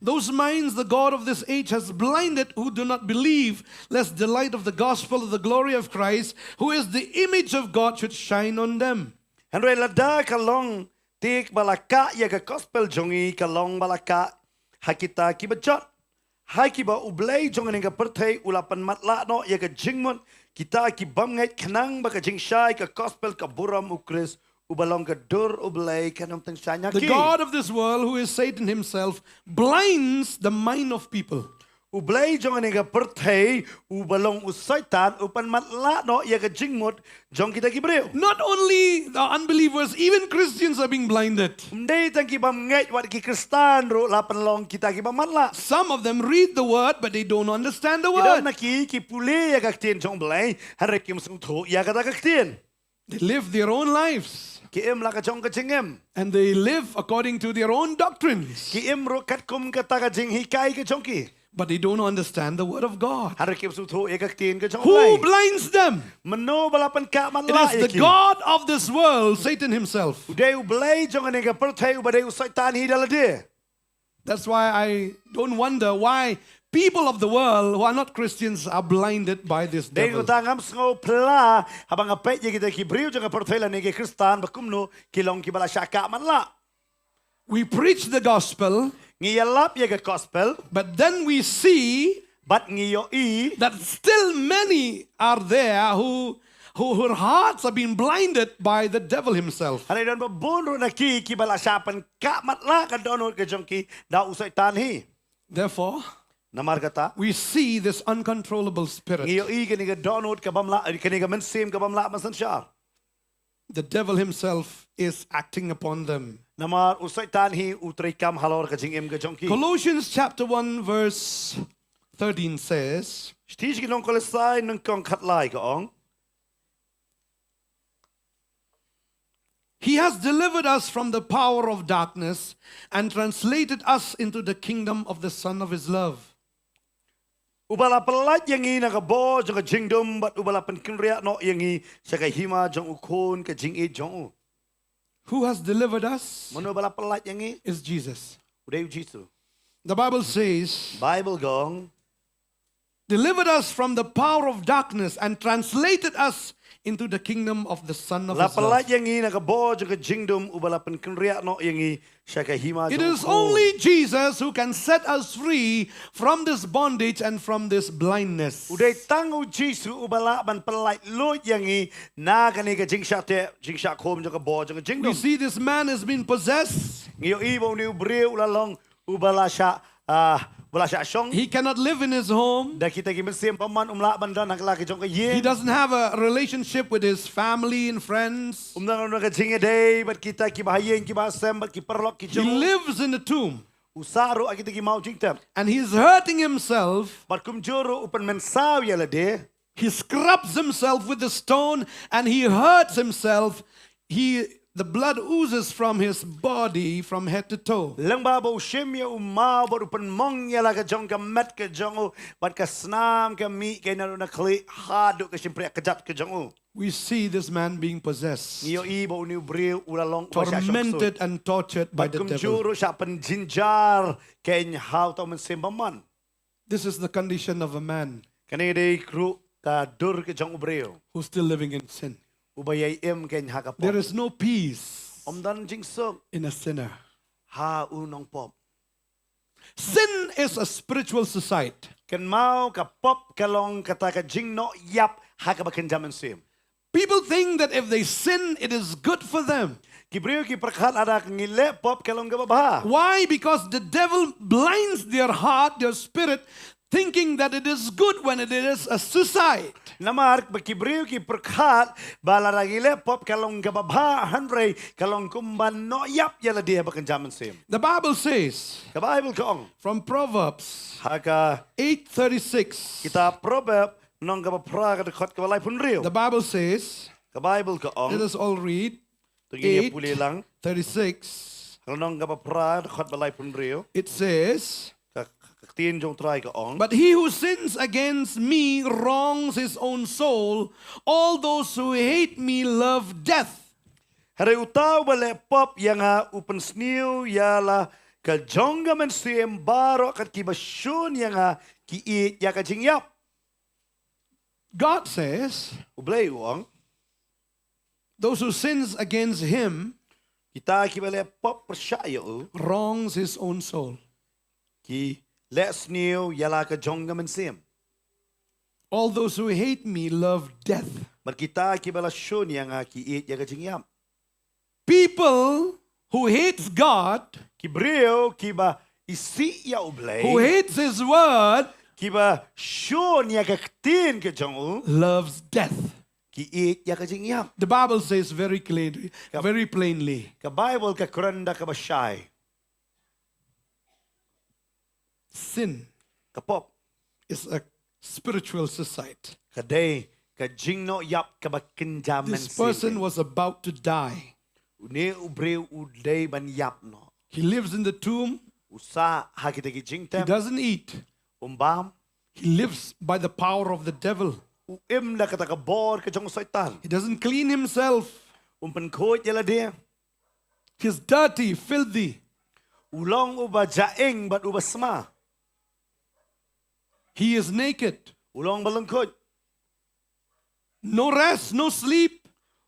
Those minds the God of this age has blinded, who do not believe, lest the light of the gospel of the glory of Christ, who is the image of God, should shine on them. Hynrei lada ka long te ba la kah ïa ka gospel jong ngi, ka long ba la kah ha kita kiba jot, ha kiba U Blei jong kane ka pyrthei u la pynmatlah noh ïa ka jingmut kita ki bymngeit, khnang ba ka jingshai ka gospel ka burom U Khrist, uba long ka dur U Blei, kan ym tyngshaiñ ïa ki. The God of this world, who is Satan himself, blinds the mind of people. U Blei jong kane ka pyrthei, uba long u Soitan, u pynmatlah noh ïa ka jingmut jong kita ki briew. Not only the unbelievers, even Christians are being blinded. Ym dei tang ki bymngeit, wat ki Khristan ruh la pynlong kita kiba matlah. Some of them read the word, but they don't understand the word. Ki don na ki, ki pule ïa ka ktien jong U Blei, hynrei kim sngewthuh ïa kata ka ktien. They live their own lives. Ki im la ka jong ka jingim. And they live according to their own doctrines. Ki im ruh katkum kata ka jinghikai ka jong ki. But they don't understand the word of God. Hynrei kim sngewthuh ïa ka ktien ka jong U Blei. Who blinds them? Mano ba la pynkah matlah ïa ki? It is the God of this world, Satan himself. U dei U Blei jong kane ka pyrthei, uba dei u Soitan hi da lade. That's why I don't wonder why people of the world who are not Christians are blinded by this devil. Dei kata ngam sngewphylla haba nga peit ïa kita ki briew jong ka pyrthei lane ki Khristan ba kumno ki long kiba la shah kah matlah. We preach the gospel. Ngi ïalap ïa ka gospel. But then we see, bad ngi ïohi, that still many are there who, who, whose hearts have been blinded by the devil himself. Hynrei don ba bun ruh na ki, kiba la shah pynkah matlah ka dohnud ka jong ki da u Soitan hi. Therefore, namar kata, we see this uncontrollable spirit. Ngi ïohi kane ka dohnud ka bym lah, kane ka mynsiem ka bym lah ban synshar. The devil himself is acting upon them. Namar u Soitan hi u treikam halor ka jingim ka jong ki. Colossians chapter one verse thirteen says, Shithi sha ki nong Kolossai nyngkong khatlai ka ong, He has delivered us from the power of darkness and translated us into the kingdom of the Son of his love. Uba la pyllait ïa ngi na ka bor jong ka jingdum, bad uba la pynkynriah noh ïa ngi sha ka hima jong u Khun ka jingïeit jong u. Who has delivered us? Mano ba la pyllait ïa ngi? Is Jesus. U dei u Jisu. The Bible says, Bible ka ong, delivered us from the power of darkness and translated us into the kingdom of the Son of his love. La pyllait ïa ngi na ka bor jong ka jingdum, uba la pynkynriah noh ïa ngi sha ka hima jong u Khun. It is only Jesus who can set us free from this bondage and from this blindness. U dei tang u Jisu uba lah ban pyllait luid ïa ngi na kane ka jingshah teh jingshah khum jong ka bor jong ka jingdum. We see this man has been possessed. Ngi ïohi ba une u briew u la long uba la shah, ah, uba la shah shong. He cannot live in his home. Da kita ki mynsiem bymman um lah ban don ha la ka jong ka ïing. He doesn't have a relationship with his family and friends. Um don ka jingïadei bad kita kiba ha ïing kiba ha sem bad ki paralok ki jong u. He lives in a tomb. U sah ruh ha kita ki maw jingtep. And he is hurting himself. Bad kumjuh ruh u pynmynsaw ïa lade. He scrubs himself with the stone and he hurts himself. He, the blood oozes from his body from head to toe. Lyngba ba u shim ïa u maw bad u pynmong ïa la ka jong ka met ka jong u, bad ka snam ka mih ka ïa na u na khlieh haduh ka shympriah kjat ka jong u. We see this man being possessed. Ngi ïohi ba une u briew u la long uba shah shong ksuid. Tormented and tortured by the devil. Bad kumjuh ruh shah pynjynjar kein ha uta u mynsiem bymman. This is the condition of a man. Kane dei ruh ka dur ka jong u briew. Who's still living in sin. Uba ïai im kein ha ka pop. There is no peace. Um don jingsuk. In a sinner. Ha u nongpop. Sin is a spiritual suicide. Kynmaw ka pop ka long kata ka jingnoh ïap ha kaba kynja mynsiem. People think that if they sin, it is good for them. Ki briew ki pyrkhat lada ngi leh pop ka long kaba bha. Why? Because the devil blinds their heart, their spirit, thinking that it is good when it is a suicide. Namar ba ki briew ki pyrkhat ba lada ngi leh pop ka long kaba bha, hynrei ka long kumba noh ïap ïa lade ha ba kynja mynsiem. The Bible says, ka Bible ka ong, from Proverbs, ha ka eight thirty-six, kitab Proverb, lynnong kaba phra ka dkhot kaba laiphew hynriew. The Bible says, ka Bible ka ong, let us all read. To ngin ïa pule lang. Eight thirty-six. Lynnong kaba phra dkhot ba laiphew hynriew. It says, ka, ka ktien jong U Trai ka ong, but he who sins against me wrongs his own soul. All those who hate me love death. Hynrei uta uba leh pop ïa nga u pynsniew ïa la Ka jong ka mynsiem baroh kat kiba shun ïa nga ki ïeit ïa ka jingïap. God says, U Blei u ong, those who sins against him kita kiba leh pop pyrshah ïa u, wrongs his own soul. Ki leh sniew ïa la ka jong ka mynsiem. All those who hate me love death. Bad kita kiba la shun ïa nga ki ïeit ïa ka jingïap. People who hates God, ki briew kiba isih ïa U Blei, who hates his word, kiba shun ïa ka ktien ka jong u, loves death. Ki ïeit ïa ka jingïap. The Bible says very clearly, very plainly. Ka Bible ka kren da kaba shai. Sin, ka pop, is a spiritual suicide. Ka dei ka jingnoh ïap kaba kynja mynsiem. This person was about to die. Une u briew u dei ban ïap noh. He lives in the tomb. U sah ha kita ki jingtem. He doesn't eat. Um bam. He lives by the power of the devil. U im da kata ka bor ka jong Soitan. He doesn't clean himself. Um pynkhuid ïa lade. He's dirty, filthy. U long uba jaing bad uba sma. He is naked. U long ba lyngkhuid. No rest, no sleep.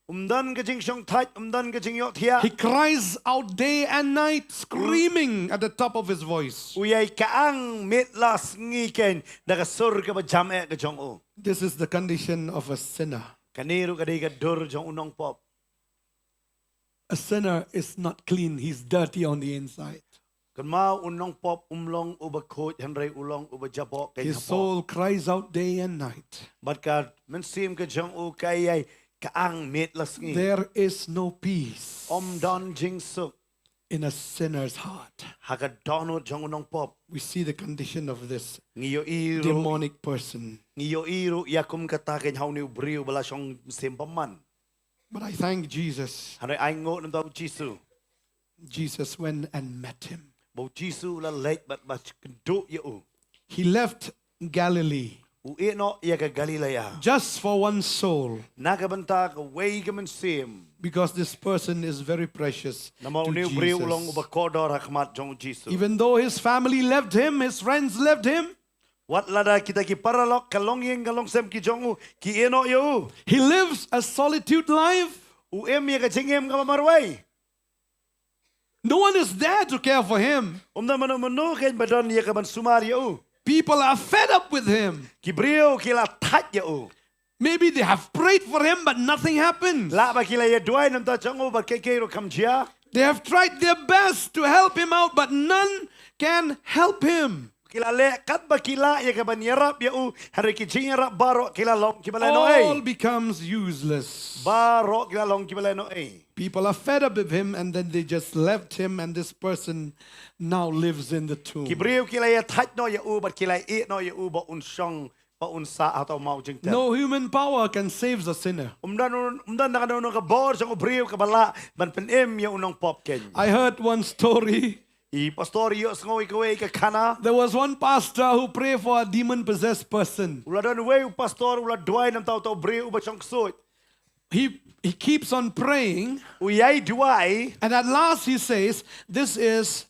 Um don ka jingshongthait, um don ka jingïohthiah. He cries out day and night, screaming at the top of his voice. U ïai ka-ang miet la sngi keiñ da ka sur kaba jam eh ka jong u. This is the condition of a sinner. Kane ruh ka dei ka dur jong u nongpop. A sinner is not clean, he's dirty on the inside. Kynmaw, u nongpop um long uba khuid, hynrei u long uba jaboh keiñ ha pop. His soul cries out day and night. Bad ka mynsiem ka jong u ka ïai ka-ang miet la sngi. There is no peace. Um don jingsuk. In a sinner's heart. Ha ka dohnud jong u nongpop. We see the condition of this demonic person. Ngi ïohi ruh ïa kum kata keiñ ha une u briew ba la shong mynsiem bymman. But I thank Jesus. Hynrei ai nguh na u Jisu. Jesus went and met him. Ba u Jisu u la leit bad ba kynduh ïa u. He left Galilee. U ïeh noh ïa ka Galilea. Just for one soul. Na ka bynta kawei ka mynsiem. Because this person is very precious to Jesus. Namar une u briew u long uba kordor ha khmat jong u Jisu. Even though his family left him, his friends left him. Wat lada kita ki paralok, ka longïing ka longsem ki jong u ki ïeh noh ïa u. He lives a solitude life. U im ïa ka jingim kaba marwei. No one is there to care for him. Um don mano mano keiñ ba don ïa ka ban sumar ïa u. People are fed up with him. Ki briew ki la thait ïa u. Maybe they have prayed for him, but nothing happens. Lah ba ki la ïa duwai namar jong u, bad kaei kaei ruh kam jia. They have tried their best to help him out, but none can help him. Ki la leh katba ki lah ïa ka ban ïarap ïa u, hynrei ki jingïarap baroh ki la long kiba lehnohei. All becomes useless. Baroh ki la long kiba lehnohei. People are fed up with him and then they just left him, and this person now lives in the tomb. Ki briew ki la ïa thait noh ïa u, bad ki la ïeh noh ïa u ba un shong, ba un sah ha uta u maw jingtep. No human power can save the sinner. Um don, um don da kano kano ka bor jong u briew kaba lah ban pynim ïa u nongpop keiñ. I heard one story. I pastor ïohsngew ïa kawei ka khana. There was one pastor who prayed for a demon-possessed person. U la don uwei u pastor u la duwai namar uta u briew uba shong ksuid. He, he keeps on praying. U ïai duwai. And at last he says, "This is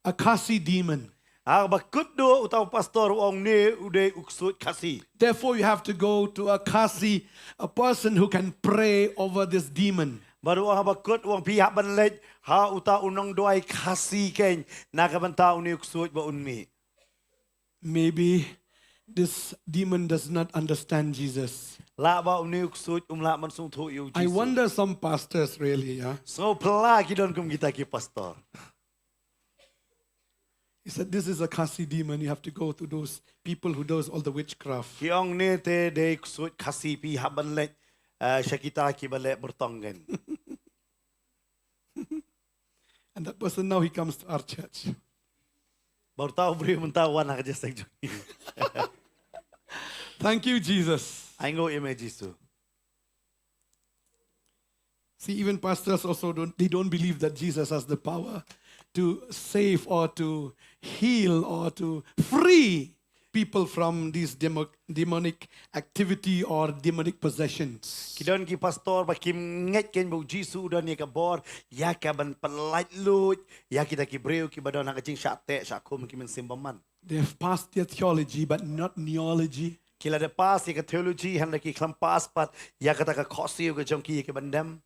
a Khasi demon." Haba kut duh uta u pastor u ong, "Une u dei u ksuid Khasi." Therefore, you have to go to a Khasi, a person who can pray over this demon. Bad u ong haba kut, u ong phi hap ban leit ha uta u nongduwai Khasi keiñ, na ka bynta une u ksuid ba un mih. Maybe this demon does not understand Jesus. Lah ba une u ksuid um lah ban sngewthuh ïa u Jisu. I wonder some pastors really, yeah. Sngewphylla ki don kum kita ki pastor. He said, "This is a Khasi demon. You have to go to those people who does all the witchcraft." Ki ong, "Une te dei ksuid Khasi, phi hap ban leit, eh, sha kita kiba leh byrtong keiñ." And that person now he comes to our church. Bad uta u briew mynta u wan ha ka jingïaseng jong ngi. Thank you, Jesus. Ai nguh ïa me Jisu. See, even pastors also don't, they don't believe that Jesus has the power to save or to heal or to free. people from these demo- demonic activity or demonic possessions. Ki don ki pastor ba kim ngeit kein ba u Jisu u don ïa ka bor ïa ka ban pyllait luid ïa kita ki briew kiba don ha ka jingshah teh shah khum ki mynsiem bymman. They have passed their theology, but not neology. Ki la dep pass ïa ka theology hynrei ki khlem pass pat ïa kata ka khohsiew ka jong ki ïa ka ban dem.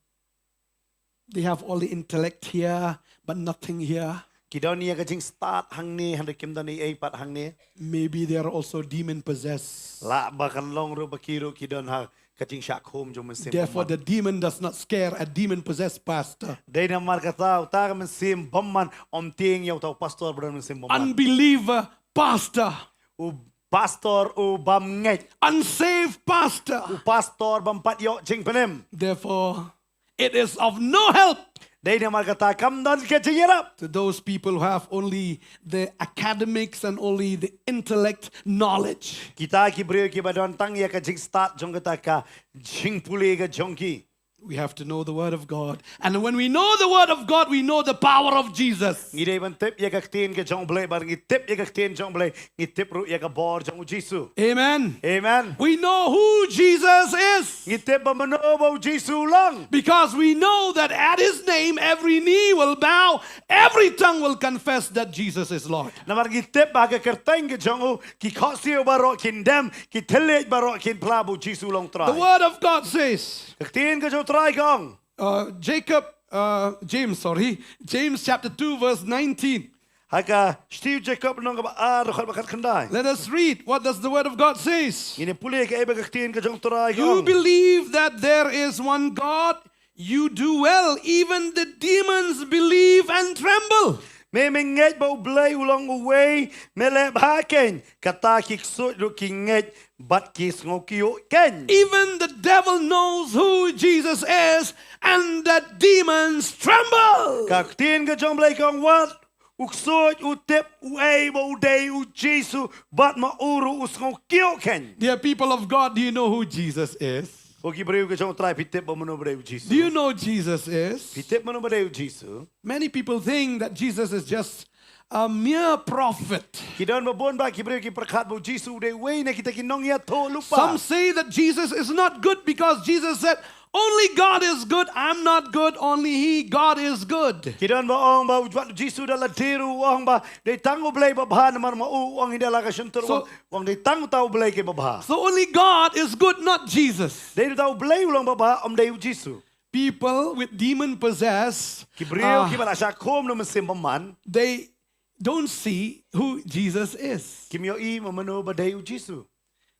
They have all the intellect here, but nothing here. Ki don ïa ka jingstad hangne hynrei kim don ei ei pat hangne. Maybe they are also demon possessed. Lah ba kan long ruh ba ki ruh ki don ha ka jingshah khum jong mynsiem. Therefore, the demon does not scare a demon possessed pastor. Dei namar kata uta ka mynsiem bymman ym tieng ïa uta u pastor ba don mynsiem bymman. Unbeliever pastor. U pastor u bym ngeit. Unsaved pastor. U pastor bym pat ïoh jingpynim. Therefore, it is of no help Dei namar kata kam don ka jingïarap. To those people who have only the academics and only the intellect knowledge. Kita ki briew kiba don tang ïa ka jingstad jong kata ka jingpule ka jong ki. We have to know the word of God. And when we know the word of God, we know the power of Jesus. Ngi dei ban tip ïa ka ktien ka jong u Blei, bad ngi tip ïa ka ktien jong u Blei, ngi tip ruh ïa ka bor jong u Jisu. Amen. Amen. We know who Jesus is. Ngi tip ba mano ba u Jisu u long. Because we know that at his name every knee will bow, every tongue will confess that Jesus is Lord. Namar ngi tip ba ha ka kyrteng ka jong u ki khohsiew baroh kin dem, ki thylliej baroh kin phla ba u Jisu u long Trai. The word of God says, Ka ktien ka jong u Trai ka ong. uh, Jacob, uh, James, sorry, James chapter two, verse nineteen. Ha ka shithi u Jakob lynnong kaba ar, dkhot ba khatkhyndai. Let us read. What does the word of God says? Ngin ïa pule kaei ba ka ktien ka jong u Trai ka You ong. Believe that there is one God, you do well. Even the demons believe and tremble. Me, me ngeit ba u Blei u long uwei, me leh bha kein. Kata ki ksuid ruh ki ngeit bad ki sngewkyiuh kein. Even the devil knows who Jesus is, and the demons tremble. Ka ktien ka jong u Blei ka ong wat u ksuid u tip uei ba u dei u Jisu, bad ma u ruh u sngewkyiuh kein. Dear people of God, do you know who Jesus is? Ko ki briew ka jong u Trai, phi tip ba mano ba dei u Jisu? Do you know Jesus is? Phi tip mano ba dei u Jisu? Many people think that Jesus is just a mere prophet. Ki don ba bun ba ki briew ki pyrkhat ba u Jisu u dei uwei na kita ki nongïathuhlypa. Some say that Jesus is not good because Jesus said, "Only God is good. I'm not good. Only He, God is good." Ki don ba ong ba u, wat u Jisu da lade ruh u ong ba dei tang u Blei ba bha, namar ma u u ong hi da la ka shyntur, u ong, u ong dei tang uta u Blei kaba bha. So only God is good, not Jesus. Dei uta u Blei u long ba bha, ym dei u Jisu. People with demon possessed, Ki briew uh, kiba la shah khum na u mynsiem bymman, they don't see who Jesus is. kim ïohi ma mano ba dei u Jisu.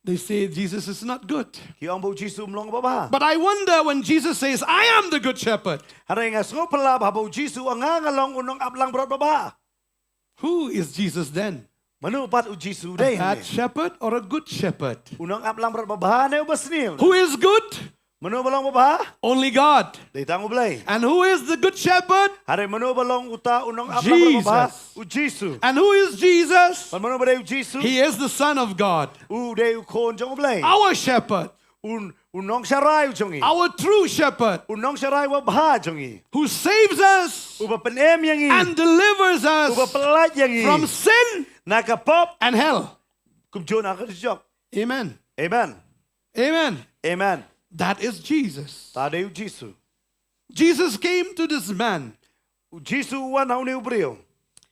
They say Jesus is not good. Ki ong ba u Jisu um long ba bha. But I wonder when Jesus says, "I am the good shepherd." Hynrei nga sngewphylla ba haba u Jisu u ong nga, nga long u nongap langbrot ba bha. Who is Jesus then? Mano pat u Jisu A dei bad hangne? Shepherd or a good shepherd? U nongap langbrot ba bha ne uba sniew? Who is good? Mano ba long ba bha? Only God. Dei tang u Blei. And who is the good shepherd? Hynrei mano ba long uta u nongap langbrot ba bha? Jesus. U Jisu. And who is Jesus? Bad mano ba dei u Jisu? He is the Son of God, U dei u khun jong u Blei. Our shepherd, U, u nongsharai u jong ngi. Our true shepherd, U nongsharai ba bha jong ngi. Who saves us, Uba pynem ïa ngi. And delivers us, Uba pyllait ïa ngi. From sin, na ka pop, And hell. Kumjuh na ka jok. Amen. Amen. Amen. Amen. That is Jesus. Ta dei u Jisu. Jesus came to this man. U Jisu u wan ha une u briew.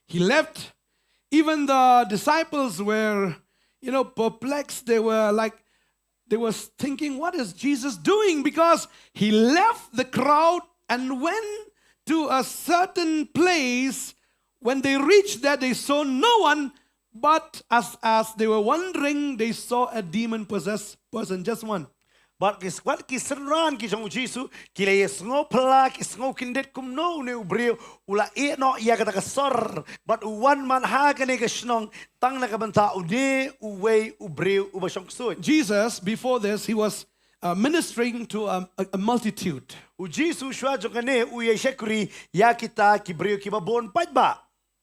He left. Even the disciples were, you know, perplexed. They were like, they were thinking, "What is Jesus doing?" Because he left the crowd and went to a certain place. When they reached there, they saw no one. But as, as they were wandering, they saw a demon possessed person, just one. Bad ki, bad ki synran ki jong u Jisu ki la ïa sngewphylla, ki sngewkyndit kumno une u briew u la ïeh noh ïa kata ka sor bad u wan man ha kane ka shnong tang na ka bynta une uwei u briew uba shong ksuid. Jesus, before this, he was uh, ministering to a, a, a multitude. U Jisu shuwa jong kane u ïa shakri ïa kita ki briew kiba bun paidbah.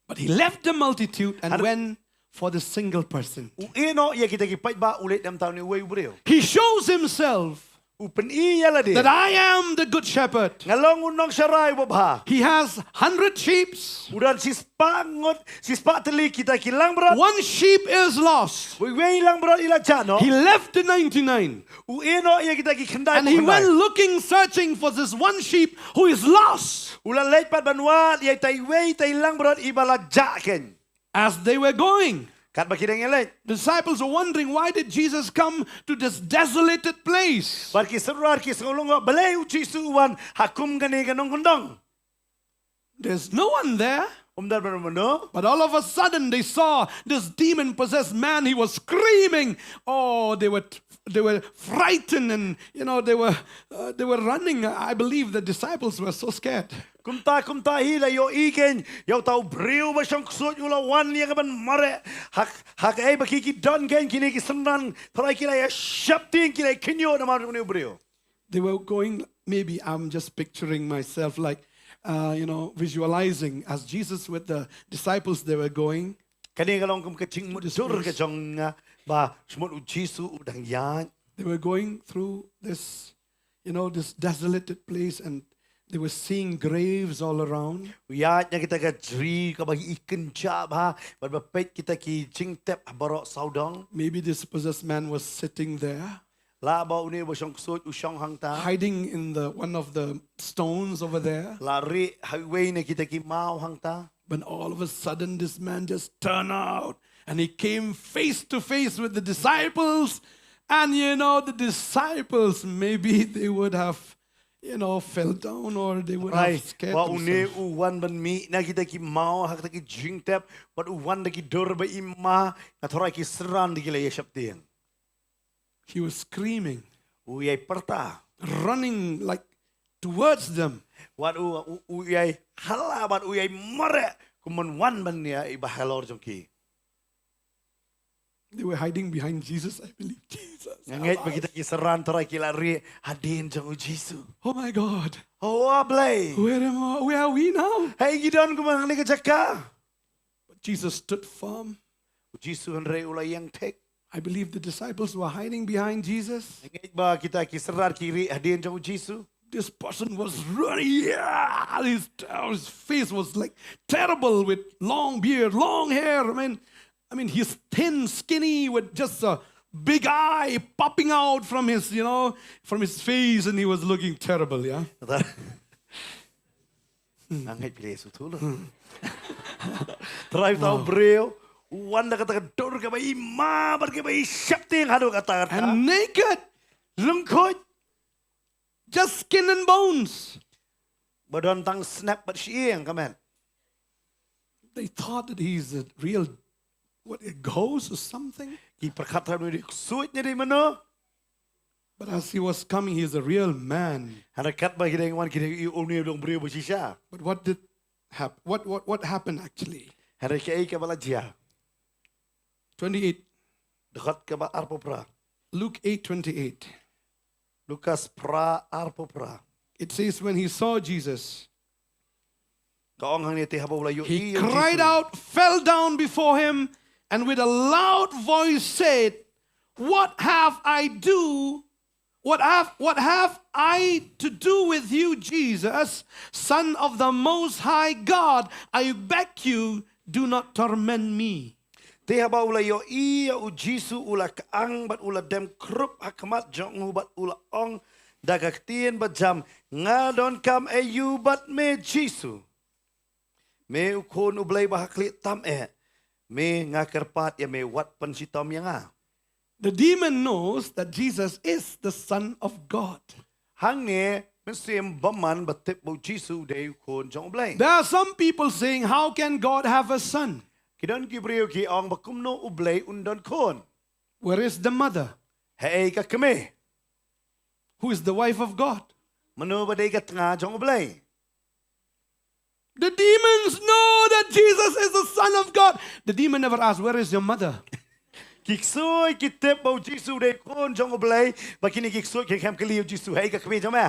But he left the multitude and Had- went for the single person. U ïeh noh ïa kita ki paidbah, u leit na bynta une uwei u briew. He shows himself U pyni ïa lade. That I am the good shepherd. Nga long u nongsharai babha. He has hundred sheep. U don shispah ngut, shispah tylli kita ki langbrot. One sheep is lost. Uwei langbrot i la jah noh. He left the ninety-nine. U ïehnoh ïa kita ki khyndai. And he went looking, searching for this one sheep who is lost. U la leit pat ban wad ïa itai uwei itai langbrot iba la jah khein. As they were going, katba ki dang ïaleit, the disciples were wondering, "Why did Jesus come to this desolated place?" Bad ki synran ki sngew lyngngoh, balei u Jisu u wan ha kum kane ka nongkyndong. There's no one there. Um don ban mano. But all of a sudden, they saw this demon-possessed man. He was screaming. Oh, they were, they were frightened, and, you know, they were, uh, they were running. I believe the disciples were so scared. Kumta, kumta hi la ïohi khein ïa uta u briew ba shong ksuid u la wan ïa ka ban mareh. Ha, ha kaei ba ki, ki don khein kine ki synran, tharai ki la ïa sheptieng, ki la ïa khynñiuh namar une u briew. They were going, maybe I'm just picturing myself, like, uh, you know, visualizing as Jesus with the disciples, they were going. Kane ka long kum ka jingmutdur ka jong nga ba shu mut u Jisu u dang ïaid. They were going through this, you know, this desolated place, and they were seeing graves all around. U ïaid na kita ka jri kaba i kynjah bha, bad ba peit kita ki jingtep baroh sawdong. Maybe this possessed man was sitting there. Lah ba une ba shong ksuid u shong hangta. Hiding in the, one of the stones over there. La rieh ha iwei na kita ki maw hangta. When all of a sudden this man just turned out and he came face to face with the disciples. And, you know, the disciples, maybe they would have, you know, fell down or they would have scared themselves. Ba une u wan ban mih na kita ki maw ha kita ki jingtep, bad u wan da ki dur ba i ma, nga tharai ki synran da ki la ïa sheptieng. He was screaming. U ïai pyrta. Running, like, towards them. Wat u, u, u ïai halla, wat u ïai mareh, kum ban wan ban ïa i ba halor jong ki. They were hiding behind Jesus, I believe. Jesus. Nga ngeit ba kita ki synran tharai ki la rieh hadien jong u Jisu. Oh my God. Oh, ah Blei. Where am I? Where are we now? Haei ngi don kumne ha kane ka jaka? But Jesus stood firm. U Jisu hynrei u la ïeng thik. I believe the disciples were hiding behind Jesus. Nga ngeit ba kita ki synran ki rieh hadien jong u Jisu. This person was running. Yeah, his, his face was, like, terrible with long beard, long hair. I mean, I mean, he's thin, skinny, with just a big eye popping out from his, you know, from his face, and he was looking terrible, yeah? Nga ngeit phi leh suthu lo. Trai tau briew, u wan da kata ka dur kaba i ma, bad kaba i sheptieng haduh katta katta. And naked. Lyngkhuid. Just skin and bones. Ba don tang snep bad shyieng ka met. They thought that he is a real, what, a ghost or something. Ki pyrkhat tharai une u dei ksuid ne dei mano. But as he was coming, he is a real man. Hynrei katba ki dang wan ki dang ïohi une u long briew ba shisha. But what did hap-, what, what, what happened actually? Hynrei kaei kaba la jia? Twenty-eight. Dkhot kaba arphew phra. Luke eight twenty-eight. Lukas phra arphew phra. It says, when he saw Jesus, ka ong hangne, te haba u la ïohi ïa u Jisu, he cried out, fell down before him, and with a loud voice said, "What have I do? What have, what have I to do with you, Jesus, Son of the Most High God? I beg you, do not torment me." Te haba u la ïohi ïa u Jisu u la kyang bad u la dem khrup ha khmat jong u bad u la ong da ka ktien ba jam, "Nga donkam aïu bad me Jisu, me u Khun u Blei ba haklieh tam eh? Me nga kyrpad ïa me, wat pynshitom ïa nga." The demon knows that Jesus is the Son of God. Hangne mynsiem bymman ba tip ba u Jisu u dei u Khun jong u Blei. There are some people saying, "How can God have a son?" Ki don ki briew ki ong ba kumno u Blei un don khun. Where is the mother? Haei ka kmie? Who is the wife of God? Mano ba dei ka tnga jong u Blei? The demons know that Jesus is the Son of God. The demon never asked, "Where is your mother?" Ki ksuid ki tip ba u Jisu u dei Khun jong u Blei, ba kine ki ksuid ki khlem kylli u Jisu, "Haei ka kmie jong me?"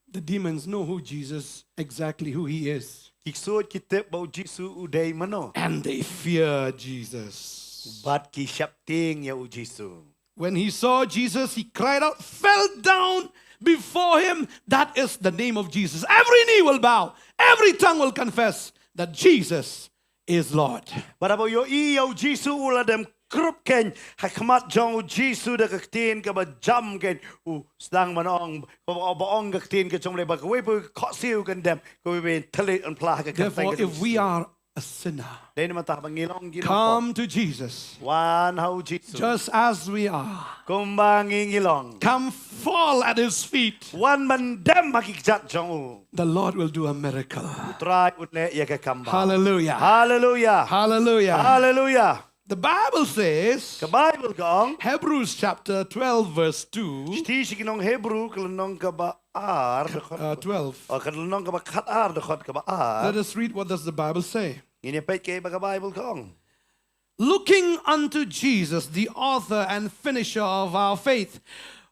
The demons know who Jesus, exactly who he is. Ki ksuid ki tip ba u Jisu u dei mano. And they fear Jesus. Bad ki sheptieng ïa u Jisu. When he saw Jesus, he cried out, fell down before him. That is the name of Jesus. Every knee will bow, every tongue will confess that Jesus is Lord. Bad haba u ïohi ïa u Jisu, u la dem krup keiñ ha khmat jong u Jisu da ka ktien kaba jam keiñ, u sdang ban ong, ba, ba ong ka ktien ka jong u, ba kawei pa u khohsiew kan dem, kawei pa un thylliej un phla ha ka kyrteng ka jong u Jisu. Therefore, if we are a sinner, dei namar kata haba ngi long ki nongpop, come to Jesus, wan ha u Jisu, just as we are. Kumba ngi ngi long. Come fall at his feet. Wan ban dem ha ki kjat jong u. The Lord will do a miracle. U Trai un leh ïa ka kam bha. Hallelujah. Hallelujah. Hallelujah. Hallelujah. The Bible says, ka Baibl ka ong, Hebrews chapter twelve, verse two. Shithi sha ki nong Hebru ka lynnong kaba ar, dkhot, uh, twelve. Oh, ka lynnong kaba khat ar, dkhot kaba ar. Let us read what does the Bible say. Ngin ïa peit kaei ba ka Baibl ka ong. Looking unto Jesus, the author and finisher of our faith,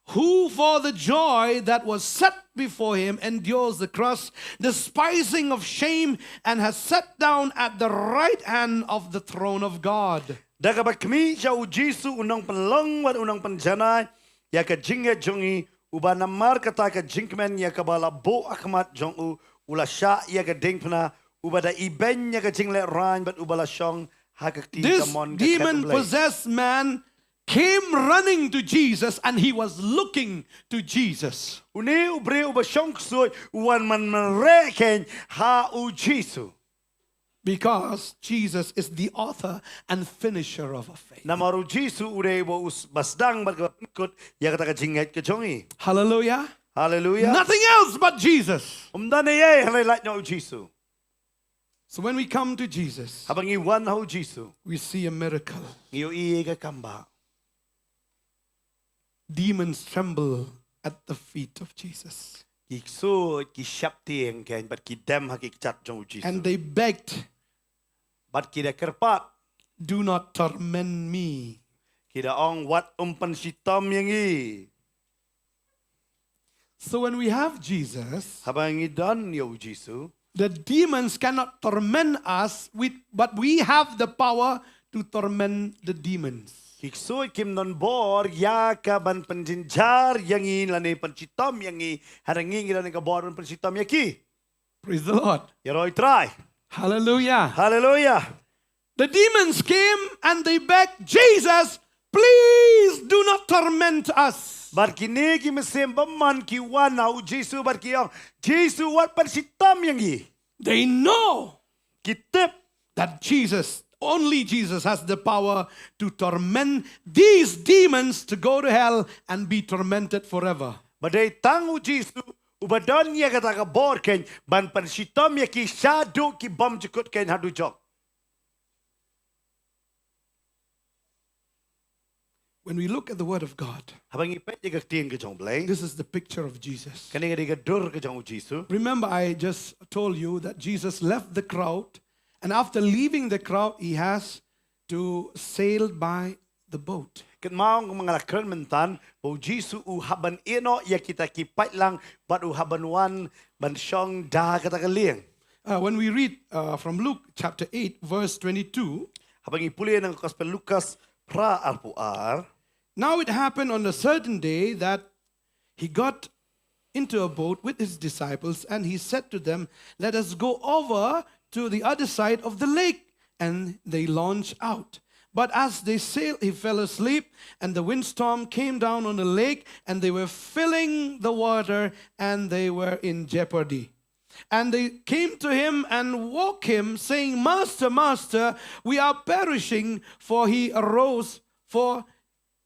who for the joy that was set before him endures the cross, despising of shame, and has sat down at the right hand of the throne of God. Da kaba khmih sha u Jisu u nongpynlong bad u nongpynjanai ïa ka jingngeit jong ngi, uba namar kata ka jingkmen ïa kaba la buh ha khmat jong u, u la shah ïa ka diengphna, uba da ibeiñ ïa ka jinglehraiñ bad uba la shong ha ka kti kamon ka khet U Blei. This demon-possessed man came running to Jesus and he was looking to Jesus. Une u briew uba shong ksuid u wan man mareh keiñ ha u Jisu. Because Jesus is the author and finisher of our faith. Namar u Jisu u dei uba sdang bad kaba pynkut ïa kata ka jingngeit ka jong ngi. Hallelujah. Hallelujah. Nothing else but Jesus. Ym don ei ei hynrei lait noh u Jisu. So when we come to Jesus, haba ngi wan ha u Jisu, we see a miracle. Ngi ïohi ïa ka kam bha. Demons tremble at the feet of Jesus. Ki ksuid ki sheptieng keiñ bad ki dem ha ki kjat jong u Jisu. And they begged, bad ki da kyrpad, do not torment me. Ki da ong, wat ym pynshitom ïa ngi. So when we have Jesus, haba ngi don ïa u Jisu, the demons cannot torment us, with, but we have the power to torment the demons. Ki ksuid kim don bor ïa ka ban pynjynjar ïa ngi lane pynshitom ïa ngi, hynrei ngi ngi don ka bor ban pynshitom ïa ki. Praise the Lord. Ïaroh ïa u Trai. Hallelujah. Hallelujah. The demons came and they begged Jesus, please do not torment us. Bad kine ki mynsiem bymman ki wan ha u Jisu bad ki ong, Jisu, wat pynshitom ïa ngi. They know, ki tip, that Jesus, only Jesus has the power to torment these demons to go to hell and be tormented forever. Ba dei tang u Jisu uba don ïa kata ka bor keiñ ban pynshitom ïa ki shaduh ki bymjukut keiñ haduh jong. When we look at the word of God, haba ngi peit ïa ka ktien ka jong u Blei, this is the picture of Jesus. Kane ka dei ka dur ka jong u Jisu. Remember, I just told you that Jesus left the crowd, and after leaving the crowd, he has to sail by the boat. Kynmaw kumba nga la kren mynta ba u Jisu u hap ban ïeh noh ïa kita ki paidlang bad u hap ban wan ban shong da kata ka lieng. Uh, when we read, uh, from Luke chapter eight, verse twenty-two. Haba ngi pule na ka Gospel Lukas phra arphew ar. Now it happened on a certain day that he got into a boat with his disciples, and he said to them, let us go over to the other side of the lake. And they launched out. But as they sailed, he fell asleep, and the windstorm came down on the lake, and they were filling the water, and they were in jeopardy. And they came to him and woke him, saying, Master, Master, we are perishing. For he arose, for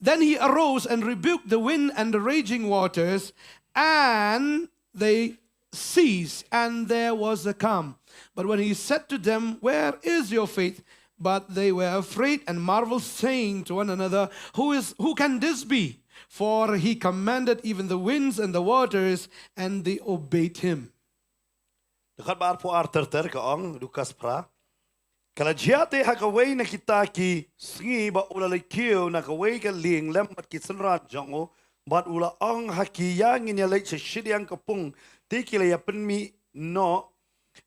then he arose and rebuked the wind and the raging waters, and they ceased, and there was a calm. But when he said to them, where is your faith? But they were afraid and marveled, saying to one another, who is, who can this be? For he commanded even the winds and the waters, and they obeyed him. Dkhot ba arphew ar ter ter ka ong, Lukas phra. Ka la jia te ha kawei na kita ki sngi ba u la leit kiew na kawei ka lieng lem bad ki synran jong u, bad u la ong ha ki, ïa ngin ïa leit sha shiliang ka pung. Te ki la ïa pynmih noh.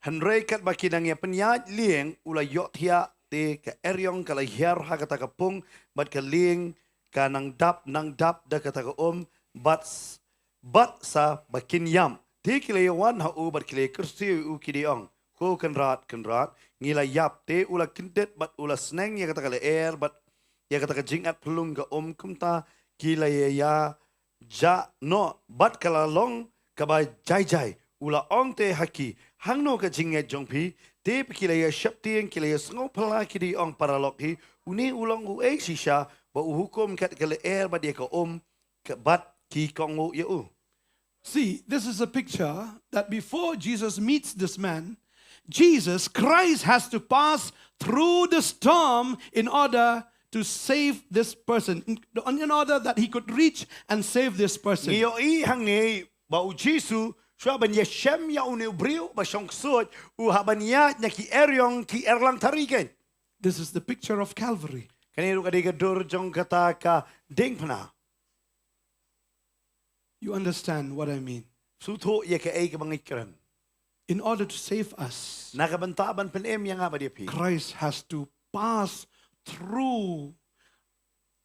Hynrei katba ki dang ïa pynïaid lieng, u la ïohthiah te ka eriong ka la hiar ha kata ka pung, bad ka lieng ka nang dap, nang dap da kata ka um, bad s-, bad sa ba kin ïam. Te ki la ïawan ha u bad ki la ïakyrsieh ïa u, ki da ong, Ko Kynrad, Kynrad, ngi la ïap. Te u la kyndit bad u la sneng ïa kata ka lyer bad ïa kata ka jingat phyllung ka um. Kumta ki la ïa, ïa jah noh bad ka la long kaba jai jai. U la ong te ha ki, Hangno ka jingngeit jong phi? Te ki la ïa sheptieng, ki la ïa sngewphylla, ki da ong, Paralok hi, une u long uei shisha ba u hukum kat ka lyer bad ïa ka um, ka bad ki kohnguh ïa u? See, this is a picture that before Jesus meets this man, Jesus Christ has to pass through the storm in order to save this person, in, in order that he could reach and save this person. Ngi ïohi hangne ba u Jisu, shuwa ban ïashem ïa une u briew ba shong ksuid, u hap ban ïaid na ki eriong, ki erlang tari kein. This is the picture of Calvary. Kane ruh ka dei ka dur jong kata ka diengphna. You understand what I mean? Sngewthuh ïa kaei kaba nga kren. In order to save us, na ka bynta ban pynim ïa nga bad ïa phi, Christ has to pass through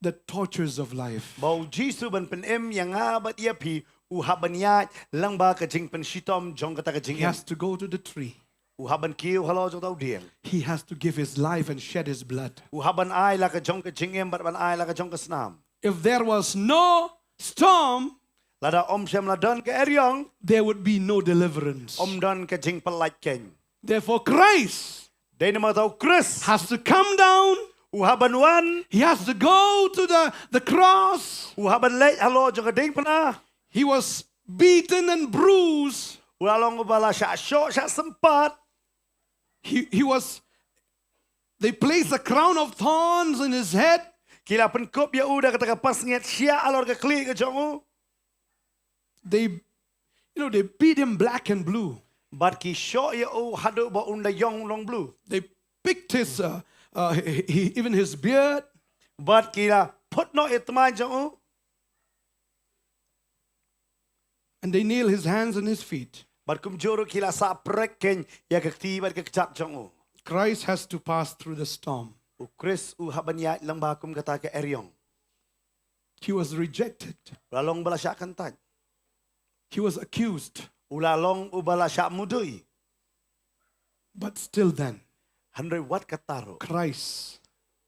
the tortures of life. Ba u Jisu ban pynim ïa nga bad ïa phi, u hap ban ïaid lyngba ka jingpynshitom jong kata ka jingim. He has to go to the tree. U hap ban kiew halor jong uta u dieng. He has to give his life and shed his blood. U hap ban ai la ka jong ka jingim bad ban ai la ka jong ka snam. If there was no storm, lada ym shym la don ka eriong, there would be no deliverance. Ym don ka jingpyllait kein. Therefore, Christ, dei namar uta u Khrist, has to come down. U hap ban wan. He has to go to the, the cross. U hap ban leit halor jong ka diengphna. He was beaten and bruised. U la long uba la shah shoh shah sympat. He, he was, they placed a crown of thorns in his head. Ki la pynkup ïa u da kata ka pasngiat shiah halor ka khlieh ka jong u. They, you know, they beat him black and blue. Bad ki shoh ïa u haduh ba un da ïong long blue. They picked his, uh, uh, he, he, even his beard. Bad ki la phut noh ïa i tmaiñ jong u. And they nail his hands and his feet. Bad kumjuh ruh ki la sah prek kein ïa ka kti bad ka kjat jong u. Christ has to pass through the storm. U Khrist u hap ban ïaid lyngba kum kata ka eriong. He was rejected. U la long uba la shah kyntait. He was accused. U la long uba la shah mudui. But still then, hynrei wat kata ruh, Christ,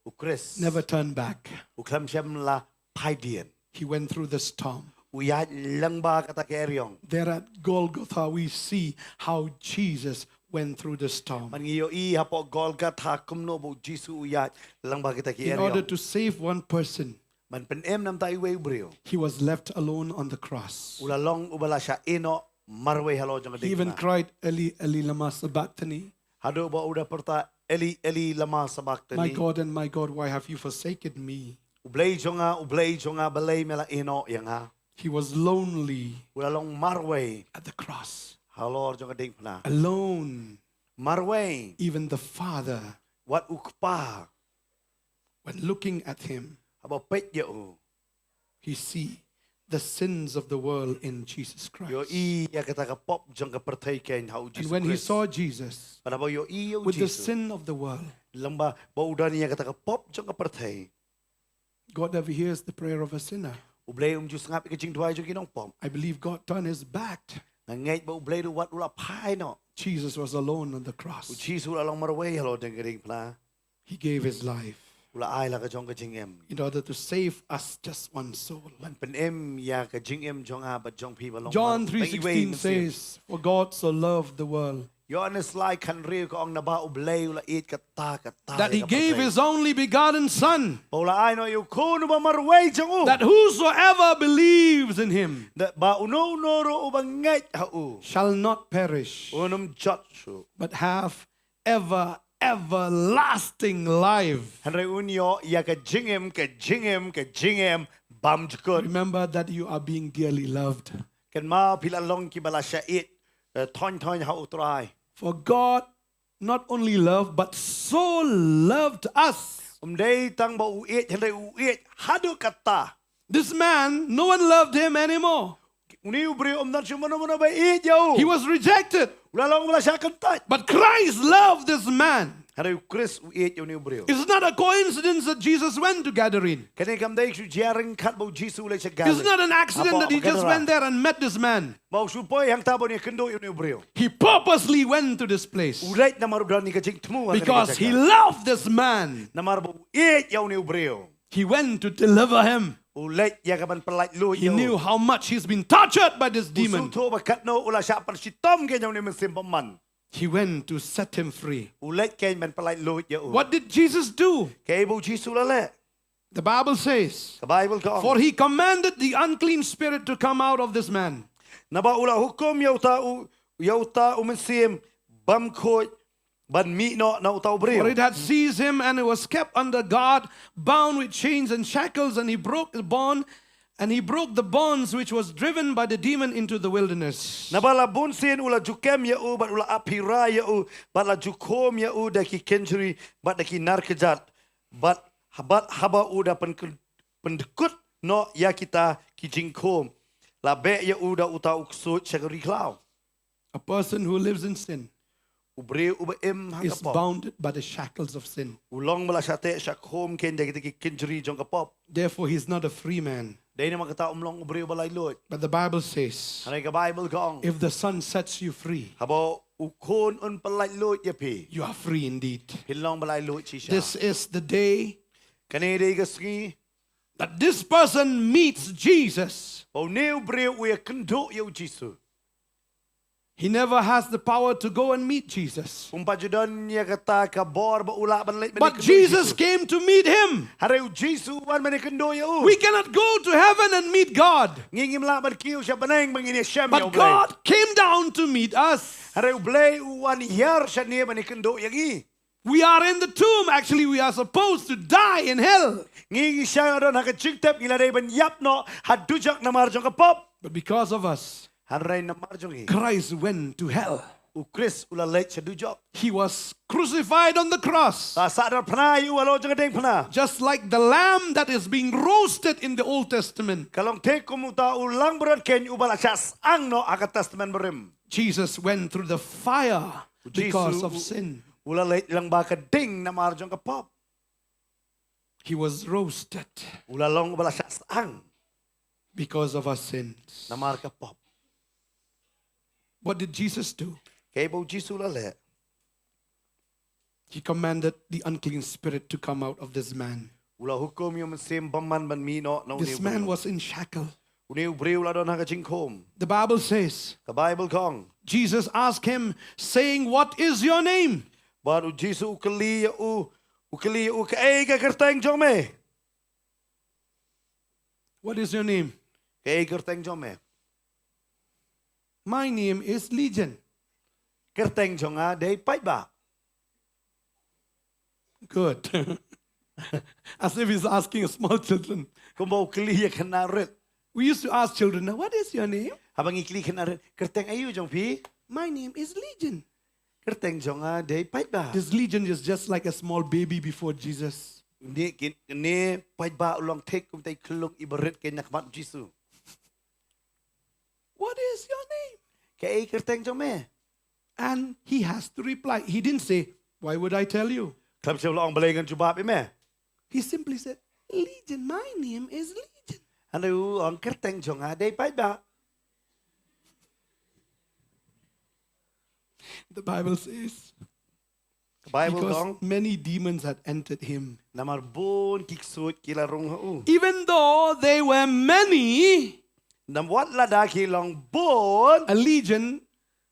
u Khrist, never turned back. U khlem shym la phai dien. He went through the storm. U ïaid lyngba kata ka eriong. There at Golgotha, we see how Jesus went through the storm. Bad ngi ïohi hapoh Golgotha kumno ba u Jisu u ïaid lyngba kata ka eriong. In order to save one person, ban pynim na bynta iwei u briew, he was left alone on the cross. U la long uba la shah ïeh noh marwei halor jong ka diengphna. He even cried, "Eli, Eli, lama sabachthani?" Haduh ba u da pyrta, "Eli, Eli, lama sabachthani?" "My God and my God, why have you forsaken me?" "U Blei jong nga, u Blei jong nga, balei me la ïeh noh ïa nga?" He was lonely. U la long marwei at the cross. Halor jong ka diengphna. Alone. Marwei. Even the Father, wat u Kpa, when looking at him, haba peit ïa u, he see the sins of the world in Jesus Christ. Ïohi ïa kata ka pop jong ka pyrthei kein ha u Jisu Khrist. And when he saw Jesus, bad haba ïohi ïa u Jisu, with the sin of the world, lyngba ba u don ïa kata ka pop jong ka pyrthei. God never hears the prayer of a sinner. U Blei um ju sngap ïa ka jingduwai jong ki nongpop. I believe God turned his back. Nga ngeit ba u Blei ruh wat u la phai noh. Jesus was alone on the cross. U Jisu u la long marwei halor jong ka diengphna. He gave his life. U la ai la ka jong ka jingim. In order to save us just one soul. Ban pynim ïa ka jingim jong nga bad jong phi ba long marwei. John three sixteen says, "For God so loved the world." Ïoannis lai khathynriew ka ong, naba u Blei u la ïeit kata, kata, that he gave his only begotten Son. Ba u la ai noh ïa u khun uba marwei jong u. That whosoever believes in him, ba uno uno ruh uba ngeit ha u, shall not perish, un ym jot shuh, but have ever, everlasting life. Hynrei un ïoh ïa ka jingim, ka jingim, ka jingim bymjukut. Remember that you are being dearly loved. Kynmaw phi la long kiba la shah ïeit, eh, thoiñ thoiñ ha u Trai. For God not only loved, but so loved us. Um dei tang ba u ïeit, hynrei u ïeit haduh kata. This man, no one loved him anymore. Une u briew um don shuh mano mano ba ïeit ïa u. He was rejected. U la long uba la shah kyntait. But Christ loved this man. Hynrei u Khrist u ïeit ïa une u briew. It's not a coincidence that Jesus went to Gadarene. Kane kam dei shu jia ryngkat ba u Jisu u leit sha Galili. It's not an accident that he just went there and met this man. Ba u shu poi hangta ba un ïakynduh ïa une u briew. He purposely went to this place. U leit namar u don ïa ka jingthmu ha kane ka jaka. Because he loved this man. Namar ba u ïeit ïa une u briew. He went to deliver him. U leit ïa ka ban pyllait luid ïa u. He knew how much he's been tortured by this demon. U sngewthuh ba katno u la shah pynshitom kein ïa une u mynsiem bymman. He went to set him free. U leit kein ban pyllait luid ïa u. What did Jesus do? Kaei ba u Jisu u la leh? The Bible says, ka Baibl ka ong, "For he commanded the unclean spirit to come out of this man." Naba u la hukum ïa uta u, ïa uta u mynsiem bymkhuid ban mih noh na uta u briew. For it had seized him, and he was kept under guard, bound with chains and shackles, and he broke the bond, and he broke the bonds which was driven by the demon into the wilderness. Naba la bun sien u la ju kem ïa u, bad u la ap hi rai ïa u, bad la ju khum ïa u da ki kynjri bad da ki nar kjat, bad, bad haba u da pyn-, pyndkut noh ïa kita ki jingkhum, la beh ïa u da uta u ksuid sha ka ri khlaw. A person who lives in sin, u briew uba im ha ka pop, is bounded by the shackles of sin. U long ba la shah teh shah khum kein da kita ki kynjri jong ka pop. Therefore, he's not a free man. Dei namar kata um long u briew ba laitluid. But the Bible says, hynrei ka Baibl ka ong, "If the Son sets you free, haba u Khun un pyllait luid ïa phi, you are free indeed." Phin long ba laitluid shisha. This is the day, kane dei ka sngi, that this person meets Jesus. Ba une u briew u ïakynduh ïa u Jisu. He never has the power to go and meet Jesus. Um pat ju don ïa kata ka bor ba u lah ban leit ban ïakynduh ïa u Jisu. But Jesus came to meet him. Hynrei u Jisu u wan ban ïakynduh ïa u. We cannot go to heaven and meet God. Ngi ngim lah ban kiew sha bneng ba ngin ïashem ïa u Blei. But God came down to meet us. Hynrei u Blei u wan hiar shane ban ïakynduh ïa ngi. We are in the tomb. Actually, we are supposed to die in hell. Ngi, ngi shah don ha ka jingtep, ngi la dei ban ïap noh ha dujok namar jong ka pop. But because of us, hynrei namar jong ngi, Christ went to hell. U Khrist u la leit sha dujok. He was crucified on the cross. La sah darphna ïa u halor jong ka diengphna. Just like the lamb that is being roasted in the Old Testament. Ka long thik kum uta u langbrot kein uba la shah syang noh ha ka Testament Barim. Jesus went through the fire because of sin. U Jisu u, u la leit lyngba ka ding namar jong ka pop. He was roasted. U la long uba la shah syang. Because of our sins. Namar ka pop. What did Jesus do? Kaei ba u Jisu u la leh? He commanded the unclean spirit to come out of this man. U la hukum ïa u mynsiem bymman ban mih noh na une u briew. This man was in shackle. Une u briew u la don ha ka jingkhum. The Bible says, ka Baibl ka ong, Jesus asked him, saying, "What is your name?" Bad u Jisu u kylli ïa u, u kylli ïa u, "Kaei ka kyrteng jong me?" What is your name? Kaei ka kyrteng jong me? My name is Legion. Kyrteng jong nga dei Paidbah. Good. As if he's asking small children. Kumba u kylli ïa khynnah rit. We used to ask children, "Now, what is your name?" Haba ngi kylli khynnah rit, "Kyrteng aïu jong phi?" "My name is Legion." "Kyrteng jong nga dei Paidbah." This Legion is just like a small baby before Jesus. Une, kin, une Paidbah u long thik kum utai u khyllung iba rit kein ha khmat Jisu. "What is your name?" "Kaei kyrteng jong me?" And he has to reply. He didn't say, "Why would I tell you?" Khlem shym la ong, "Balei ngan jubab ïa me?" He simply said, "Legion, my name is Legion." Hynrei u ong, "Kyrteng jong nga dei Paidbah." The Bible says, because many demons had entered him. Namar bun ki ksuid ki la rung ha u. Even though they were many, namar wat lada ki long bun, a legion,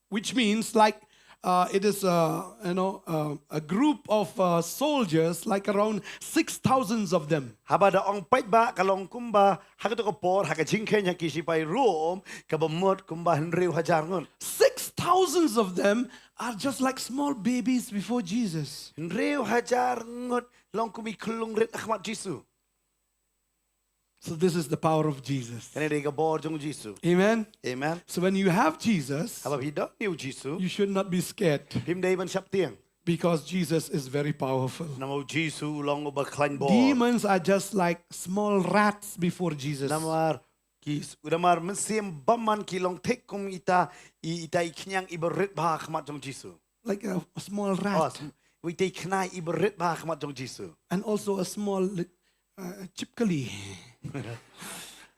which means, like, uh, it is, uh, you know, uh, a group of, uh, soldiers, like, around six thousand of them. Haba da ong Paidbah ka long kumba ha kato ka por, ha ka jingkheiñ ha ki shipai Rom, kaba mut kumba hynriew hajar ngut. Six thousands of them are just like small babies before Jesus. Hynriew hajar ngut long kum i khyllung rit ha khmat Jisu. So this is the power of Jesus. Kane dei ka bor jong u Jisu. Amen. Amen. So when you have Jesus, haba phi don ïa u Jisu, you should not be scared. Phim dei ban sheptieng. Because Jesus is very powerful. Namar u Jisu u long uba khlaiñ bor. Demons are just like small rats before Jesus. Namar ki, namar mynsiem bymman ki long thik kum ita, i, ita i khñiang iba rit bha ha khmat jong u Jisu. Like a, a small rat. Oh, sm-, Wei te khnai i barit bha khmat jong Jisu. And also a small uh, chipkali.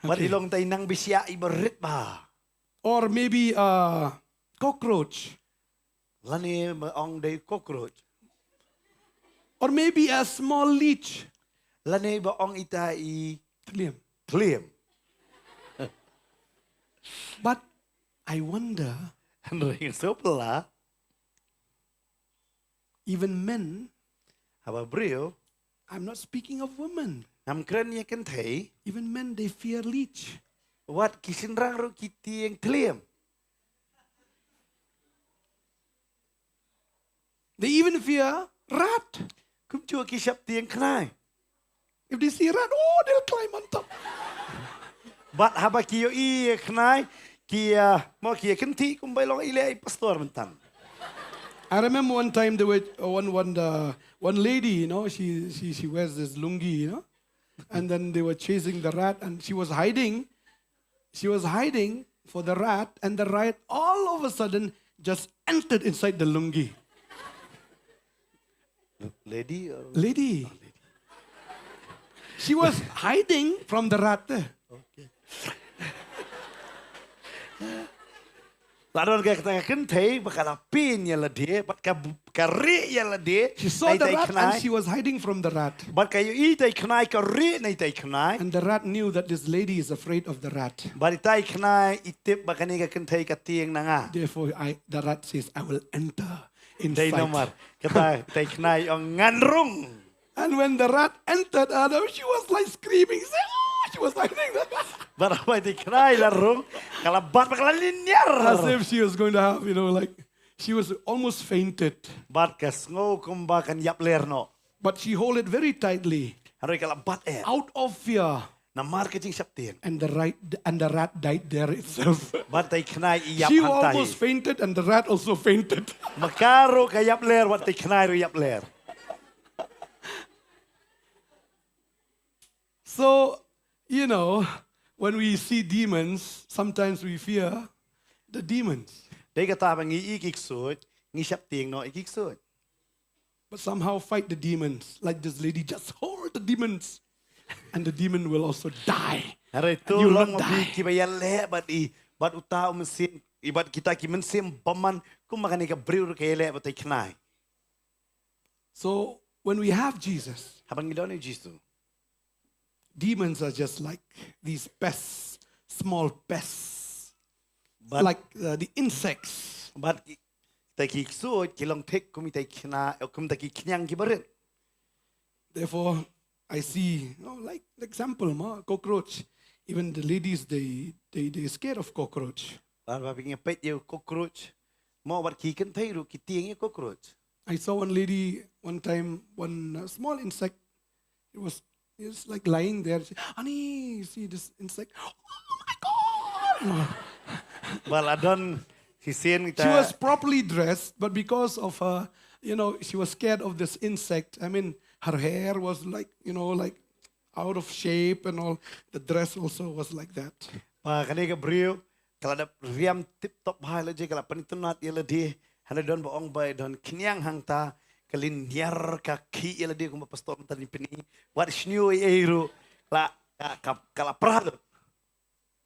Wat okay. Ilong te nang bisiah i barit bha. Or maybe a cockroach. Lane ba ong dei cockroach. Or maybe a small leech. Lane ba ong ita i tliam. Tliam. But I wonder. Hynrei so pela. Even men. Haba briew. I'm not speaking of women. Ngam kren ïa kynthei. Even men they fear leech. Wat ki shynrang ruh ki tieng tliam. They even fear rat. Kumjuh ki shap tieng khnai. If they see rat, oh, they'll climb on top. Bad haba ki ïohi ïa khnai, ki ïa, mo ki ïa kynthih kumba i long i leh i pastor mynta. I remember one time there were uh, one one uh, one lady, you know, she she she wears this lungi, you know, and then they were chasing the rat, and she was hiding. She was hiding for the rat, and the rat all of a sudden just entered inside the lungi. Lady or lady. She was hiding from the rat. Okay. Laron ka kata ka kynthei ba ka la pyn ïa lade bad ka ka rieh ïa lade. She saw the rat and she was hiding from the rat. Bad ka ïohi ita i khnai ka rieh na ita i khnai. And the rat knew that this lady is afraid of the rat. Bad ita i khnai i tip ba kane ka kynthei ka tieng na nga. Therefore I, the rat says, I will enter. Dei namar kata, kata i khnai ong ngan rung. And when the rat entered Adam, she was like screaming. She, oh, she was like that. Bad haba i khnai la rung, ka la bat bad ka la lynñiar. As if she was going to have, you know, like, she was almost fainted. Bad ka sngew kumba kan ïap ler noh. But she hold it very tightly. Hynrei ka la bat eh. Out of fear. Namar ka jingsheptieng. And the right and the rat died there itself. Bad tai khnai i ïap hangtai. She almost fainted and the rat also fainted. Maka ruh ka ïap ler bad tai khnai ruh ïap ler. So, you know, when we see demons, sometimes we fear the demons. Dei kata ba ngi i ki ksuid, ngi sheptieng noh i ki ksuid. But somehow fight the demons. Like this lady, just hold the demons. And the demon will also die. Hynrei to long ma phi kiba ïaleh bad i, bad uta u mynsiem, i bad kita ki mynsiem bymman, kumba kane ka briew ruh ka ïaleh bad i khnai. So when we have Jesus, haba ngi don ïa Jisu, demons are just like these pests, small pests, but, like uh, the insects. But kita ki ksuid ki long thik kum kita ki khna, eh, kum kita ki khñiang ki barit. Therefore, I see, you know, like example, ma, cockroach. Even the ladies, they they they scared of cockroach. Ba ba phi ngi peit ïa cockroach. Mo wat ki kynthei ruh ki tieng ïa cockroach. I saw one lady one time, one uh, small insect. It was it's like lying there. She, Honey, you see this insect? Oh my God! Ba la don shisien kita. She was properly dressed, but because of her, you know, she was scared of this insect. I mean, her hair was like, you know, like out of shape and all. The dress also was like that. Ba kane ka briew ka la dep riam tip top bha ïa lade, ka la pynitynnad ïa lade. Hynrei don ba ong ba don khñiang hangta, ka lynñiar, ka khih ïa lade kumba pastor mynta ngi pyni. Wat shñiuh ei ei ruh la ka, ka, ka la pra lut.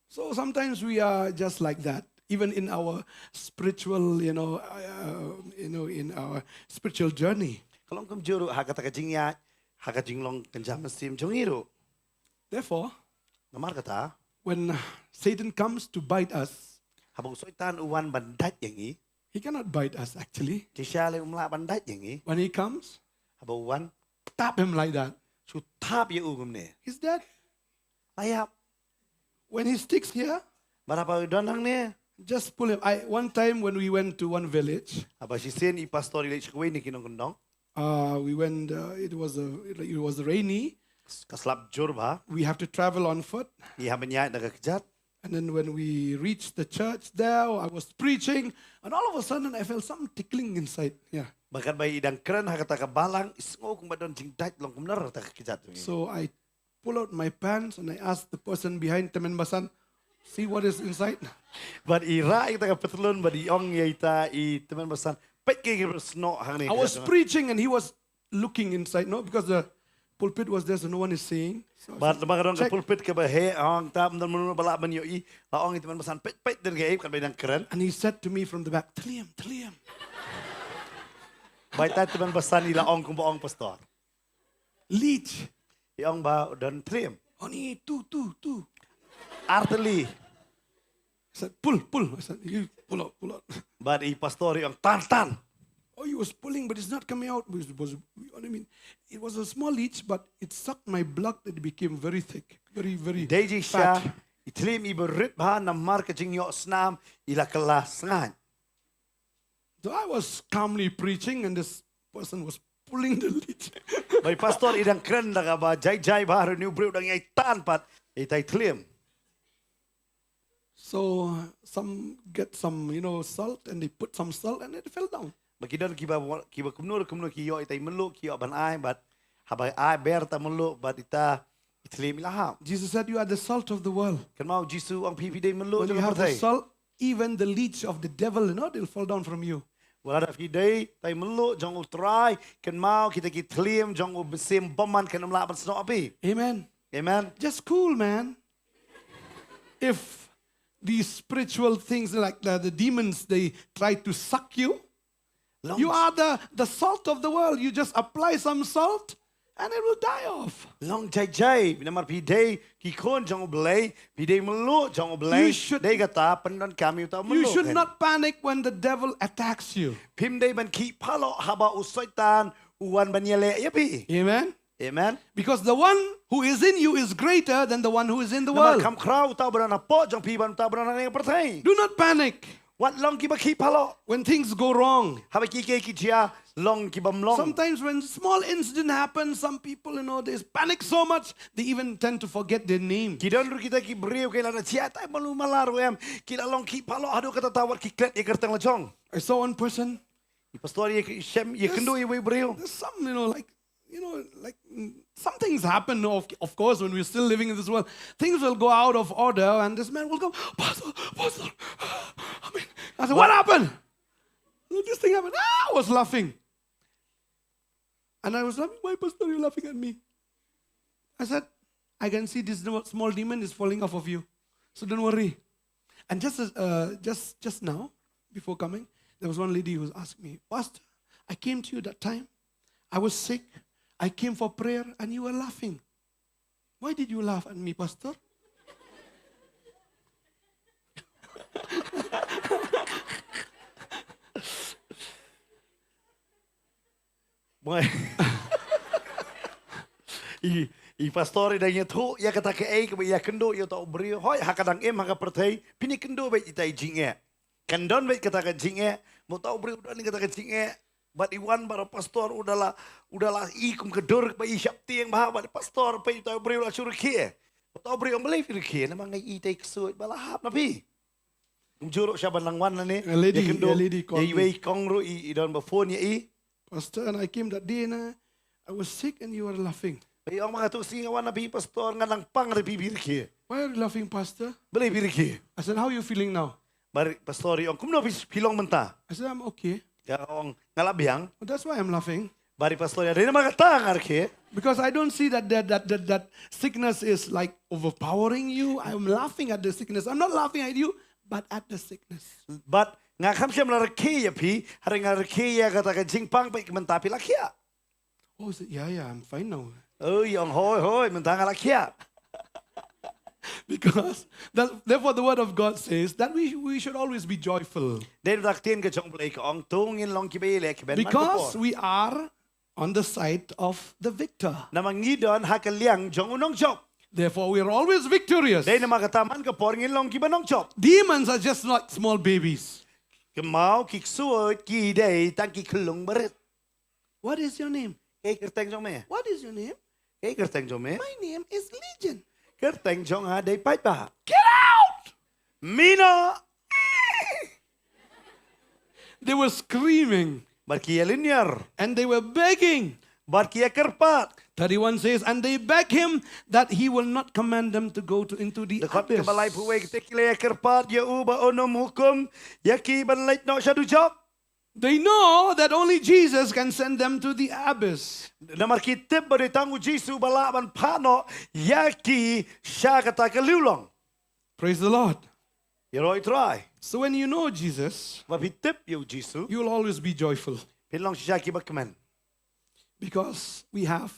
So sometimes we are just like that, even in our spiritual, you know, uh, you know, in our spiritual journey. Ka long kumjuh ruh ha kata ka jingïaid, ha ka jinglong kynja mynsiem jong ngi ruh. Therefore, namar kata, when Satan comes to bite us, haba u Soitan u wan ban dait ïa ngi, he cannot bite us actually. Shisha lei um lah ban dait ïa ngi. When he comes, haba u wan, tap him like that. Shu thap ïa u kumne. He's dead. La ïap. When he sticks here, bad haba u don hangne, just pull him. I one time when we went to one village, haba shisien i pastor i leit sha kawei na ki nongkyndong. Uh, we went, uh, it was a, it was rainy. Ka slap jur bha. We have to travel on foot. Ngi hap ban ïaid da ka kjat. And then when we reached the church there, I was preaching, and all of a sudden I felt something tickling inside. Yeah. Bad katba i dang kren ha kata ka balang, i sngew kumba don jingdait long kumne ha kata ka kjat. So I pull out my pants and I ask the person behind, tymmen basan, see what is inside. Bad i rah ïa kata ka patlun bad i ong ïa ita i tymmen basan, Peit ki ki snoh hangne. I was preaching and he was looking inside, no, because the pulpit was there, so no one is seeing. So I said, bad lama ka don ka pulpit ka ba heh, hangta ym don mano ba lah ban ïohi. La ong ïa i tymmen basan, peit, peit, don kaei, kat ba i dang kren. And he said to me from the back, "Thliem, thliem." Bad ïa i tymmen basan i la ong kumba ong pastor. Leech. I ong ba don thliem. Only two, two, two. Artylli. I said, "Pull, pull." I said, "You pull out, pull out." Bad i pastor i ong, "Tan, tan." Oh, he was pulling, but it's not coming out. It was, what do you mean? It was a small leech, but it sucked my blood. It became very thick, very, very fat. Dei jingshisha, i thliem i ba rit bha namar ka jingïohsnam i la kylla sngain. So I was calmly preaching and this person was pulling the leech. Bad i pastor i dang kren da kaba jai jai bha, hynrei une u briew u dang ïai tan pat ïa i thliem. So some get some, you know, salt and they put some salt and it fell down. Bad ki don kiba, kiba kumno kumno ki ïoh ïa i mynluk, ki ïoh ban ai, bad haba ai ber i mynluk bad i thliem i la hap. Jesus said, "You are the salt of the world." Kynmaw u Jisu u ong phi phi dei mynluk jong ka pyrthei. When you have the salt, even the leech of the devil, you know, they'll fall down from you. Wat la da phi dei i mynluk jong u Trai, kynmaw kita ki thliem jong u mynsiem bymman kin ym lah ban snoh ïa phi. Amen. Amen. Just cool, man. If these spiritual things like the, the demons, they try to suck you, you are the, the salt of the world. You just apply some salt and it will die off. Long jai jai, namar phi dei ki khun jong u Blei, phi dei i mynluk jong u Blei. Dei kata pyndonkam ïa uta u mynluk. You should not panic when the devil attacks you. Phim dei ban khih phalok haba u Soitan u wan ban ïaleh ïa phi. Amen. Amen. Because the one who is in you is greater than the one who is in the world. Namar kham khraw uta uba don hapoh jong phi bad uta uba don hangne ha pyrthei. Do not panic. Wat long kiba khih phalok. When things go wrong. Haba ki ki ki jia long ki bym long. Sometimes when small incident happens, some people, you know, they panic so much, they even tend to forget their name. Ki don ruh kita ki briew ki la na jia tai malu mala ruh em, ki la long khih phalok haduh katta katta wat ki klet ïa ka kyrteng la jong. I saw one person. I pastor ïa ki shem ïa kynduh ïa uwei u briew. There's some, you know, like, you know, like, mm, some things happen, of, of course, when we're still living in this world, things will go out of order, and this man will come, "Pastor, Pastor, I mean," I said, "What happened?" "No, this thing happened." Ah, I was laughing. And I was laughing, "Why, Pastor, you laughing at me?" I said, "I can see this small demon is falling off of you. So don't worry." And just, as, uh, just, just now, before coming, there was one lady who asked me, "Pastor, I came to you that time. I was sick. I came for prayer and you were laughing. Why did you laugh at me, Pastor?" Mai. I, i pastor i dang ïathuh ïa kata kaei kaba ïa kynduh ïa uta u briew. Hooid, ha ka dang im ha ka pyrthei, phin ïa kynduh beit ïa ita i jingeh. Kan don beit kata ka jingeh, mo uta u briew u don kata ka jingeh. Bad i wan bad u pastor u da la, u da la i kum ka dur ba i shaptieng bha, bad pastor peit uta u briew la shu rkhie. Uta u briew u ong balei phi rkhie, namar nga i ita i ksuid ba la hap na phi. Kumjuh ruh sha ban nang wan na ne. A lady, ïa kynduh, a lady called me. Ïa iwei i kong ruh i, i don ba phone ïa i. Pastor, and I came that day and I, I was sick and you were laughing. Ba i ong ma katto sngi nga wan na phi pastor nga nang pang hynrei phi phi rkhie. Why are you laughing, Pastor? Balei phi rkhie? I said, "How are you feeling now?" Bad i pastor i ong kumno phi, phi long mynta? I said, "I'm okay." Nga ong nga la biang. That's why I'm laughing. Bad i pastor i ong dei namar kata nga rkhie. Because I don't see that that, that, that, that sickness is, like, overpowering you. I'm laughing at the sickness. I'm not laughing at you, but at the sickness. Bad nga kham shym la rkhie ïa phi, hynrei nga rkhie ïa kata ka jingpang, peit mynta phi la khiah. Oh, so, yeah, yeah, I'm fine now. Oh, i ong hooid, hooid, mynta nga la khiah. Because that, therefore the word of God says that we, we should always be joyful. Dei na ka ktien ka jong u Blei ka ong to ngin long kiba ïaleh kiban man ka por. Because we are on the side of the victor. Namar ngi don ha ka liang jong u nongjop. Therefore we are always victorious. Dei namar kata man ka por ngin long kiba nongjop. Demons are just like small babies. Kynmaw ki ksuid ki dei tang ki khyllung barit. What is your name? Kaei kyrteng jong me? What is your name? Kaei kyrteng jong me? My name is Legion. Kyrteng jong nga dei Paidbah. Get out! Mih noh! They were screaming. Bad ki ïa lynñiar. And they were begging. Bad ki ïa kyrpad. Thirty-one says, and they begged him that he will not command them to go to, into the abyss. Dkhot kaba laiphew wei, te ki la ïa kyrpad ïa u ba un ym hukum ïa ki ban leit noh sha dujok. They know that only Jesus can send them to the abyss. Namar ki tip ba dei tang u Jisu ba lah ban phah noh ïa ki sha kata ka liulong. Praise the Lord. Ïaroh ïa u Trai. So when you know Jesus, ba phi tip ïa u Jisu, you will always be joyful. Phin long shisha kiba kmen. Because we have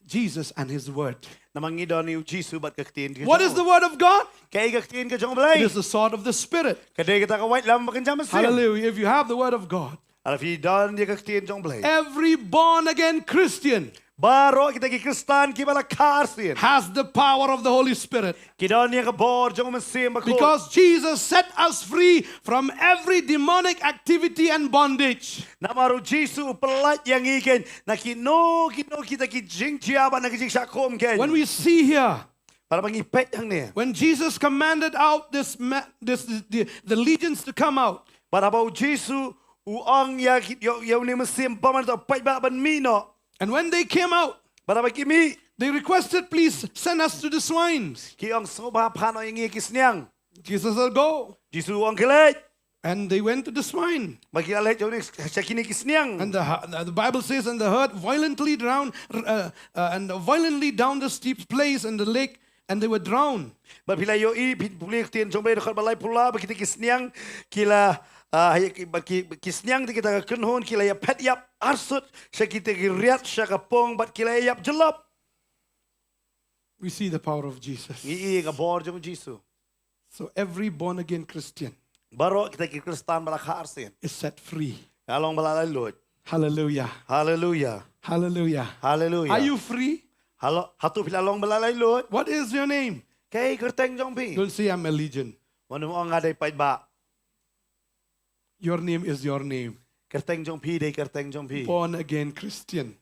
Jesus and his word. Namar ngi don ïa u Jisu bad ka ktien ka jong u. What is the word of God? Kaei ka ktien ka jong u Blei? It is the sword of the Spirit. Ka dei kata ka waitlam ba kynja mynsiem. Hallelujah. If you have the word of God, lada phi don ïa ka ktien jong u Blei, every born again Christian, baroh kita ki Khristan kiba la kha arsien, has the power of the Holy Spirit. Ki don ïa ka bor jong u Mynsiem Bakhuid. Because Jesus set us free from every demonic activity and bondage. Namar u Jisu u pyllait ïa ngi kein na kino kino kita ki jingjia bad na ki jingshah khum kein. When we see here, bad haba ngi peit hangne, when Jesus commanded out this ma-, this, the, the legions to come out, bad haba u Jisu u ong ïa ki, ïa, ïa une u mynsiem bymman to peit bha ban mih noh. And when they came out, bad haba ki mih, they requested, "Please send us to the swines." Ki ong, "Sngewbha phah noh ïa ngi ïa ki sniang." Jesus said, "Go." Jisu u ong, "Khie leit." And they went to the swine. Bad ki la leit sha kine ki sniang. And the, the Bible says, "And the herd violently drowned, uh, uh, and violently down the steep place in the lake, and they were drowned." Bad phi la ïohi, phi pule ktien jong u Blei, dkhot ba laiphew la, ba kita ki sniang ki la, ah, ki, ba ki, ki sniang te kita ka kynhun ki la ïaphet ïap arsut sha kita ki riat sha ka pung bad ki la ïap jyllop. We see the power of Jesus. Ngi i ka bor jong u Jisu. So every born again Christian, baroh kita ki Khristan ba la kha arsien, is set free. Ka long ba la laitluid. Hallelujah. Hallelujah. Hallelujah. Hallelujah. Are you free? Halo, hato phi la long ba la laitluid? What is your name? Kaei ka kyrteng jong phi? Don't say, "I'm a legion." Wat nym ong, "Nga dei paidbah." Your name is your name. Kyrteng jong phi dei kyrteng jong phi. Born again Christian.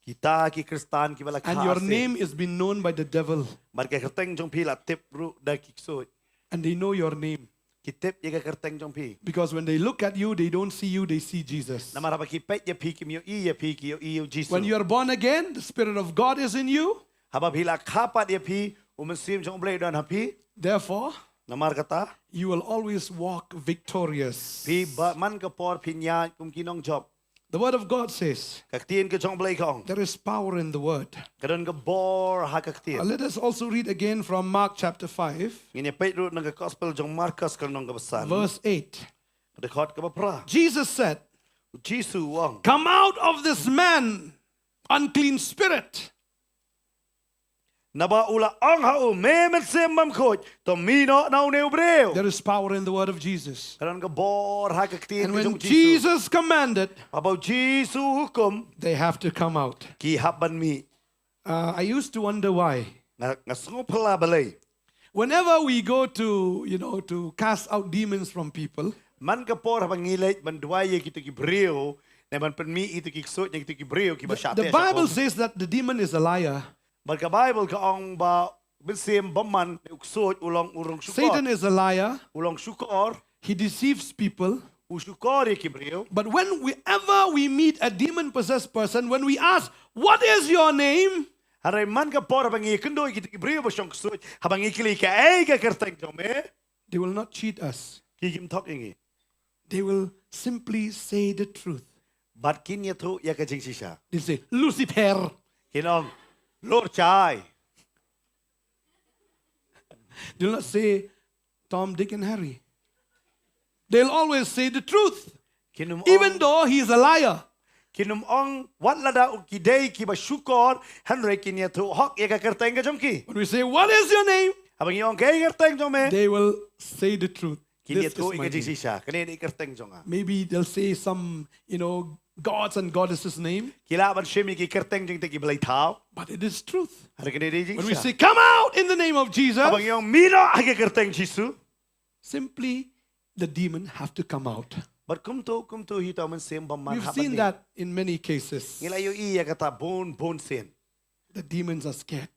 Kita ki Khristan kiba la kha arsien. And your name is been known by the devil. Bad ka kyrteng jong phi la tip ruh da ki ksuid. And they know your name. Ki tip ïa ka kyrteng jong phi. Because when they look at you, they don't see you, they see Jesus. Namar haba ki peit ïa phi kim ïohi ïa phi, ki ïohi ïa u Jisu. When you are born again, the Spirit of God is in you. Haba phi la kha pat ïa phi, u Mynsiem jong u Blei u don ha phi. Therefore, namar kata, you will always walk victorious. Phi ba man ka por phin ïaid kum ki nongjop. The word of God says, ka ktien ka jong u Blei ka ong, there is power in the word. Ka don ka bor ha ka ktien. Uh, let us also read again from Mark chapter five. Ngin ïa peit ruh na ka gospel jong u Markos ka lynnong kaba san. Verse eight. Dkhot kaba phra. Jesus said, u Jisu u ong, "Come out of this man, unclean spirit." Naba u la ong ha u, "Me mynsiem bymkhuid, to mih noh na une u briew." There is power in the word of Jesus. Ka don ka bor ha ka ktien ka jong u Jisu. And when Jesus commanded, haba u Jisu u hukum, they have to come out. Ki hap ban mih. Uh, I used to wonder why. Nga, nga sngewphylla balei. Whenever we go to, you know, to cast out demons from people, man ka por haba ngi leit ban duwai ïa kito ki briew, ne ban pynmih ïa kito ki ksuid na kito ki briew kiba shah teh shah khum. The, the Bible says that the demon is a liar. Bad ka Baibl ka ong ba mynsiem bymman, u ksuid, u long, u long shukor. Satan is a liar. U long shukor. He deceives people. U shukor ïa ki briew. But when we, ever we meet a demon-possessed person, when we ask, "What is your name?" Hynrei man ka por haba ngi ïakynduh ïa ki briew ba shong ksuid, haba ngi kylli, "Kaei ka kyrteng jong me?" They will not cheat us. Ki kim thok ïa ngi. They will simply say the truth. Bad kin ïathuh ïa ka jingshisha. They'll say, "Lucifer." Kin ong, "Lor Chai." They'll not say, "Tom, Dick and Harry." They'll always say the truth. Kin ym ong, even though he is a liar. Kin ym ong, wat lada u ki dei kiba shukor, hynrei kin ïathuh hok ïa ka kyrteng ka jong ki. When we say, "What is your name?" Haba ngi ong, "Kaei ka kyrteng jong me?" They will say the truth. Kin ïathuh ïa ka jingshisha. Kane dei ka kyrteng jong nga. Maybe they'll say some, you know, gods and goddesses name. Ki lah ban shim ïa ki kyrteng jong kita ki blei thaw. But it is truth. Hynrei kane dei jingshisha. When we say, "Come out in the name of Jesus," haba ngi ong, "Mih noh ha ka kyrteng Jisu." Simply, the demon have to come out. Bad kumto, kumto hi uta u mynsiem bymman hap ban mih. We've seen that in many cases. Ngi la ïohi ïa kata bun, bun sien. The demons are scared.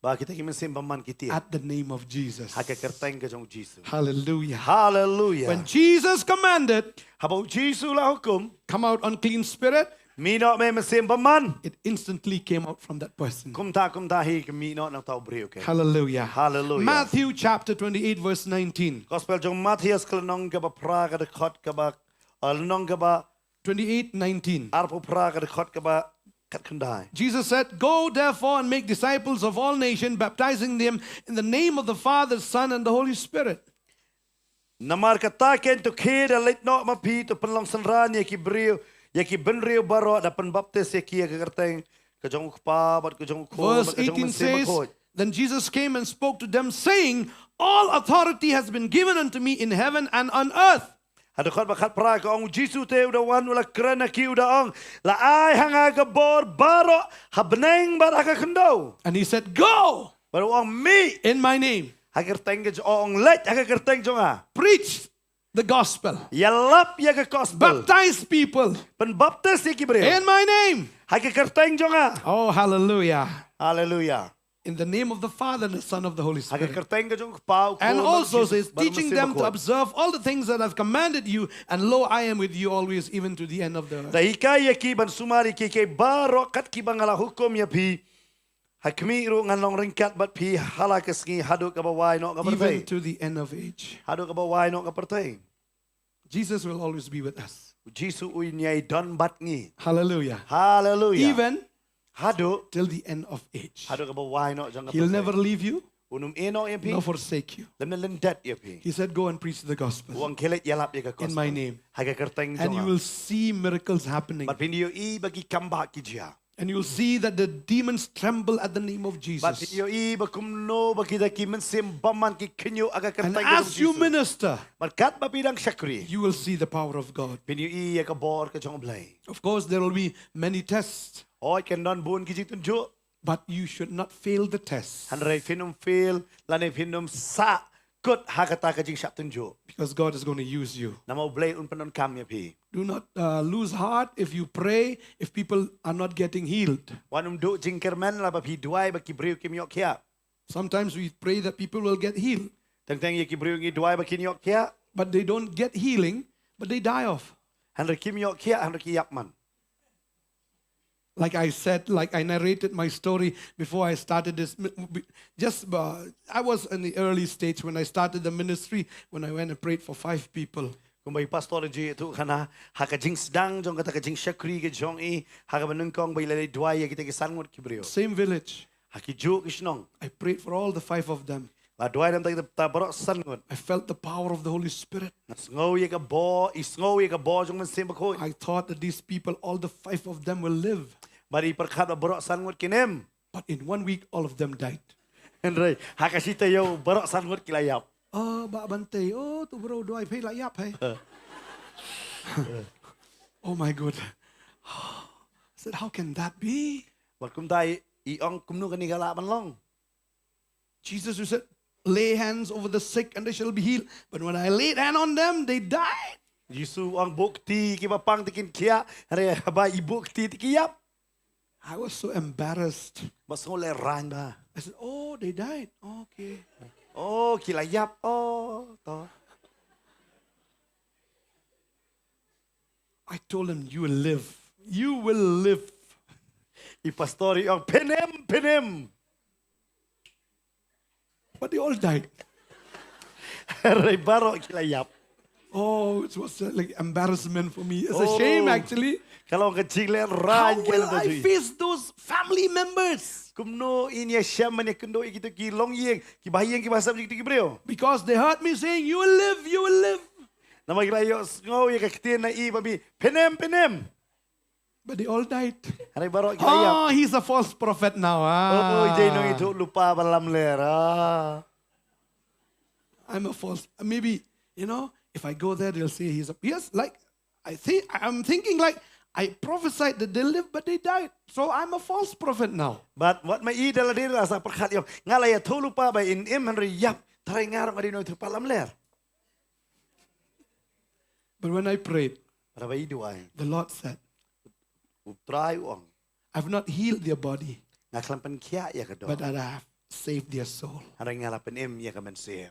Ba kita ki mynsiem bymman ki tieng. At the name of Jesus. Ha ka kyrteng ka jong u Jisu. Hallelujah. Hallelujah. When Jesus commanded, haba u Jisu u la hukum, "Come out, unclean spirit," "Mih noh me mynsiem bymman," it instantly came out from that person. Kumta, kumta hi ka mih noh na uta u briew, okay? Hallelujah. Hallelujah. Matthew chapter twenty-eight, verse nineteen. Gospel jong u Mathaios ka lynnong kaba phra, ka dkhot kaba Lynnong kaba twenty-eight nineteen. Arphew phra ka dkhot kaba khatkhyndai. Jesus said, "Go therefore and make disciples of all nations, baptizing them in the name of the Father, Son, and the Holy Spirit." Namar kata kein to khie da leit noh ma phi, to pynlong synran ïa ki briew, ïa ki bynriew baroh, da pynbaptis ïa ki ïa ka kyrteng ka jong u Kpa bad ka jong u Khun bad ka jong u Mynsiem Bakhuid. Then Jesus came and spoke to them, saying, "All authority has been given unto me in heaven and on earth." Ha dkhot ba khatphra ka ong, u Jisu te u da wan u la kren ha ki u da ong, "La ai ha nga ka bor baroh ha bneng bad ha ka khyndew." And he said, "Go." Bad u ong, "Mih." In my name. Ha ka kyrteng ka jong, u ong, "Leit ha ka kyrteng jong nga." Preach the gospel. Ïalap ïa ka gospel. Baptize people. Pynbaptis ïa ki briew. In my name. Ha ka kyrteng jong nga. Oh, hallelujah. Hallelujah. In the name of the Father and the Son of the Holy Spirit. Ha ka kyrteng ka jong u Kpa, u Khun, bad u Mynsiem Bakhuid. And also says, "Teaching them to observe all the things that I've commanded you, and lo, I am with you always, even to the end of the earth." Da hikai ïa ki ban sumar ïa ki, ki baroh kat kiba nga la hukum ïa phi. Ha khmih ruh ngan long ryngkat bad phi ha la ka sngi haduh kaba wai noh ka pyrthei. Even to the end of age. Haduh kaba wai noh ka pyrthei. Jesus will always be with us. U Jisu un ïai don bad ngi. Hallelujah. Hallelujah. Even haduh, till the end of age. Haduh kaba wai noh jong ka pyrthei. He'll never leave you. Un ym ïehnoh ïa phi. Nor forsake you. Lymne lyndet ïa phi. He said, "Go and preach the gospel." U ong, "Khie leit ïalap ïa ka gospel." In my name. Ha ka kyrteng jong nga. And you will see miracles happening. Bad phin ïohi ba ki kambah ki jia. And you'll see that the demons tremble at the name of Jesus. Bad phin ïohi ba kumno ba kita ki mynsiem bymman ki khynñiuh ha ka kyrteng ka jong u Jisu. And as you minister, bad katba phi dang shakri, you will see the power of God. Phin ïohi ïa ka bor ka jong u Blei. Of course, there will be many tests. Hooid, kan don bun ki jingtynjuh. But you should not fail the test. Hynrei phin ym fail lane phin ym sah kut ha kata ka jingshah tynjuh. Because God is going to use you. Namar u Blei un pyndonkam ïa phi. Do not, uh, lose heart if you pray, if people are not getting healed. Wat nym duh jingkyrmen lada phi duwai ba ki briew kim ïoh khiah. Sometimes we pray that people will get healed. Teng teng ïa ki briew ngi duwai ba kin ïoh khiah. But they don't get healing, but they die off. Hynrei kim ïoh khiah, hynrei ki ïap man. Like I said, like I narrated my story before I started this mi-, bi-, just, uh, I was in the early stage when I started the ministry, when I went and prayed for five people. Kumba i pastor jingïathuh khana, ha ka jingsdang jong kata ka jingshakri ka jong i, ha kaba nyngkong ba i la leit duwai ïa kita ki san ngut ki briew. Same village. Ha kijuh ki shnong. I prayed for all the five of them. La duwai na bynta kita baroh san ngut. I felt the power of the Holy Spirit. Nga sngew ïa ka bor, i sngew ïa ka bor jong u Mynsiem Bakhuid. I thought that these people, all the five of them will live. Bad i pyrkhat ba baroh san ngut kin im. But in one week, all of them died. Hynrei ha ka shi taïew baroh san ngut ki la ïap. Oh, Bah Bante, oh, to bro, duwai phi la ïap, hey. Oh my God. I said, "How can that be?" Bad kumta i ong, kumno kane ka lah ban long? Jesus, you said, "Lay hands over the sick and they shall be healed." But when I laid hand on them, they died. Jisu u ong, buh kti ïa kiba pang te kin khiah, hynrei haba i buh kti te ki ïap. I was so embarrassed. Ba sngew lehraiñ ba. I said, "Oh, they died. Okay." Oh, ki la ïap. Oh, to. I told him, "You will live. You will live." I pastor i ong, "Phin im, phin im." But they all died. Hynrei baroh ki la ïap. Oh, it was, uh, like, embarrassment for me. It's a shame, actually. Ka long ka jinglehraiñ. How will I face those family members? Kumno in ïashem ban ïakynduh ïa kito ki longïing, ki bahaïing, ki bahasem jong kito ki briew? Because they heard me saying, "You will live, you will live." Namar ki la ïohsngew ïa ka ktien na i ba mih, "Phin im, phin im." But they all died. Hynrei baroh ki la ïap. Oh, he's a false prophet now. Ah. Oh, i dei u nongïathuhlypa ba lamler. Ah. I'm a false. Maybe, you know, if I go there, they'll say he's a. Yes, like, I think, I'm thinking, like, I prophesied that they live, but they died. So I'm a false prophet now. But wat ma i da lade la sa pyrkhat ïa nga la ïathuhlypa ba in im hynrei ïap. Trai nga ruh nga dei u nongïathuhlypa lamler. But when I prayed, haba i duwai, the Lord said, U Trai u ong, "I've not healed their body, nga khlem pynkhiah ïa ka doh, but that I have saved their soul." Hynrei nga la pynim ïa ka mynsiem.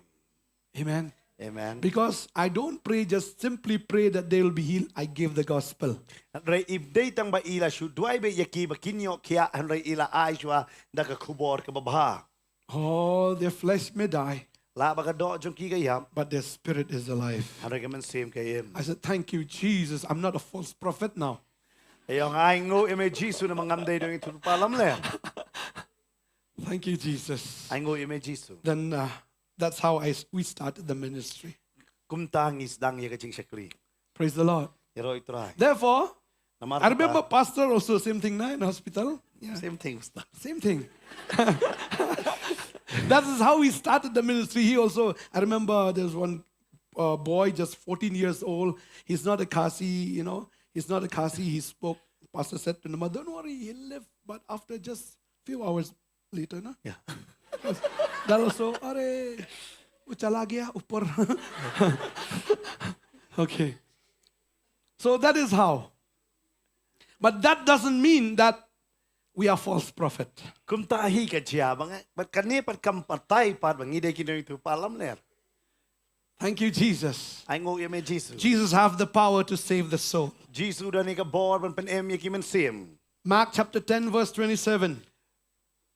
Amen. Amen. Because I don't pray, just simply pray that they will be healed. I give the gospel. Hynrei i dei tang ba i la shu duwai beit ïa ki ba kin ïoh khiah, hynrei i la ai shuwa da ka khubor kaba bha. Oh, their flesh may die. Lah ba ka doh jong ki ka ïap. But their spirit is alive. Hynrei ka mynsiem ka im. I said, "Thank you, Jesus. I'm not a false prophet now." Nga ong, "Ai nguh ïa me Jisu, namar ngam dei u nongïathuhlypa lamler." Thank you, Jesus. Ai nguh ïa me Jisu. Then uh, that's how I, we started the ministry. Kumta ngi sdang ïa ka jingshakri. Praise the Lord. Ïaroh ïa u Trai. Therefore, namar I remember pastor also, same thing, na, in hospital. Yeah. Same thing, Ustaz. Same thing. That is how he started the ministry. He also, I remember there was one uh, boy, just fourteen years old. He's not a Khasi, you know. He's not a Khasi. He spoke. Pastor said to him, "Don't worry, he'll live. But after just few hours later, na?" Yeah. Dal also, "Are, u chala gaya upar." Okay. So that is how. But that doesn't mean that we are false prophet. Kumta hi ka jia ba nga, bad kane pat kam pyrthei pat ba ngi dei ki nongïathuhlypa lamler. Thank you, Jesus. Ai nguh ïa me Jisu. Jesus have the power to save the soul. Jisu u don ïa ka bor ban pynim ïa ki mynsiem. Mark chapter ten, verse twenty-seven.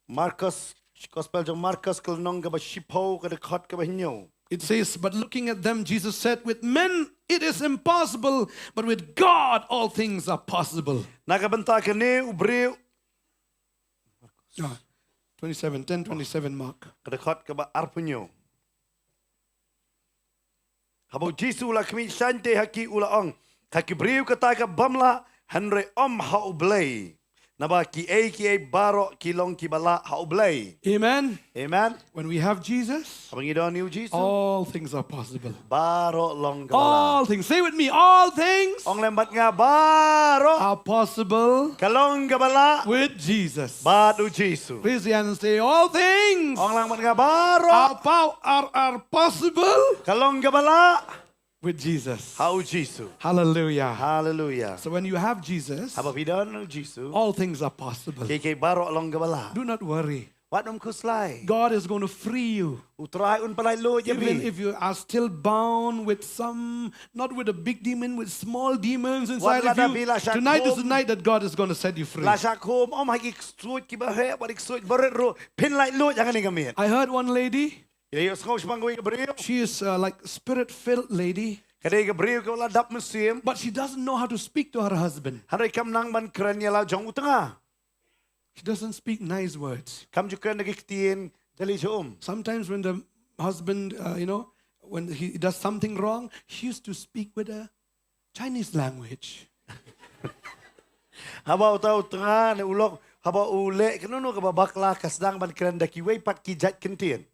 Markus, Gospel jong Markus ka lynnong kaba shiphew ka dkhot kaba hynñiew. It says, "But looking at them, Jesus said, 'With men it is impossible, but with God all things are possible.'" Na ka bynta kane u briew. Ah, twenty-seven, ten twenty-seven, Mark. Ka dkhot kaba arphew hynñiew. Haba u Jisu u la khmih shaiñ te ha ki, u la ong, "Ha ki briew kata ka bym lah, hynrei ym ha U Blei. Naba kiei kiei baroh ki long kiba lah ha U Blei." Amen. Amen. When we have Jesus, haba ngi don ïa u Jisu, all things are possible. Baroh long kaba lah. All things. Say with me, all things. Ong lem bad nga, baroh are possible. Ka long kaba lah. With Jesus. Bad u Jisu. Raise your hand and say, "All things." Ong lang bad nga, baroh. Are pow-, are, are possible. Ka long kaba lah. With Jesus. Ha u Jisu. Hallelujah. Hallelujah. So when you have Jesus, haba phi don u Jisu, all things are possible. Kiei kiei baroh long kaba lah. Do not worry. Wat ym khuslai. God is going to free you. U Trai un pyllait luid ïa phi. Even if you are still bound with some, not with a big demon, with small demons inside of you. Wat lada phi la shah khum. Tonight is the night that God is going to set you free. La shah khum ym ha ki ksuid kiba heh bad ki ksuid barit ruh, phin lait luid ha kane ka miet. I heard one lady. Ïa ïohsngew shaphang kawei ka briew. She is uh, like spirit-filled lady. Ka dei ka briew kaba la dap mynsiem. But she doesn't know how to speak to her husband. Hynrei kam nang ban kren ïa la jong u tnga. She doesn't speak nice words. Kam ju kren da ki ktien jali jong um. Sometimes when the husband, uh, you know, when he does something wrong, she used to speak with a Chinese language. Haba uta u tnga ne u lok, haba u leh kano kano kaba bakla, ka sdang ban kren da kiwei pat ki jait kyntien.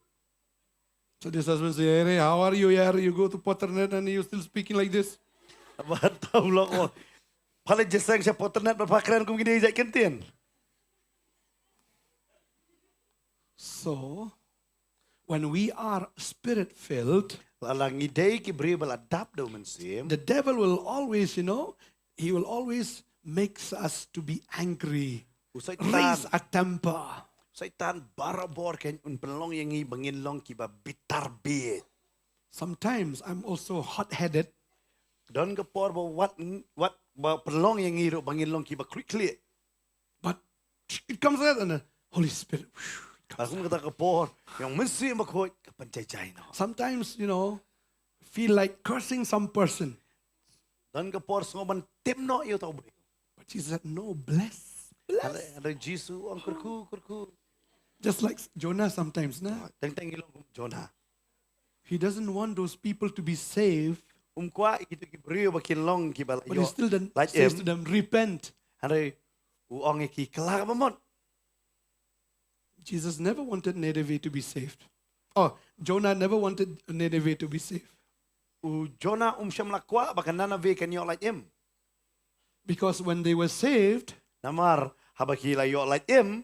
So this husband say, "Hey, how are you, yaar? You go to Photrnghat and you still speaking like this?" Haba uta u lok, oh, pha leit jingïaseng sha Photrnghat bad pha kren kum kine ki jait kyntien. So, when we are spirit-filled, lada ngi dei ki briew ba la dap da u Mynsiem, the devil will always, you know, he will always makes us to be angry, u Soitan, raise a temper. Soitan barabor kan un pynlong ïa ngi ba ngin long kiba bitar bieit. Sometimes I'm also hot-headed. Don ka por ba wat, wat ba pynlong ïa ngi ruh ba ngin long kiba khlieh khlieh. But it comes out and the Holy Spirit. Kum kata ka por, ïa u Mynsiem Bakhuid ka pynjai jai noh. Sometimes, you know, feel like cursing some person. Don ka por sngew ban tim noh ïa uta u briew. But Jesus said, "No, bless. Bless." Hynrei, hynrei Jisu u ong kyrkhu, kyrkhu. Just like Jonah sometimes, na? Teng teng ngi long kum Jonah. He doesn't want those people to be saved. Um kwah ïa kito ki briew ba kin long kiba la ïoh lait im. But he still then says to them, "Repent." Hynrei u ong ïa ki, kylla kaba mut. Jesus never wanted Nineveh to be saved. Oh, Jonah never wanted Nineveh to be saved. U Jonah um shym la kwah ba ka Nineveh kan ïoh lait im. Because when they were saved, namar haba ki la ïoh lait im,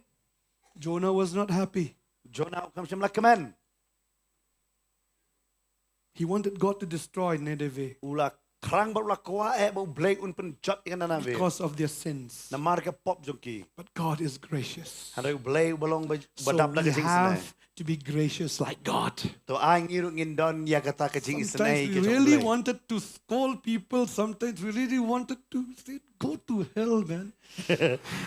Jonah was not happy. Jonah um shym la kmen. He wanted God to destroy Nineveh. U la thrang bad u la kwah eh ba U Blei un pynjot ïa ka Nineveh. Because of their sins. Namar ka pop jong ki. But God is gracious. Hynrei U Blei uba long ba, ba dap da ka jingisynei. So we have to be gracious like God. To ai ngi ruh ngin don ïa kata ka jingisynei ka jong U Blei. Sometimes we really wanted to scold people. Sometimes we really wanted to say, "Go to hell, man."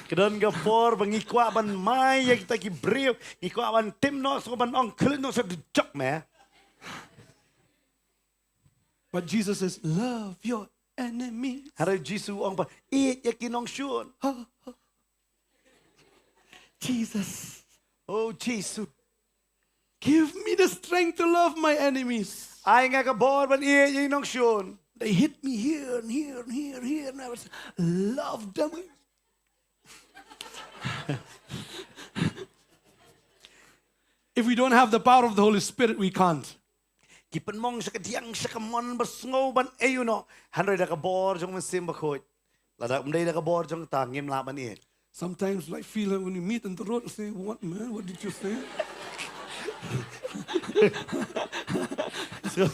Ka don ka por ba ngi kwah ban mai ïa kita ki briew, ngi kwah ban tim noh, sngew ban ong, "Khlieh noh sha dujok, me." But Jesus says, "Love your enemies." Hynrei Jisu u ong pat, ïeit ïa ki nongshun. Ha, ha. Jesus. Oh Jisu. Give me the strength to love my enemies. Ai nga ka bor ban ïeit ïa ki nongshun. They hit me here and here and here, here, and I was love them. If we don't have the power of the Holy Spirit, we can't. Ki pynmong sha ka diang sha ka mon ba sngew ban ïeh noh. Hynrei da ka bor jong u Mynsiem Bakhuid. Lada ym dei da ka bor jong kata ngim lah ban ïeit. Sometimes I feel like when you meet on the road, say, "What, man? What did you say?" So,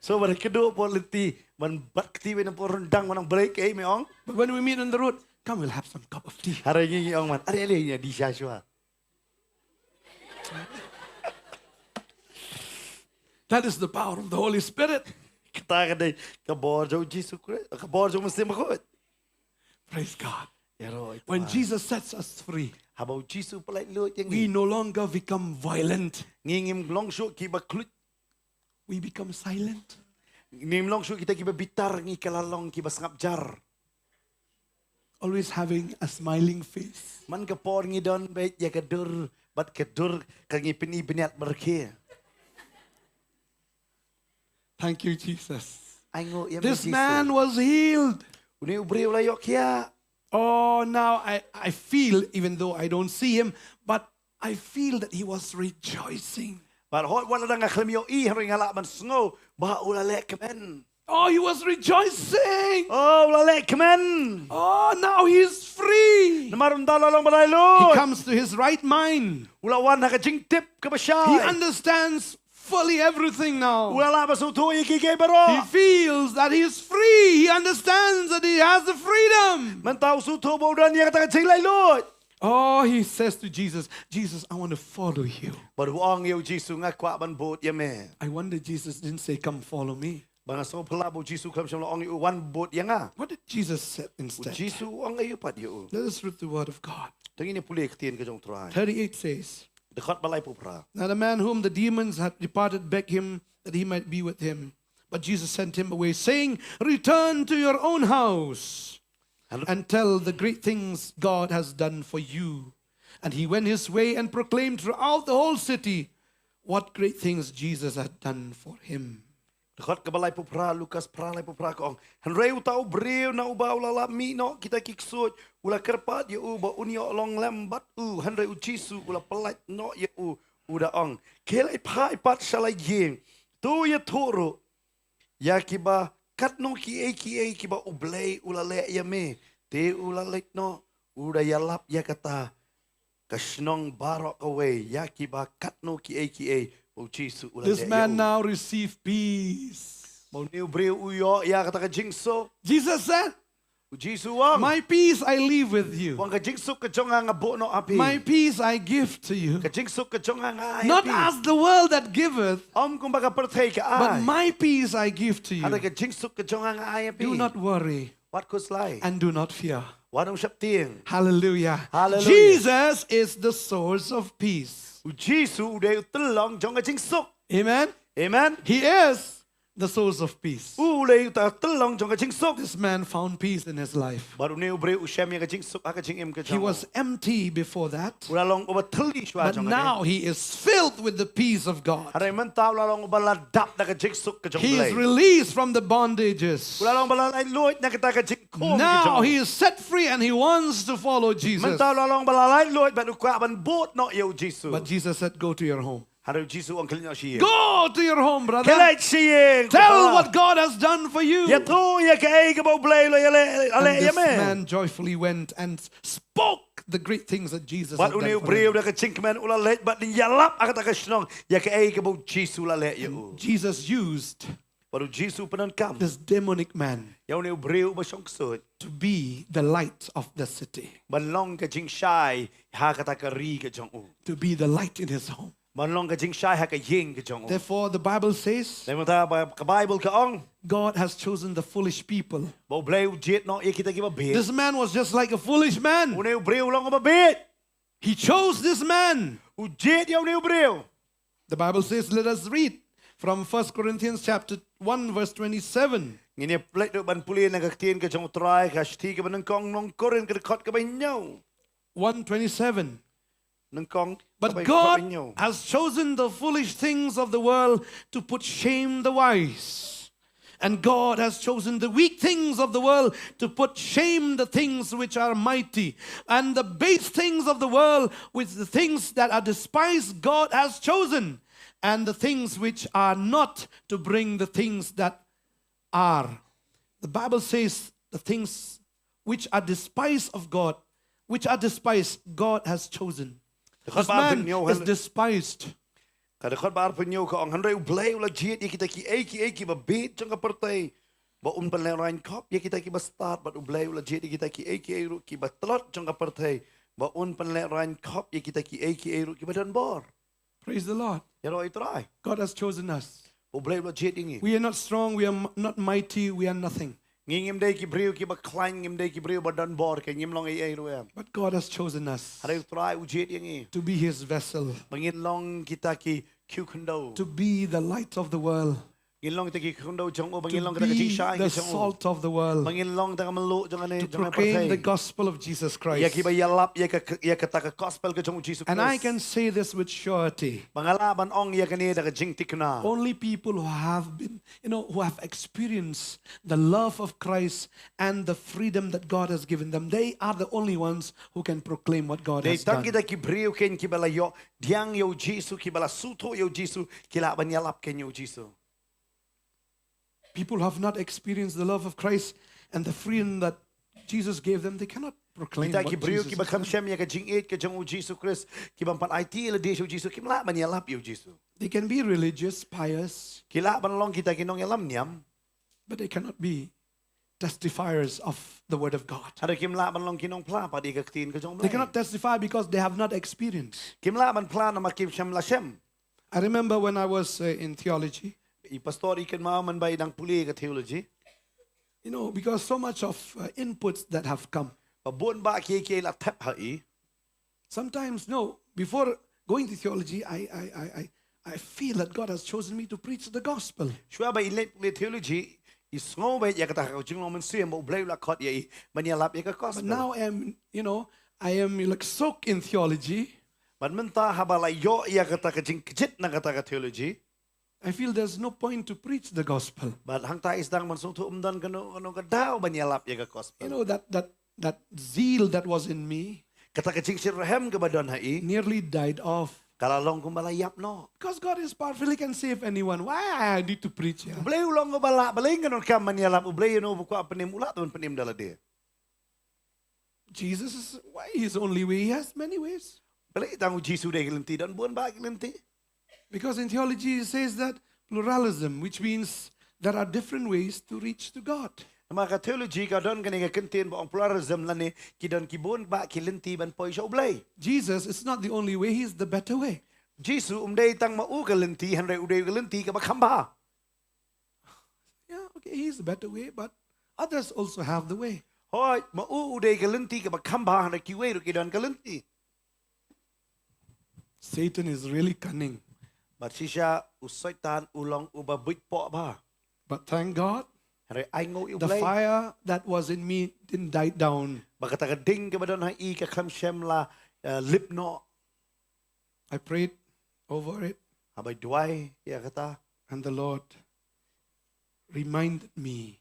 so ba da kdew por lynti, ban bat kti wei na por ryndang, ban ong break, eh, me ong. But when we meet on the road, "Come, we'll have some cup of tea." Hynrei ngi ngi ong man, "Are ale ngi ïa dih sha shuwa." That is the power of the Holy Spirit. Kata ka dei ka bor jong u Jisu Khrist, ka bor jong u Mynsiem Bakhuid. Praise God. Ïaroh ïa u Trai. When Jesus sets us free, haba u Jisu u pyllait luid ïa ngi, we no longer become violent. Ngi ngim long shuh kiba khluit. We become silent. Ngim long shuh kita kiba bitar, ngi kylla long kiba sngap jar. Always having a smiling face. Man ka por ngi don beit ïa ka dur, bad ka dur ka ngi pyni bniat markhe. Thank you, Jesus. Ai nguh ïa me Jisu. This man was healed. Une u briew u la ïoh khiah. Oh, now I, I feel, even though I don't see him, but I feel that he was rejoicing. Bad hooid wat la dang nga khlem ïohi, hynrei nga lah ban sngew ba u la leh kmen. Oh, he was rejoicing. Oh, u la leh kmen. Oh, now he is free. Namar mynta u la long ba laitluid. He comes to his right mind. U la wan ha ka jingtip kaba shai. He understands fully everything now. U la lah ban sngewthuh ïa kiei kiei baroh. He feels that he is free. He understands that he has the freedom. Mynta u sngewthuh ba u don ïa kata ka jinglaitluid. Oh, he says to Jesus, "Jesus, I want to follow you." Bad u ong ïa u Jisu, "Nga kwah ban bud ïa me." I wonder Jesus didn't say, "Come, follow me." Bad nga sngewphylla ba u Jisu khlem shym la ong ïa u, "Wan bud ïa nga." What did Jesus say instead? U Jisu u ong aïu pat ïa u? Let us read the word of God. To ngin ïa pule ktien ka jong u Trai. Thirty-eight says, Dkhot ba laiphew phra. Now the man whom the demons had departed begged him that he might be with him. But Jesus sent him away, saying, "Return to your own house and tell the great things God has done for you." And he went his way and proclaimed throughout the whole city what great things Jesus had done for him. Dkhot kaba laiphew phra, Lukas phra laiphew phra ka ong. Hynrei uta u briew na uba u la lap mih noh kita ki ksuid, u la kyrpad ïa u ba un ïoh long lem bad u, hynrei u Jisu u la pyllait noh ïa u, u da ong, "Khie leit phai pat sha la ïing, to ïathuh ruh ïa kiba katno kiei kiei kiba U Blei u la leh ïa me." Te u la leit noh, u da ïalap ïa kata ka shnong baroh kawei ïa kiba katno kiei kiei ba u Jisu u la leh ïa u. This man now received peace. Ba une u briew u ïoh ïa kata ka jingsuk. Jesus said, U Jisu u ong, "My peace I leave with you. U ong, ka jingsuk ka jong nga nga buh noh ha phi. My peace I give to you. Ka jingsuk ka jong nga nga ai ha phi. Not as the world that giveth, ym kumba ka pyrthei ka ai. But my peace I give to you." Hynrei ka jingsuk ka jong nga nga ai ha phi. Do not worry. Wat khuslai. And do not fear. Wat ym sheptieng. Hallelujah. Hallelujah. Jesus is the source of peace. U Jisu u dei u tyllong jong ka jingsuk. Amen. Amen. He is the source of peace. U dei uta u tyllong jong ka jingsuk. This man found peace in his life. Bad une u briew u shem ïa ka jingsuk ha ka jingim ka jong u. He was empty before that. U la long uba thylli shuwa jong kane. But now he is filled with the peace of God. Hynrei mynta u la long uba la dap da ka jingsuk ka jong U Blei. He is released from the bondages. U la long uba la laitluid na kata ka jingkhum ka jong u. Now he is set free and he wants to follow Jesus. Mynta u la long uba la laitluid bad u kwah ban bud noh ïa u Jisu. But Jesus said, "Go to your home." Hynrei u Jisu u ong, "Khie leit noh sha ïing. Go to your home, brother. Khie leit sha ïing, papa. Tell what God has done for you." Ïathuh ïa kaei kaba U Blei u la ïaleh, leh ïa me. And this man joyfully went and spoke the great things that Jesus had done for him. Bad une u briew da ka jingkmen u la leit bad un ïalap ha kata ka shnong ïa kaei kaba u Jisu u la leh ïa u. Jesus used Bad u Jisu u pyndonkam this demonic man ïa une u briew uba shong ksuid to be the light of the city. Ban long ka jingshai ha kata ka ri ka jong u. To be the light in his home. Ban long ka jingshai ha ka ïing ka jong u. Therefore, the Bible says, Dei mynta ba ka Baibl ka ong, God has chosen the foolish people. Ba U Blei u jied noh ïa kita kiba bieit. This man was just like a foolish man. Une u briew u long uba bieit. He chose this man. U jied ïa une u briew. The Bible says, let us read. From First Corinthians chapter one, verse twenty-seven. Ngin ïa plie ruh ban pule na ka ktien ka jong U Trai, ka shithi kaba nyngkong, nong Korinth, ka dkhot kaba hynñiew. One twenty-seven. Nyngkong, But kaba, God kaba hynñiew. Has chosen the foolish things of the world to put shame the wise. And God has chosen the weak things of the world to put shame the things which are mighty. And the base things of the world, which the things that are despised, God has chosen. And the things which are not, to bring the things that are. The Bible says the things which are despised of God, which are despised, God has chosen. Dkhot ba arphew hynñiew, is despised. Ka dkhot ba arphew hynñiew ka ong, hynrei U Blei u la jied ïa kita kiei kiei kiba bieit jong ka pyrthei, ba un pynlehraiñ khop ïa kita kiba stad, bad U Blei u la jied ïa kita kiei kiei ruh kiba tlot jong ka pyrthei, ba un pynlehraiñ khop ïa kita kiei kiei ruh kiba don bor. Praise the Lord. Ïaroh ïa U Trai. God has chosen us. U Blei u la jied ïa ngi. We are not strong, we are m-, not mighty, we are nothing. Ngi ngim dei ki briew kiba khlaiñ, ngim dei ki briew ba don bor, ke ngim long ei ei ruh em. But God has chosen us. Hynrei U Trai u jied ïa ngi. To be his vessel. Ba ngin long kita ki khiew khyndew. To be the light of the world. Ngin long kita ki khyndew jong u, ba ngin long kita ka jingshai jong u. To be the salt of the world. Ba ngin long kita ka mluh jong kane, jong kane ka pyrthei. To proclaim the gospel of Jesus Christ. Ïa kiba ïalap ïa ka, ïa kata ka gospel ka jong u Jisu Khrist. And I can say this with surety. Ba nga lah ban ong ïa kane da ka jingthikna. Only people who have been, you know, who have experienced the love of Christ and the freedom that God has given them, they are the only ones who can proclaim what God has done. Dei tang kita ki briew kein kiba la ïoh pdiang ïa u Jisu, kiba la sngewthuh ïa u Jisu, ki lah ban ïalap kein ïa u Jisu. People who have not experienced the love of Christ and the freedom that Jesus gave them, they cannot proclaim what Jesus has done. Kita ki briew kiba khlem shem ïa ka jingïeit ka jong u Jisu Khrist, ki bym pat aiti ïa lade sha u Jisu, kim lah ban ïalap ïa u Jisu. They can be religious, pious, ki lah ban long kita ki nongïalam niam, but they cannot be testifiers of the word of God. Hynrei kim lah ban long ki nongphla pat ïa ka ktien ka jong U Blei. They cannot testify because they have not experienced. Kim lah ban phla namar kim shym la shem. I remember when I was, uh, in theology. I pastor i kynmaw mynba i dang pule ka theology. You know, because so much of, uh, inputs that have come. Ba bun bah kiei kiei la thep ha i. Sometimes, no, before going to theology, I, I, I, I, I feel that God has chosen me to preach the gospel. Shuwa ba i leit pule theology, i sngew beit ïa kata ka jinglong mynsiem ba U Blei u la khot ïa i ban ïalap ïa ka gospel. But now I am, you know, I am, like, soaked in theology. Bad mynta haba la ïoh ïa kata ka jingkjit na kata ka theology, I feel there's no point to preach the gospel. Bad hangta i sdang ban sngewthuh ym don kano kano ka daw ban ïalap ïa ka gospel. You know, that, that, that zeal that was in me, kata ka jingshitrhem kaba don ha i, nearly died off. Ka la long kumba la ïap noh. Because God is powerful, he can save anyone. Why I need to preach here? U Blei u long uba lah, balei nga donkam ban ïalap? U Blei ïa uno uba kwah pynim u lah ban pynim da lade. Jesus is, why his only way? He has many ways. Balei tang u Jisu dei ki lynti, don bun bah ki lynti. Because in theology it says that pluralism, which means there are different ways to reach to God. Namar ka theology ka don kane ka kyntien ba ong pluralism, lane ki don ki bun bah ki lynti ban poi sha U Blei. Jesus is not the only way, he is the better way. Jisu um dei tang ma u ka lynti, hynrei u dei ka lynti kaba kham bha. Yeah, okay, he's the better way, but others also have the way. Hooid, ma u u dei ka lynti kaba kham bha, hynrei kiwei ruh ki don ka lynti. Satan is really cunning. Bad shisha u Soitan u long uba buit poh bha. But thank God, hynrei ainguh ïa U Blei, the fire that was in me didn't die down. Ba kata ka ding kaba don ha i ka khlem shym la, eh, lip noh. I prayed over it. Haba i duwai ïa kata. And the Lord reminded me.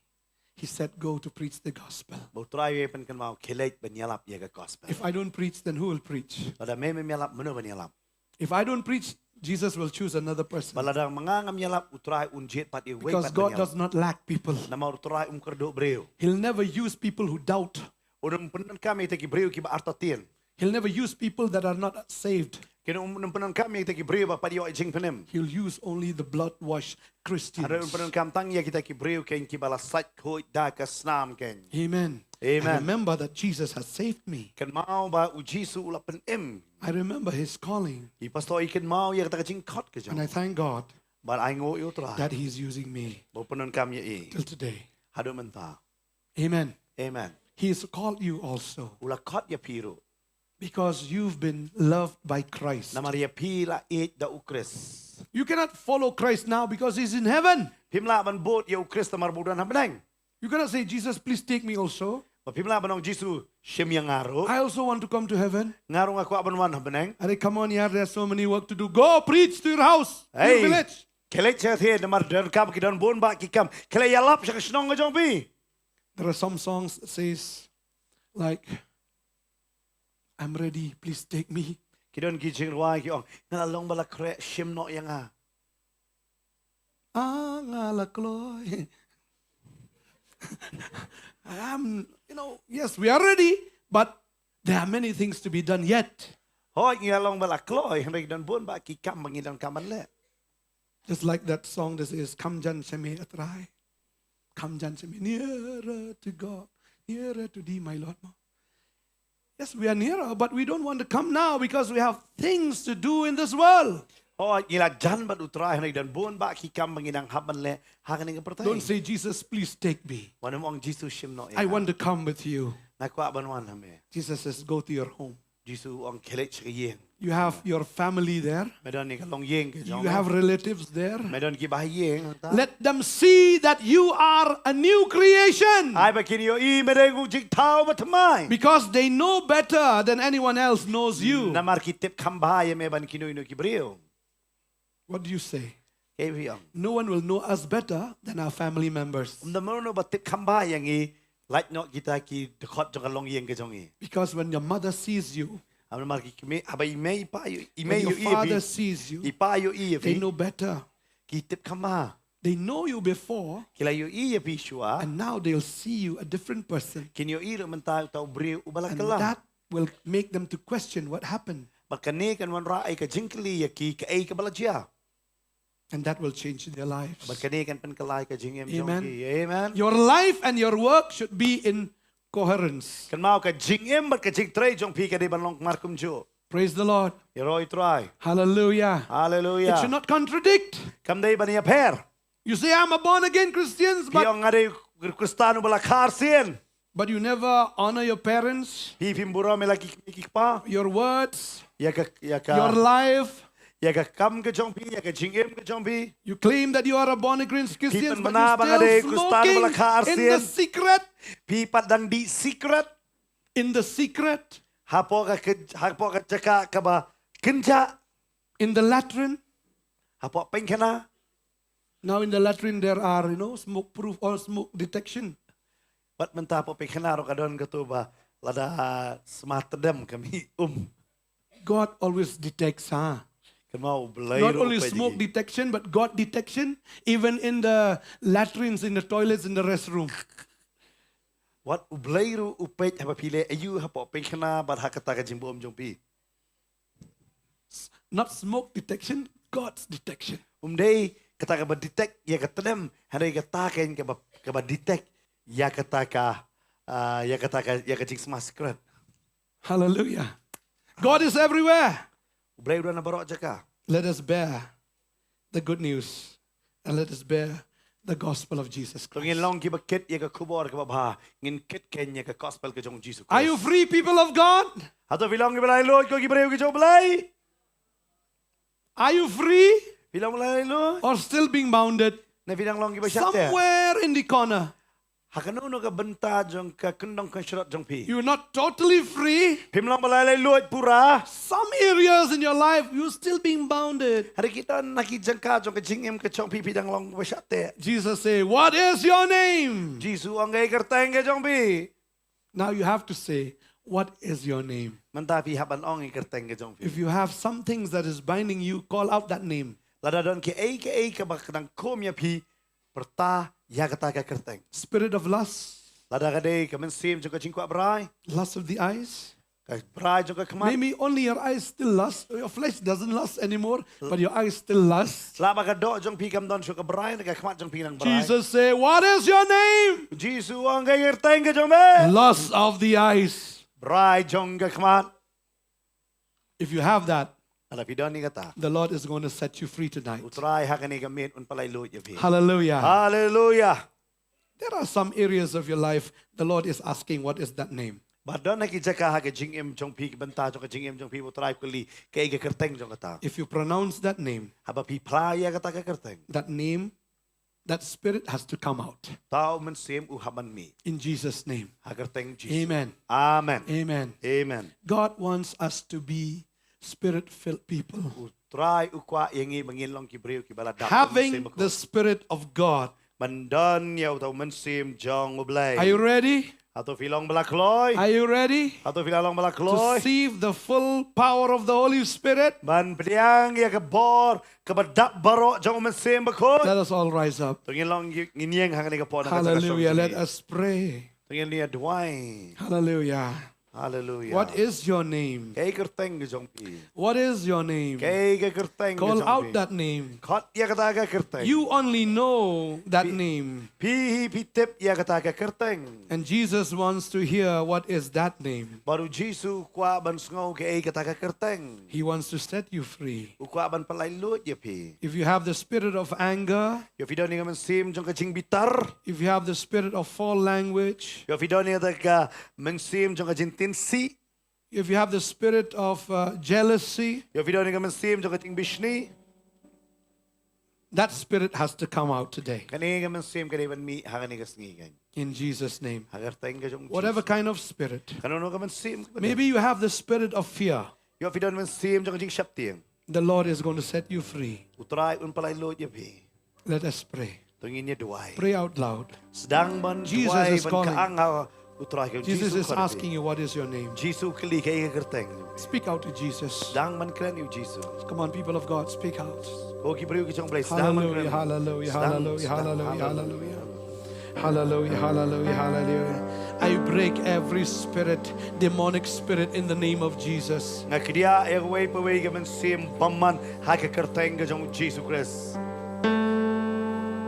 He said, "Go to preach the gospel." Ba U Trai u pynkynmaw, khie leit ban ïalap ïa ka gospel. If I don't preach, then who will preach? Lada me mem ïalap, mano ban ïalap? If I don't preach, Jesus will choose another person. Bad lada ma nga ngam ïalap, U Trai un jied pat ïa uwei pat ban ïalap. Because God does not lack people. Namar U Trai um kyrduh briew. He'll never use people who doubt. Un ym pyndonkam ïa kita ki briew kiba artatien. He'll never use people that are not saved. Kin um, um pyndonkam ïa kita ki briew ba pat ïoh jingpynim. He'll use only the blood-washed Christians. Hynrei un pyndonkam tang ïa kita ki briew kein kiba la sait khuid da ka snam kein. Amen. Amen. I remember that Jesus has saved me. Kynmaw ba u Jisu u la pynim. I remember his calling. I pastor i kynmaw ïa kata ka jingkhot ka jong u. And I thank God, bad ainguh ïa U Trai, that he is using me, ba u pyndonkam ïa i, till today. Haduh mynta. Amen. Amen. He has called you also. U la khot ïa phi ruh. Because you've been loved by Christ. Namar ïa phi la ïeit da u Khrist. You cannot follow Christ now because he's in heaven. Phim lah ban bud ïa u Khrist namar ba u don ha bneng. You cannot say, "Jesus, please take me also. Ba phim lah ban ong Jisu shim ïa nga ruh. I also want to come to heaven." Nga ruh nga kwah ban wan ha bneng. Are, come on, yeah, there's so many work to do. Go preach to your house, to your Hey. Village. Khlei sha thied namar don kam ki don bun bah ki kam. Khlei ïalap sha ka shnong ka jong phi. There are some songs that says, like, "I'm ready, please take me." Ki don ki jingrwai ki ong, nga la long ba la khreh, shim noh ïa nga. Ah, nga la kloi. Um, you know, yes, we are ready, but there are many things to be done yet. Hooid, ngi la long ba la kloi, hynrei don bun bah ki kam ba ngi donkam ban leh. Just like that song that says, "Kam jan sha me, A Trai. Kam jan sha me, nearer to God, nearer to thee, my Lord." Yes, we are nearer, but we don't want to come now because we have things to do in this world. Hooid, ngi la jan bad U Trai, hynrei don bun bah ki kam ba ngi dang hap ban leh ha kane ka pyrthei. Don't say, "Jesus, please take me. Wat nym ong Jisu shim noh ïa I nga. Want to come with you." Nga kwah ban wan ha me. Jesus says, "Go to your home. Jisu u ong khlei sha ka ïing. You have your family there. Me don ïa ka longïing ka jong You have me. Relatives there. Me don ki bahaïing hangta. Let them see that you are a new creation." Ai ba kin ïohi me dei u jingthaw ba thymmai. Because they know better than anyone else knows you. Namar ki tip kham bha ïa me ban kino kino ki briew. What do you say? Kaei phi ong? No one will know us better than our family members. Ym don mano ba tip kham bha ïa ngi lait noh kita ki dkhot jong ka longïing ka jong ngi. Because when your mother sees you, Namar ki kmie, haba i mei i pa ïoh, i mei when your ïohi ïa father phi. Sees you, I pa ïohi ïa they phi. Know better. Ki tip kham bha. They know you before, Ki la ïohi ïa phi shuwa. And now they'll see you a different person. Kin ïohi ruh mynta uta u briew uba la And kylla. That will make them to question what happened. Bad kane kan wanrah ïa ka jingkylli ïa ki kaei kaba la jia. And that will change their lives. Bad kane kan pynkylla ïa ka jingim jong Amen. Ki. Amen. Your life and your work should be in coherence. Kynmaw ka jingim bad ka jingtrei jong phi ka dei ban long markumjuh. Praise the Lord. Ïaroh ïa U Trai. Hallelujah. Hallelujah. It should not contradict. Kam dei ban ïapher. You say, "I'm a born again Christian," Phi but ong nga dei Khristan uba la kha arsien. But you never honor your parents, Phi phim burom ïa la ki, ki kpa. Your words, Ïa ka, ïa ka. Your life. Ïa ka kam ka jong phi, ïa ka jingim ka jong phi. You claim that you are a born again Christian, but Pynbna ba nga dei you're still Khristan ba la smoking kha in the arsien. Secret. Phi pat dang dih sikret. In the secret. Hapoh ka, ka, hapoh ka jaka kaba kynjah. In the latrine. Hapoh pengkhana. Now in the latrine there are, you know, smoke proof or smoke detection. Bad mynta hapoh pengkhana ruh ka don kato ba lada sma tdem ka mih um. God always detects, huh? Kynmaw U Blei Not ruh only u peit smoke ïa ki. Detection, but God detection, even in the latrines, in the toilets, in the restroom. Wat U Blei ruh u peit haba phi leh aïu hapoh pengkhana bad ha kata ka jingbaum jong phi. Not smoke detection, God's detection. Um dei kata kaba detect ïa ka tdem, hynrei kata kein kaba, kaba detect ïa kata ka, ah, ïa kata ka, ïa ka jingsma sikret. Hallelujah. God is everywhere. U Blei u don ha baroh jaka. Let us bear the good news and let us bear the gospel of Jesus To ngin Christ. Long kiba kit ïa ka khubor kaba bha, ngin kit kein ïa ka gospel ka jong Jisu Khrist. Are you free, people of God? Hato phi long kiba laitluid ko ki briew ki jong U Blei? Are you free Phi long kiba laitluid? Or still being bounded? Ne phi dang long kiba shah teh? Somewhere in the corner. Ha kano kano ka bynta jong ka kyndong kynshlur jong phi. You're not totally free. Phim long ba laitluid pura. Some areas in your life, you're still being bounded. Hynrei ki don ha ki jaka jong ka jingim ka jong phi phi dang long kiba shah teh. Jesus say, "What is your name?" Jisu u ong kaei ka kyrteng ka jong phi. Now you have to say, "What is your name?" Mynta phi hap ban ong ïa ka kyrteng ka jong phi. If you have some things that is binding you, call out that name. Lada don kiei kiei kaba ka dang khum ïa phi, pyrta ïa kata ka kyrteng. Spirit of lust, Lada ka dei ka mynsiem jong ka jingkwah brai, lust of the eyes. Ka brai jong ka khmat. Maybe only your eyes still lust. Your flesh doesn't lust anymore, but your eyes still lust. Lah ba ka doh jong phi kam don shuh ka brai, ka khmat jong phi nang brai. Jesus say, "What is your name?" Jisu u ong kaei ka kyrteng ka jong me. Lust of the eyes. Brai jong ka khmat. If you have that, Lada phi don ïa kata, the Lord is going to set you free tonight. U Trai ha kane ka miet un pyllait luid ïa phi. Hallelujah. Hallelujah. There are some areas of your life the Lord is asking, "What is that name?" Ba don ha ki jaka ha ka jingim jong phi, ki bynta jong ka jingim jong phi, ba U Trai u kylli kaei ka kyrteng jong kata. If you pronounce that name, Haba phi phla ïa kata ka kyrteng, that name, that spirit has to come out. Ta u mynsiem u hap ban mih. In Jesus' name. Ha ka kyrteng Jisu. Amen. Amen. Amen. Amen. God wants us to be spirit-filled people. U Trai u kwah ïa ngi ba ngin long ki briew kiba la dap da u Mynsiem Bakhuid. Having the Spirit of God. Ban don ïa uta u Mynsiem jong U Blei. Are you ready? Hato phi long ba la kloi? Are you ready Hato phi la long ba la to kloi? Receive the full power of the Holy Spirit? Ban pdiang ïa ka bor kaba dap baroh jong u Mynsiem Bakhuid. Let us all rise up. To ngin long, ngin ïeng ha kane ka por na ka jaka shong jong ngi. Hallelujah. Let us pray. To ngin ïa duwai. Hallelujah. Hallelujah. What is your name? Kaei ka kyrteng ka jong phi? What is your name? Kaei ka kyrteng ka jong phi? Call out that name. Khot ïa kata ka kyrteng. You only know that name. Phi hi phi tip ïa kata ka kyrteng. And Jesus wants to hear what is that name. Bad u Jisu u kwah ban sngew kaei kata ka kyrteng. He wants to set you free. U kwah ban pynlait luid ïa phi. If you have the spirit of anger, Ïoh phi don ïa ka mynsiem jong ka jingbitar. If you have the spirit of foul language, Ïoh phi don ïa ka mynsiem jong ka jingtynsi. If you have the spirit of uh, jealousy, Ïoh phi don ïa ka mynsiem jong ka jingbishni. That spirit has to come out today. Kane ka mynsiem ka dei ban mih ha kane ka sngi kan. In Jesus' name. Ha ka kyrteng ka jong Jisu. Whatever kind of spirit. Kano kano ka mynsiem ka ba dei. Maybe you have the spirit of fear. Ïoh phi don mynsiem jong ka jingsheptieng. The Lord is going to set you free. U Trai un pynlait luid ïa phi. Let us pray. To ngin ïa duwai. Pray out loud. Sdang ban duwai ban kyang ha U Trai. Jesus is calling. Jesus is asking you, "What is your name?" Jisu u kylli kaei ka kyrteng. Speak out to Jesus. Sdang ban kren ïa u Jisu. Come on, people of God, speak out. Ko ki briew ki jong U Blei, sdang ban kren. Hallelujah, hallelujah, hallelujah, hallelujah, hallelujah. Hallelujah, hallelujah, hallelujah. I break every spirit, demonic spirit, in the name of Jesus. Nga khia ïa kawei pa kawei ka mynsiem bymman ha ka kyrteng ka jong u Jisu Khrist.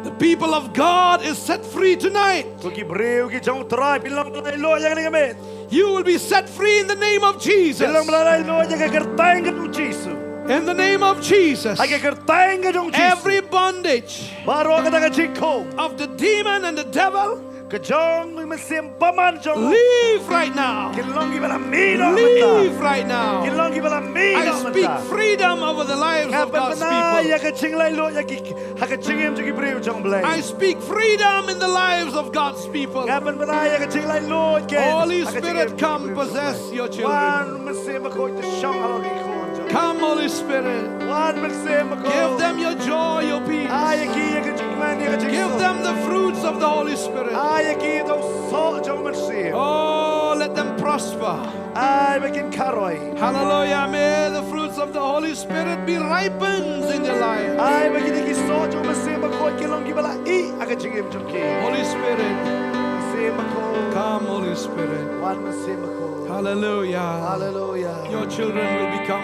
The people of God is set free tonight. Ko ki briew ki jong U Trai, phin long ba la lait luid ïa kane ka miet. You will be set free in the name of Jesus. Phin long ba la lait luid ïa ka kyrteng ka jong u Jisu. In the name of Jesus. Ha ka kyrteng ka jong u Jisu. Every bondage Baroh kata ka jingkhum of the demon and the devil, ka jong u mynsiem bymman jong u, leave right now. Kin long kiba la mih noh mynta. Leave right now. Kin long kiba la mih noh mynta. I speak freedom over the lives of God's people. Nga pynbna ïa ka jinglait luid ïa ki ha ka jingim jong ki briew jong U Blei. I speak freedom in the lives of God's people. Nga pynbna ïa ka jinglait luid ha ka jingim jong ki briew jong U Blei. Holy Spirit, come possess your children. Wan Mynsiem Bakhuid, to shong halor ki khun jong U Blei. Come, Holy Spirit. Wan Mynsiem Bakhuid. Give them your joy, your peace. Ai ïa ki ïa ka jingkmen, ïa ka jingsuk. Give them the fruits of the Holy Spirit. Ai ïa ki ïa u soh jong u Mynsiem. Oh, let them prosper. Ai ba kin kharoi. Hallelujah. May the fruits of the Holy Spirit be ripened in their life. Ai ba kine ki soh jong u Mynsiem Bakhuid kin long kiba la ih ha ka jingim jong ki. Holy Spirit. Mynsiem Bakhuid. Come, Holy Spirit. Wan Mynsiem Bakhuid. Hallelujah. Hallelujah. Your children will become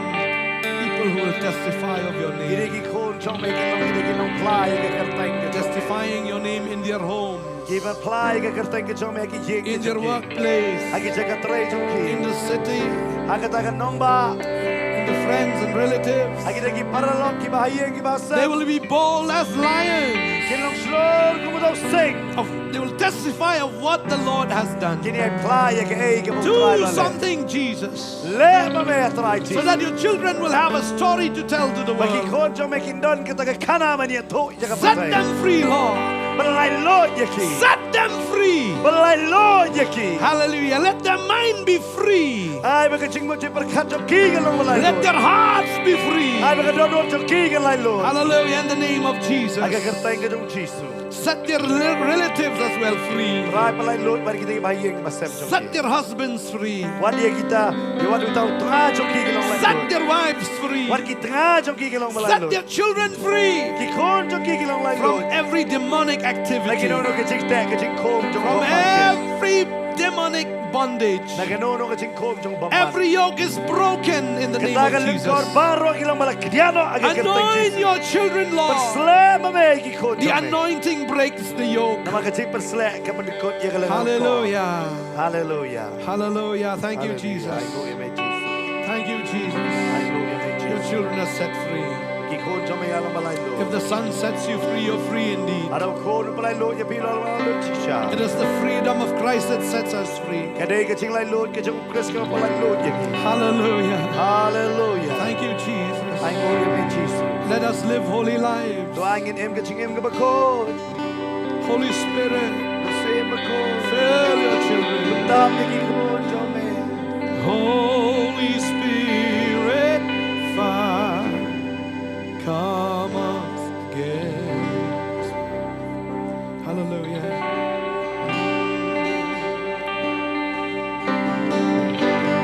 people who will testify of your name. Kine ki khun jong me kin long kine ki nongphla ïa ka kyrteng ka jong me. Testifying your name in their home. Kiba phla ïa ka kyrteng ka jong me ha ki ïing ki jong ki. In their workplace. Ha ki jaka trei jong ki. In the city. Ha kata ka nongbah. In the friends and relatives. Ha kita ki paralok kiba ha ïing kiba ha sem. They will be bold as lions. Kin long shlur kum u dong sing. Of, they will testify of what the Lord has done. Kin ïa phla ïa kaei kaba U Trai u la leh. Do something, Jesus. Leh ma me, Trai Jisu. So that your children will have a story to tell to the world. Ba ki khun jong me kin don kata ka khana ban ïathuh ïa ka pyrthei. Set them free, Lord. Ba la lait luid ïa ki. Set them free. Ba la lait luid ïa ki. Hallelujah. Let their mind be free. Ai ba ka jingmut jingpyrkhat jong ki kan long ba la lait luid. Let their hearts be free. Ai ba ka dohnud jong ki kan lait luid. Hallelujah. In the name of Jesus. Ha ka kyrteng ka jong U Jisu. Set their rel-, relatives as well free. Trai, pynlait luid bad kita kiba ha ïing ba ha sem jong ki. Set their husbands free. Wat ïa kita, ïa wat uta u tnga jong ki kan long lait luid. Set their wives free. Wat ki tnga jong ki kan long ba lait luid. Set their children free. Ki khun jong ki kan long lait luid. From every demonic activity. Na kano kano ka jingteh ka jingkhum jong u bymman. From every demonic bondage. Na kano kano ka jingkhum jong u bymman. Every yoke is broken in the name of Jesus. Kita ka lyngkor baroh ki long ba la khia noh ha ka kyrteng Jisu. Anoint your children, Lord. Pynsleh ma me ïa ki khun jong me. The anointing breaks the yoke. Namar ka jingpynsleh ka pyndkut ïa ka lyngkor. Hallelujah. Hallelujah. Hallelujah. Thank you, Jesus. Hallelujah. Ai nguh ïa me, Jesus. Thank you, Jesus. Ai nguh ïa me, Jesus. Your children are set free. Ki Khun jong me ka long ba laitluid. If the Son sets you free, you're free indeed. Lada u Khun u pynlaitluid ïa phi, long ba laitluid shisha. It is the freedom of Christ that sets us free. Ka dei ka jinglaitluid ka jong u Khrist kaba pynlaitluid ïa phi. Hallelujah. Hallelujah. Thank you, Jesus. Ai nguh ïa me Jisu. Let us live holy lives. To ngin im ka jingim kaba khuid. Holy Spirit, Mynsiem Bakhuid, fill your children. Tam ïa ki khun jong me. Holy Spirit, fire, come again. Hallelujah.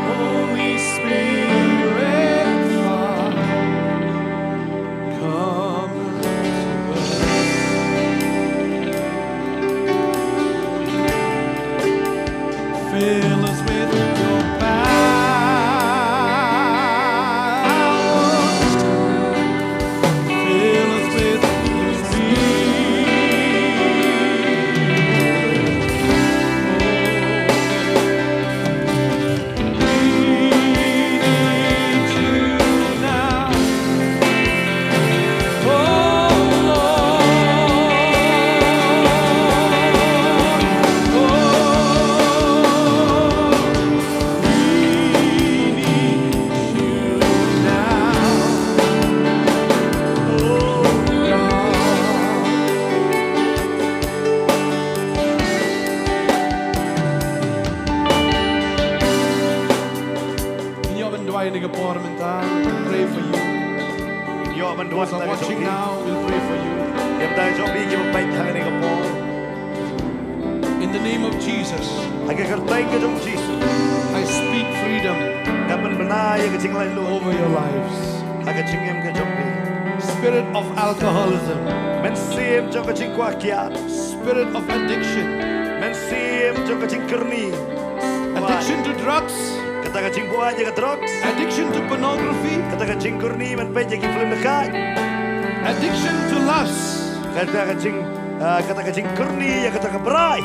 Holy Spirit, fire, come to us. Fill us with your power. Fill us with your spirit. We need you now. Oh Lord, oh, we need you now. Oh God. Ngin ïoh ban duwai ha kane ka por mynta, we'll pray for you. Ngin ïoh ban duwai. Those are watching now, we'll pray for you. Ïa kata ka jong phi kiba peit ha kane ka por. In the name of Jesus, ha ka kyrteng ka jong u Jisu, I speak freedom, nga pynbna ïa ka jinglaitluid, over your lives, ha ka jingim ka jong phi. Spirit of alcoholism, mynsiem jong ka jingkwah kiad. Spirit of addiction, mynsiem jong ka jingkyrni. Addiction to drugs, kata ka jingbuaid ïa ka drugs. Addiction to pornography, kata ka jingkyrni ban peit ïa ki film dkhot. Addiction to lust, kata ka jing, ah, kata ka jingkyrni ïa kata ka brai.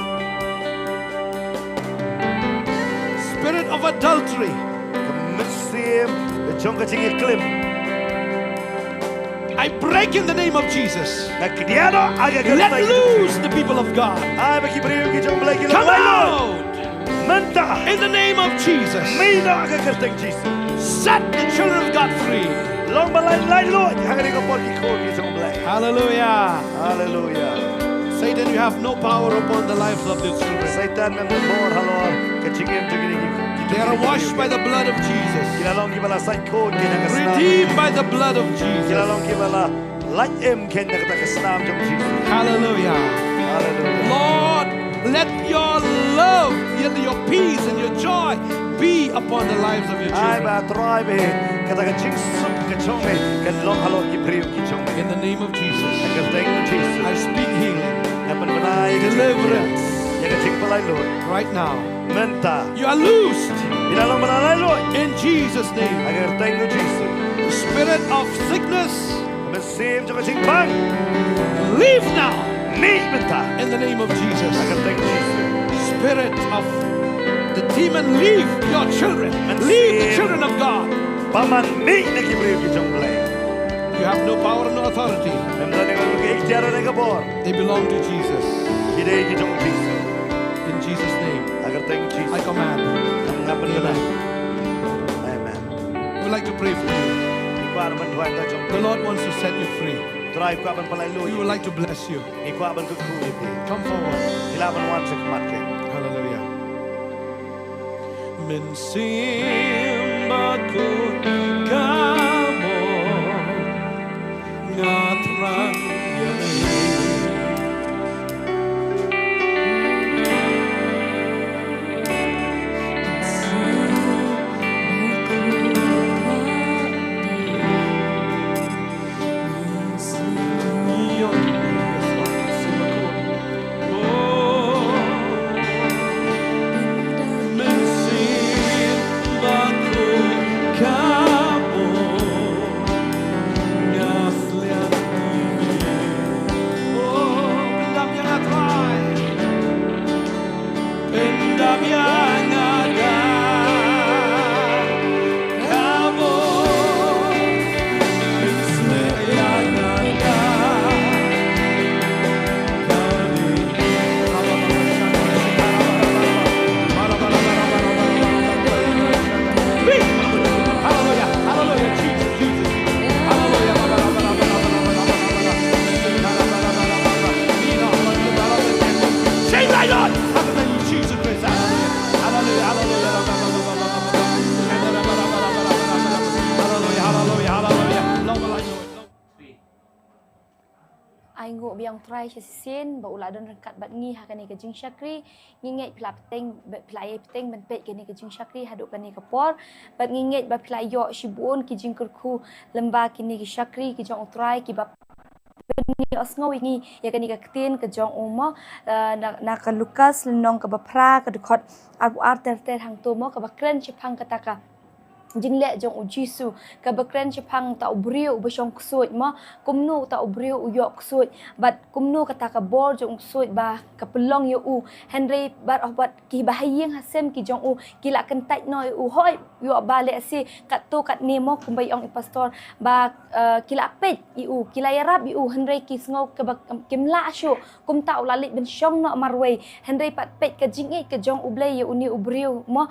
Spirit of adultery, ka mynsiem jong ka jingïaklim. I break in the name of Jesus. Nga khyndiat ha ka kyrteng. Let loose the people of God. Ai ba ki briew ki jong U Blei ki long laitluid. Come out. Mynta. In the name of Jesus. Mih noh ha ka kyrteng Jisu. Set the children of God free. Long ba laitluid ha kane ka por ki khun ki jong U Blei. Hallelujah. Hallelujah. Satan, you have no power upon the lives of these children. Satan, mem don bor halor ka jingim jong kine ki, ki jong kine ki briew. They are washed by the blood of Jesus. Ki la long kiba la sait khuid kein ha ka snam. Redeemed by the blood of Jesus. Ki la long kiba la lait im kein da kata ka snam jong Jisu. Hallelujah. Hallelujah. Lord, let your love, your, your peace and your joy be upon the lives of your children. Ai ba Trai ba kata ka jingsuk ka jong me kan long halor ki briew ki jong me. In the name of Jesus, ha ka kyrteng u Jisu, I speak healing, nga pynbna ïa ka jingkyrkieh, deliverance, ïa ka jingpynlaitluid right now. Mynta. You are loosed. Phi la long ba la laitluid. In Jesus' name. Ha ka kyrteng u Jisu. The spirit of sickness, mynsiem jong ka jingbang, leave now. Mih mynta. In the name of Jesus. Ha ka kyrteng Jisu. Spirit of the demon, leave your children. Leave the children of God. Mynsiem bymman, mih na ki briew ki jong U Blei. You have no power, no authority. Mem don ïa ka iktiar ne ka bor. They belong to Jesus. Ki dei ki jong u Jisu. In Jesus' name, ha ka kyrteng u Jisu, I command. Nga pynbna. Amen. Amen. We would like to pray for you. Ngi kwah ban duwai ïa phi. The Lord wants to set you free. U Trai u kwah ban pynlaitluid. We would like to bless you. Ngi kwah ban kyrkhu ïa phi. Come forward. Phi lah ban wan sha khmat kein. Hallelujah. Mynsiem Bakhuid, ka bor nga thrang ïa me. Ai nguh biang Trai shisien ba u la don ryngkat bad ngi ha kane ka jingshakri. Ngi ngeit phi la bteng, phi la ïai bteng ban peit kane ka jingshakri haduh kane ka por. Bad ngi ngeit ba phi la ïoh shibun ki jingkyrkhu lyngba kine ki shakri ki jong u Trai kiba pynïohsngew ïa ngi ïa kane ka ktien ka jong u mo, eh, na, na ka Lukas lynnong kaba phra ka dkhot arphew ar ter ter hangto mo, kaba kren shaphang kata ka jingleh jong u Jisu, kaba kren shaphang uta u briew uba shong ksuid mo, kumno uta u briew u ïoh ksuid, bad kumno kata ka bor jong u ksuid ba ka pynlong ïa u. Hynrei bad oh bad kiba ha ïing ha sem ki jong u ki la kyntait noh ïa u, hooid, ïoh ba lehse katto katne mo, kumba ong i pastor ba, eh, ki la peit ïa u, ki la ïarap ïa u, hynrei ki sngew kaba kim lah shuh. Kumta u la leit ban shong noh marwei. Hynrei pat peit ka jingïeit ka jong U Blei ïa une u briew mo.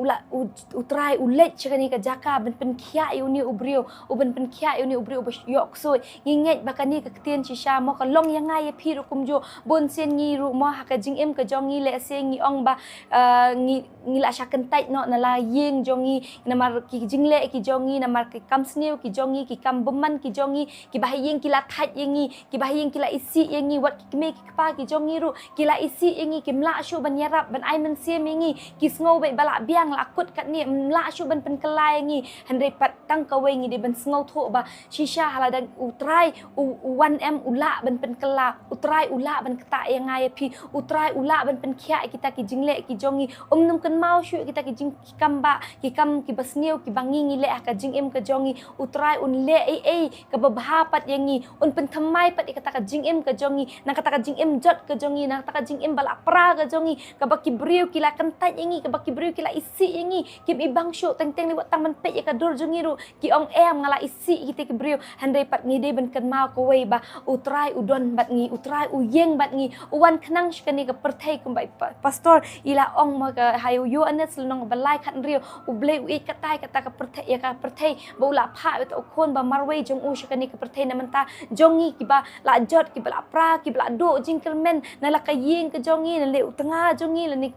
U la, u, u Trai u leit sha kane ka jaka ban pynkhiah ïa une u briew, u ban pynkhiah ïa une u briew uba ïoh ksuid. Ngi ngeit ba kane ka ktien shisha mo ka long ïa nga ïa phi ruh kumjuh. Bun sien ngi ruh mo ha ka jingim ka jong ngi lehse ngi ong ba, eh, ngi, ngi la shah kyntait noh na la ïing jong ngi, namar ki jingleh ki jong ngi, namar ki kam sniew ki jong ngi, ki kam bymman ki jong ngi, kiba ha ïing ki la thait ïa ngi, kiba ha ïing ki la isih ïa ngi, wat ki kmie ki kpa ki jong ngi ruh ki la isih ïa ngi, kim lah shuh ban ïarap, ban ai mynsiem ïa ngi, ki sngew beit ba la biang, la kut katne, ym lah shuh ban pynkylla ïa ngi. Hynrei pat tang kawei ngi dei ban sngewthuh ba shisha ha la dang u Trai u, u wan em, u lah ban pynkylla, u Trai u lah ban ktah ïa nga ïa phi, u Trai u lah ban pynkhiah ïa kita ki jingleh ki jong ngi. Um nym kynmaw shuh ïa kita ki jing, ki kam ba, ki kam kiba sniew kiba ngi ngi leh ha ka jingim ka jong ngi. U Trai un leh ei ei kaba bha pat ïa ngi, un pynthymmai pat ïa kata ka jingim ka jong ngi, na kata ka jingim jot ka jong ngi, na kata ka jingim ba la pra ka jong ngi, kaba ki briew ki la kyntait ïa ngi, kaba ki briew ki la isih ïa ngi. Kim ibang shuh, teng teng lei wat tang ban peit ïa ka dur jong ngi ruh ki ong em, nga la isih ïa kita ki briew. Hynrei pat ngi dei ban kynmaw kawei ba u Trai u don bad ngi, u Trai u ïeng bad ngi, u wan khnang sha kane ka pyrthei kumba i pa-, pastor i la ong mo ka ha u Ïoannis lynnong ba lai khat hynriew, U Blei u ïeit katei kata ka pyrthei, ïa ka pyrthei, ba u la phah ïa uta u khun ba marwei jong u sha kane ka pyrthei na bynta jong ngi kiba la jot, kiba la pra, kiba la duh jingkyrmen na la ka ïing ka jong ngi, na lade u tnga jong ngi, lane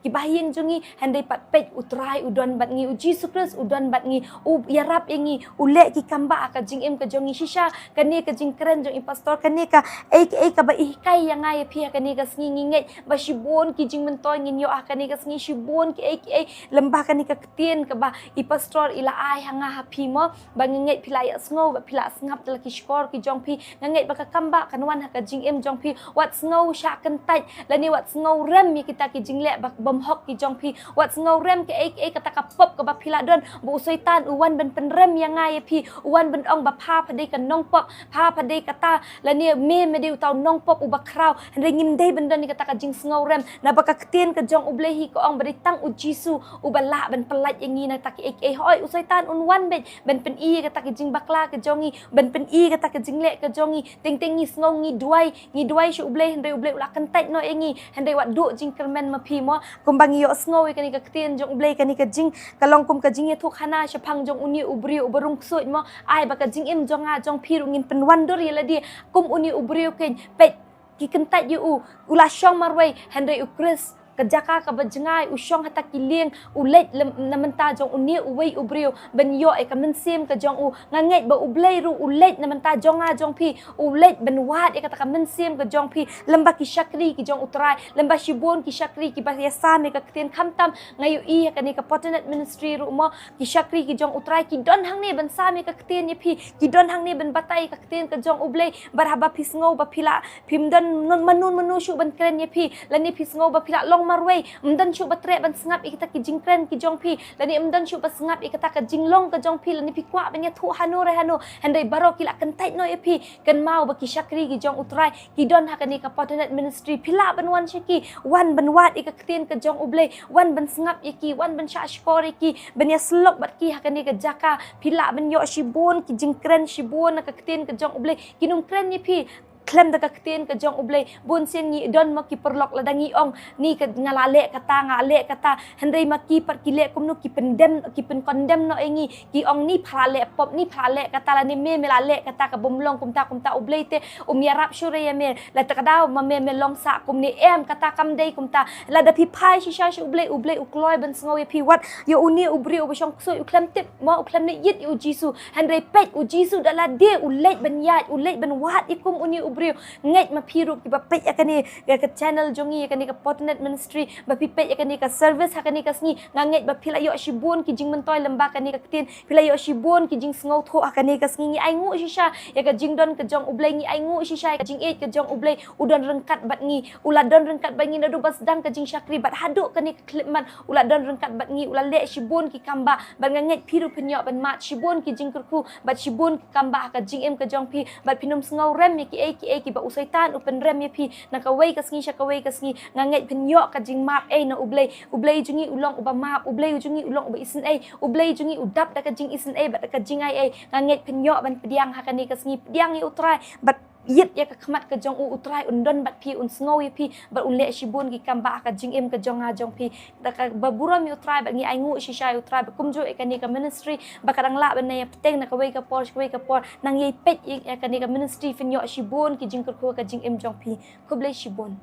kiba ha ïing jong ngi. Hynrei pat peit u Trai u don bad ngi, u Jisu Khrist u don bad ngi, u ïarap ïa ngi, u leh ki kam ba ha ka jingim ka jong ngi. Shisha kane ka jingkren jong i pastor, kane ka ei ka ei kaba i hikai ïa nga ïa phi ha kane ka sngi, ngi ngeit ba shibun ki jingmyntoi ngin ïoh ha kane ka sngi, shibun ki ei ki ei lyngba kane ka ktien kaba i pastor i la ai ha nga ha phi mo. Ba nga ngeit phi la ïa sngew, ba phi la sngap da la ki shkor ki jong phi. Nga ngeit ba ka kam ba kan wan ha ka jingim jong phi, wat sngew shah kyntait lane wat sngew rem ïa kita ki jingleh ba bymhok ki jong phi, wat sngew rem ki ei ki ei kata ka pop kaba phi la don, ba u Soitan u wan ban pynrem ïa nga ïa phi, u wan ban ong ba pha pha dei ka nongpop, pha pha dei kata, lane me me dei uta u nongpop uba khraw. Hynrei ngim dei ban don ïa kata ka jingsngew rem, naba ka ktien ka jong U Blei hi ka ong ba dei tang u Jisu uba lah ban pyllait ïa ngi na kita ki ei ki ei. Hooid, u Soitan un wan beit ban pyni ïa kata ka jingbakla ka jong ngi, ban pyni ïa kata ka jingleh ka jong ngi. Teng teng ngi sngew ngi duwai, ngi duwai sha U Blei, hynrei U Blei u la kyntait noh ïa ngi. Hynrei wat duh jingkyrmen ma phi mo. Kumba ngi ïohsngew ïa kane ka ktien jong U Blei, kane ka jing, ka long kum ka jingïathuhkhana shaphang jong une u briew uba rung ksuid mo. Ai ba ka jingim jong nga jong phi ruh ngin pynwandur ïa lade kum une u briew, kein peit, ki kyntait ïa u, u la shong marwei, hynrei u Khrist ka jaka kaba jngai u shong ha ta ki lieng, u leit lem, na bynta jong une uwei u briew ban ïoh ïa ka mynsiem ka jong u. Nga ngeit ba U Blei ruh u leit na bynta jong nga jong phi, u leit ban wad ïa kata ka mynsiem ka jong phi lyngba ki shakri ki jong u Trai, lyngba shibun ki shakri kiba ïa sam ïa ka ktien. Khamtam nga ïohi ha kane ka Fortinet Ministry ruh mo, ki shakri ki jong u Trai ki don hangne ban sam ïa ka ktien ïa phi, ki don hangne ban batai ïa ka ktien ka jong U Blei. Bad haba phi sngew ba phi la, phim don mano mano shuh ban kren ïa phi, lane phi sngew ba phi la long marwei, ym don shuh ba treh ban sngap ïa kita ki jingkren ki jong phi, lane ym don shuh ba sngap ïa kata ka jinglong ka jong phi, lane phi kwah ban ïathuh hano re hano, hynrei baroh ki la kyntait noh ïa phi. Kynmaw ba ki shakri ki jong u Trai ki don ha kane ka Fortinet Ministry, phi lah ban wan sha ki, wan ban wad ïa ka ktien ka jong U Blei, wan ban sngap ïa ki, wan ban shah shkor ïa ki, ban ïasyllok bad ki ha kane ka jaka. Phi lah ban ïoh shibun ki jingkren, shibun na ka ktien ka jong U Blei. Kin ym kren ïa phi khlem da ka ktien ka jong U Blei. Bun sien ngi don ma ki paralok, lada ngi ong ni ka, nga la leh kata, nga leh kata, hynrei ma ki pat ki leh kumno, ki pyndem, ki pynkondem noh ïa ngi, ki ong ni pha la leh pop, ni pha la leh kata, lane me me la leh kata ka bym long kumta kumta, U Blei te um ïarap shuh re ïa me. Lada ka daw ma me me long sah kumne, em, kata kam dei kumta. Lada phi phai shisha sha U Blei, U Blei u kloi ban sngew ïa phi. Wat ïa une u briew uba shong ksuid, u khlem tip mo, u khlem leit ïit ïa u Jisu. Hynrei peit, u Jisu da lade u leit ban ïaid, u leit ban wad ïa kum une u briew. Ngeit ma phi ruh kiba peit ïa kane ka, ka channel jong ngi, ïa kane ka Potnet Ministry, ba phi peit ïa kane ka service ha kane ka sngi. Nga ngeit ba phi la ïoh shibun ki jingmyntoi lem bad kane ka ktien, phi la ïoh shibun ki jingsngewthuh ha kane ka sngi. Ngi ainguh shisha ïa ka jingdon ka jong U Blei, ngi ainguh shisha ïa ka jingïeit ka jong U Blei. U don ryngkat bad ngi, u la don ryngkat bad ngi naduh ba sdang ka jingshakri bad haduh kane ka khyllipmat, u la don ryngkat bad ngi, u la leh shibun ki kambah. Bad nga ngeit phi ruh phin ïoh ban mad shibun ki jingkyrkhu bad shibun ki kambah ha ka jingim ka jong phi, bad phin ym sngew rem ïa kiei kiei kiba u Soitan u pynrem ïa phi na kawei ka sngi sha kawei ka sngi. Nga ngeit phin ïoh ka jingmap ei na U Blei. U Blei jong ngi u long uba map, U Blei jong ngi u long uba isynei, U Blei jong ngi u dap da ka jingisynei bad da ka jingai ei. Nga ngeit phin ïoh ban pdiang ha kane ka sngi, pdiang ïa U Trai bad ïit ïa ka khmat ka jong u. U Trai un don bad phi, un sngew ïa phi bad un leh shibun ki kambah ha ka jingim ka jong nga jong phi. Da kaba burom ïa U Trai bad ngi ainguh shisha ïa U Trai ba kumjuh ïa kane ka ministry ba ka dang lah ban ïa bteng na kawei ka por sha kawei ka por. Nang ïa peit ïa kane ka ministry phin ïoh shibun ki jingkyrkhu ha ka jingim jong phi. Khublei shibun.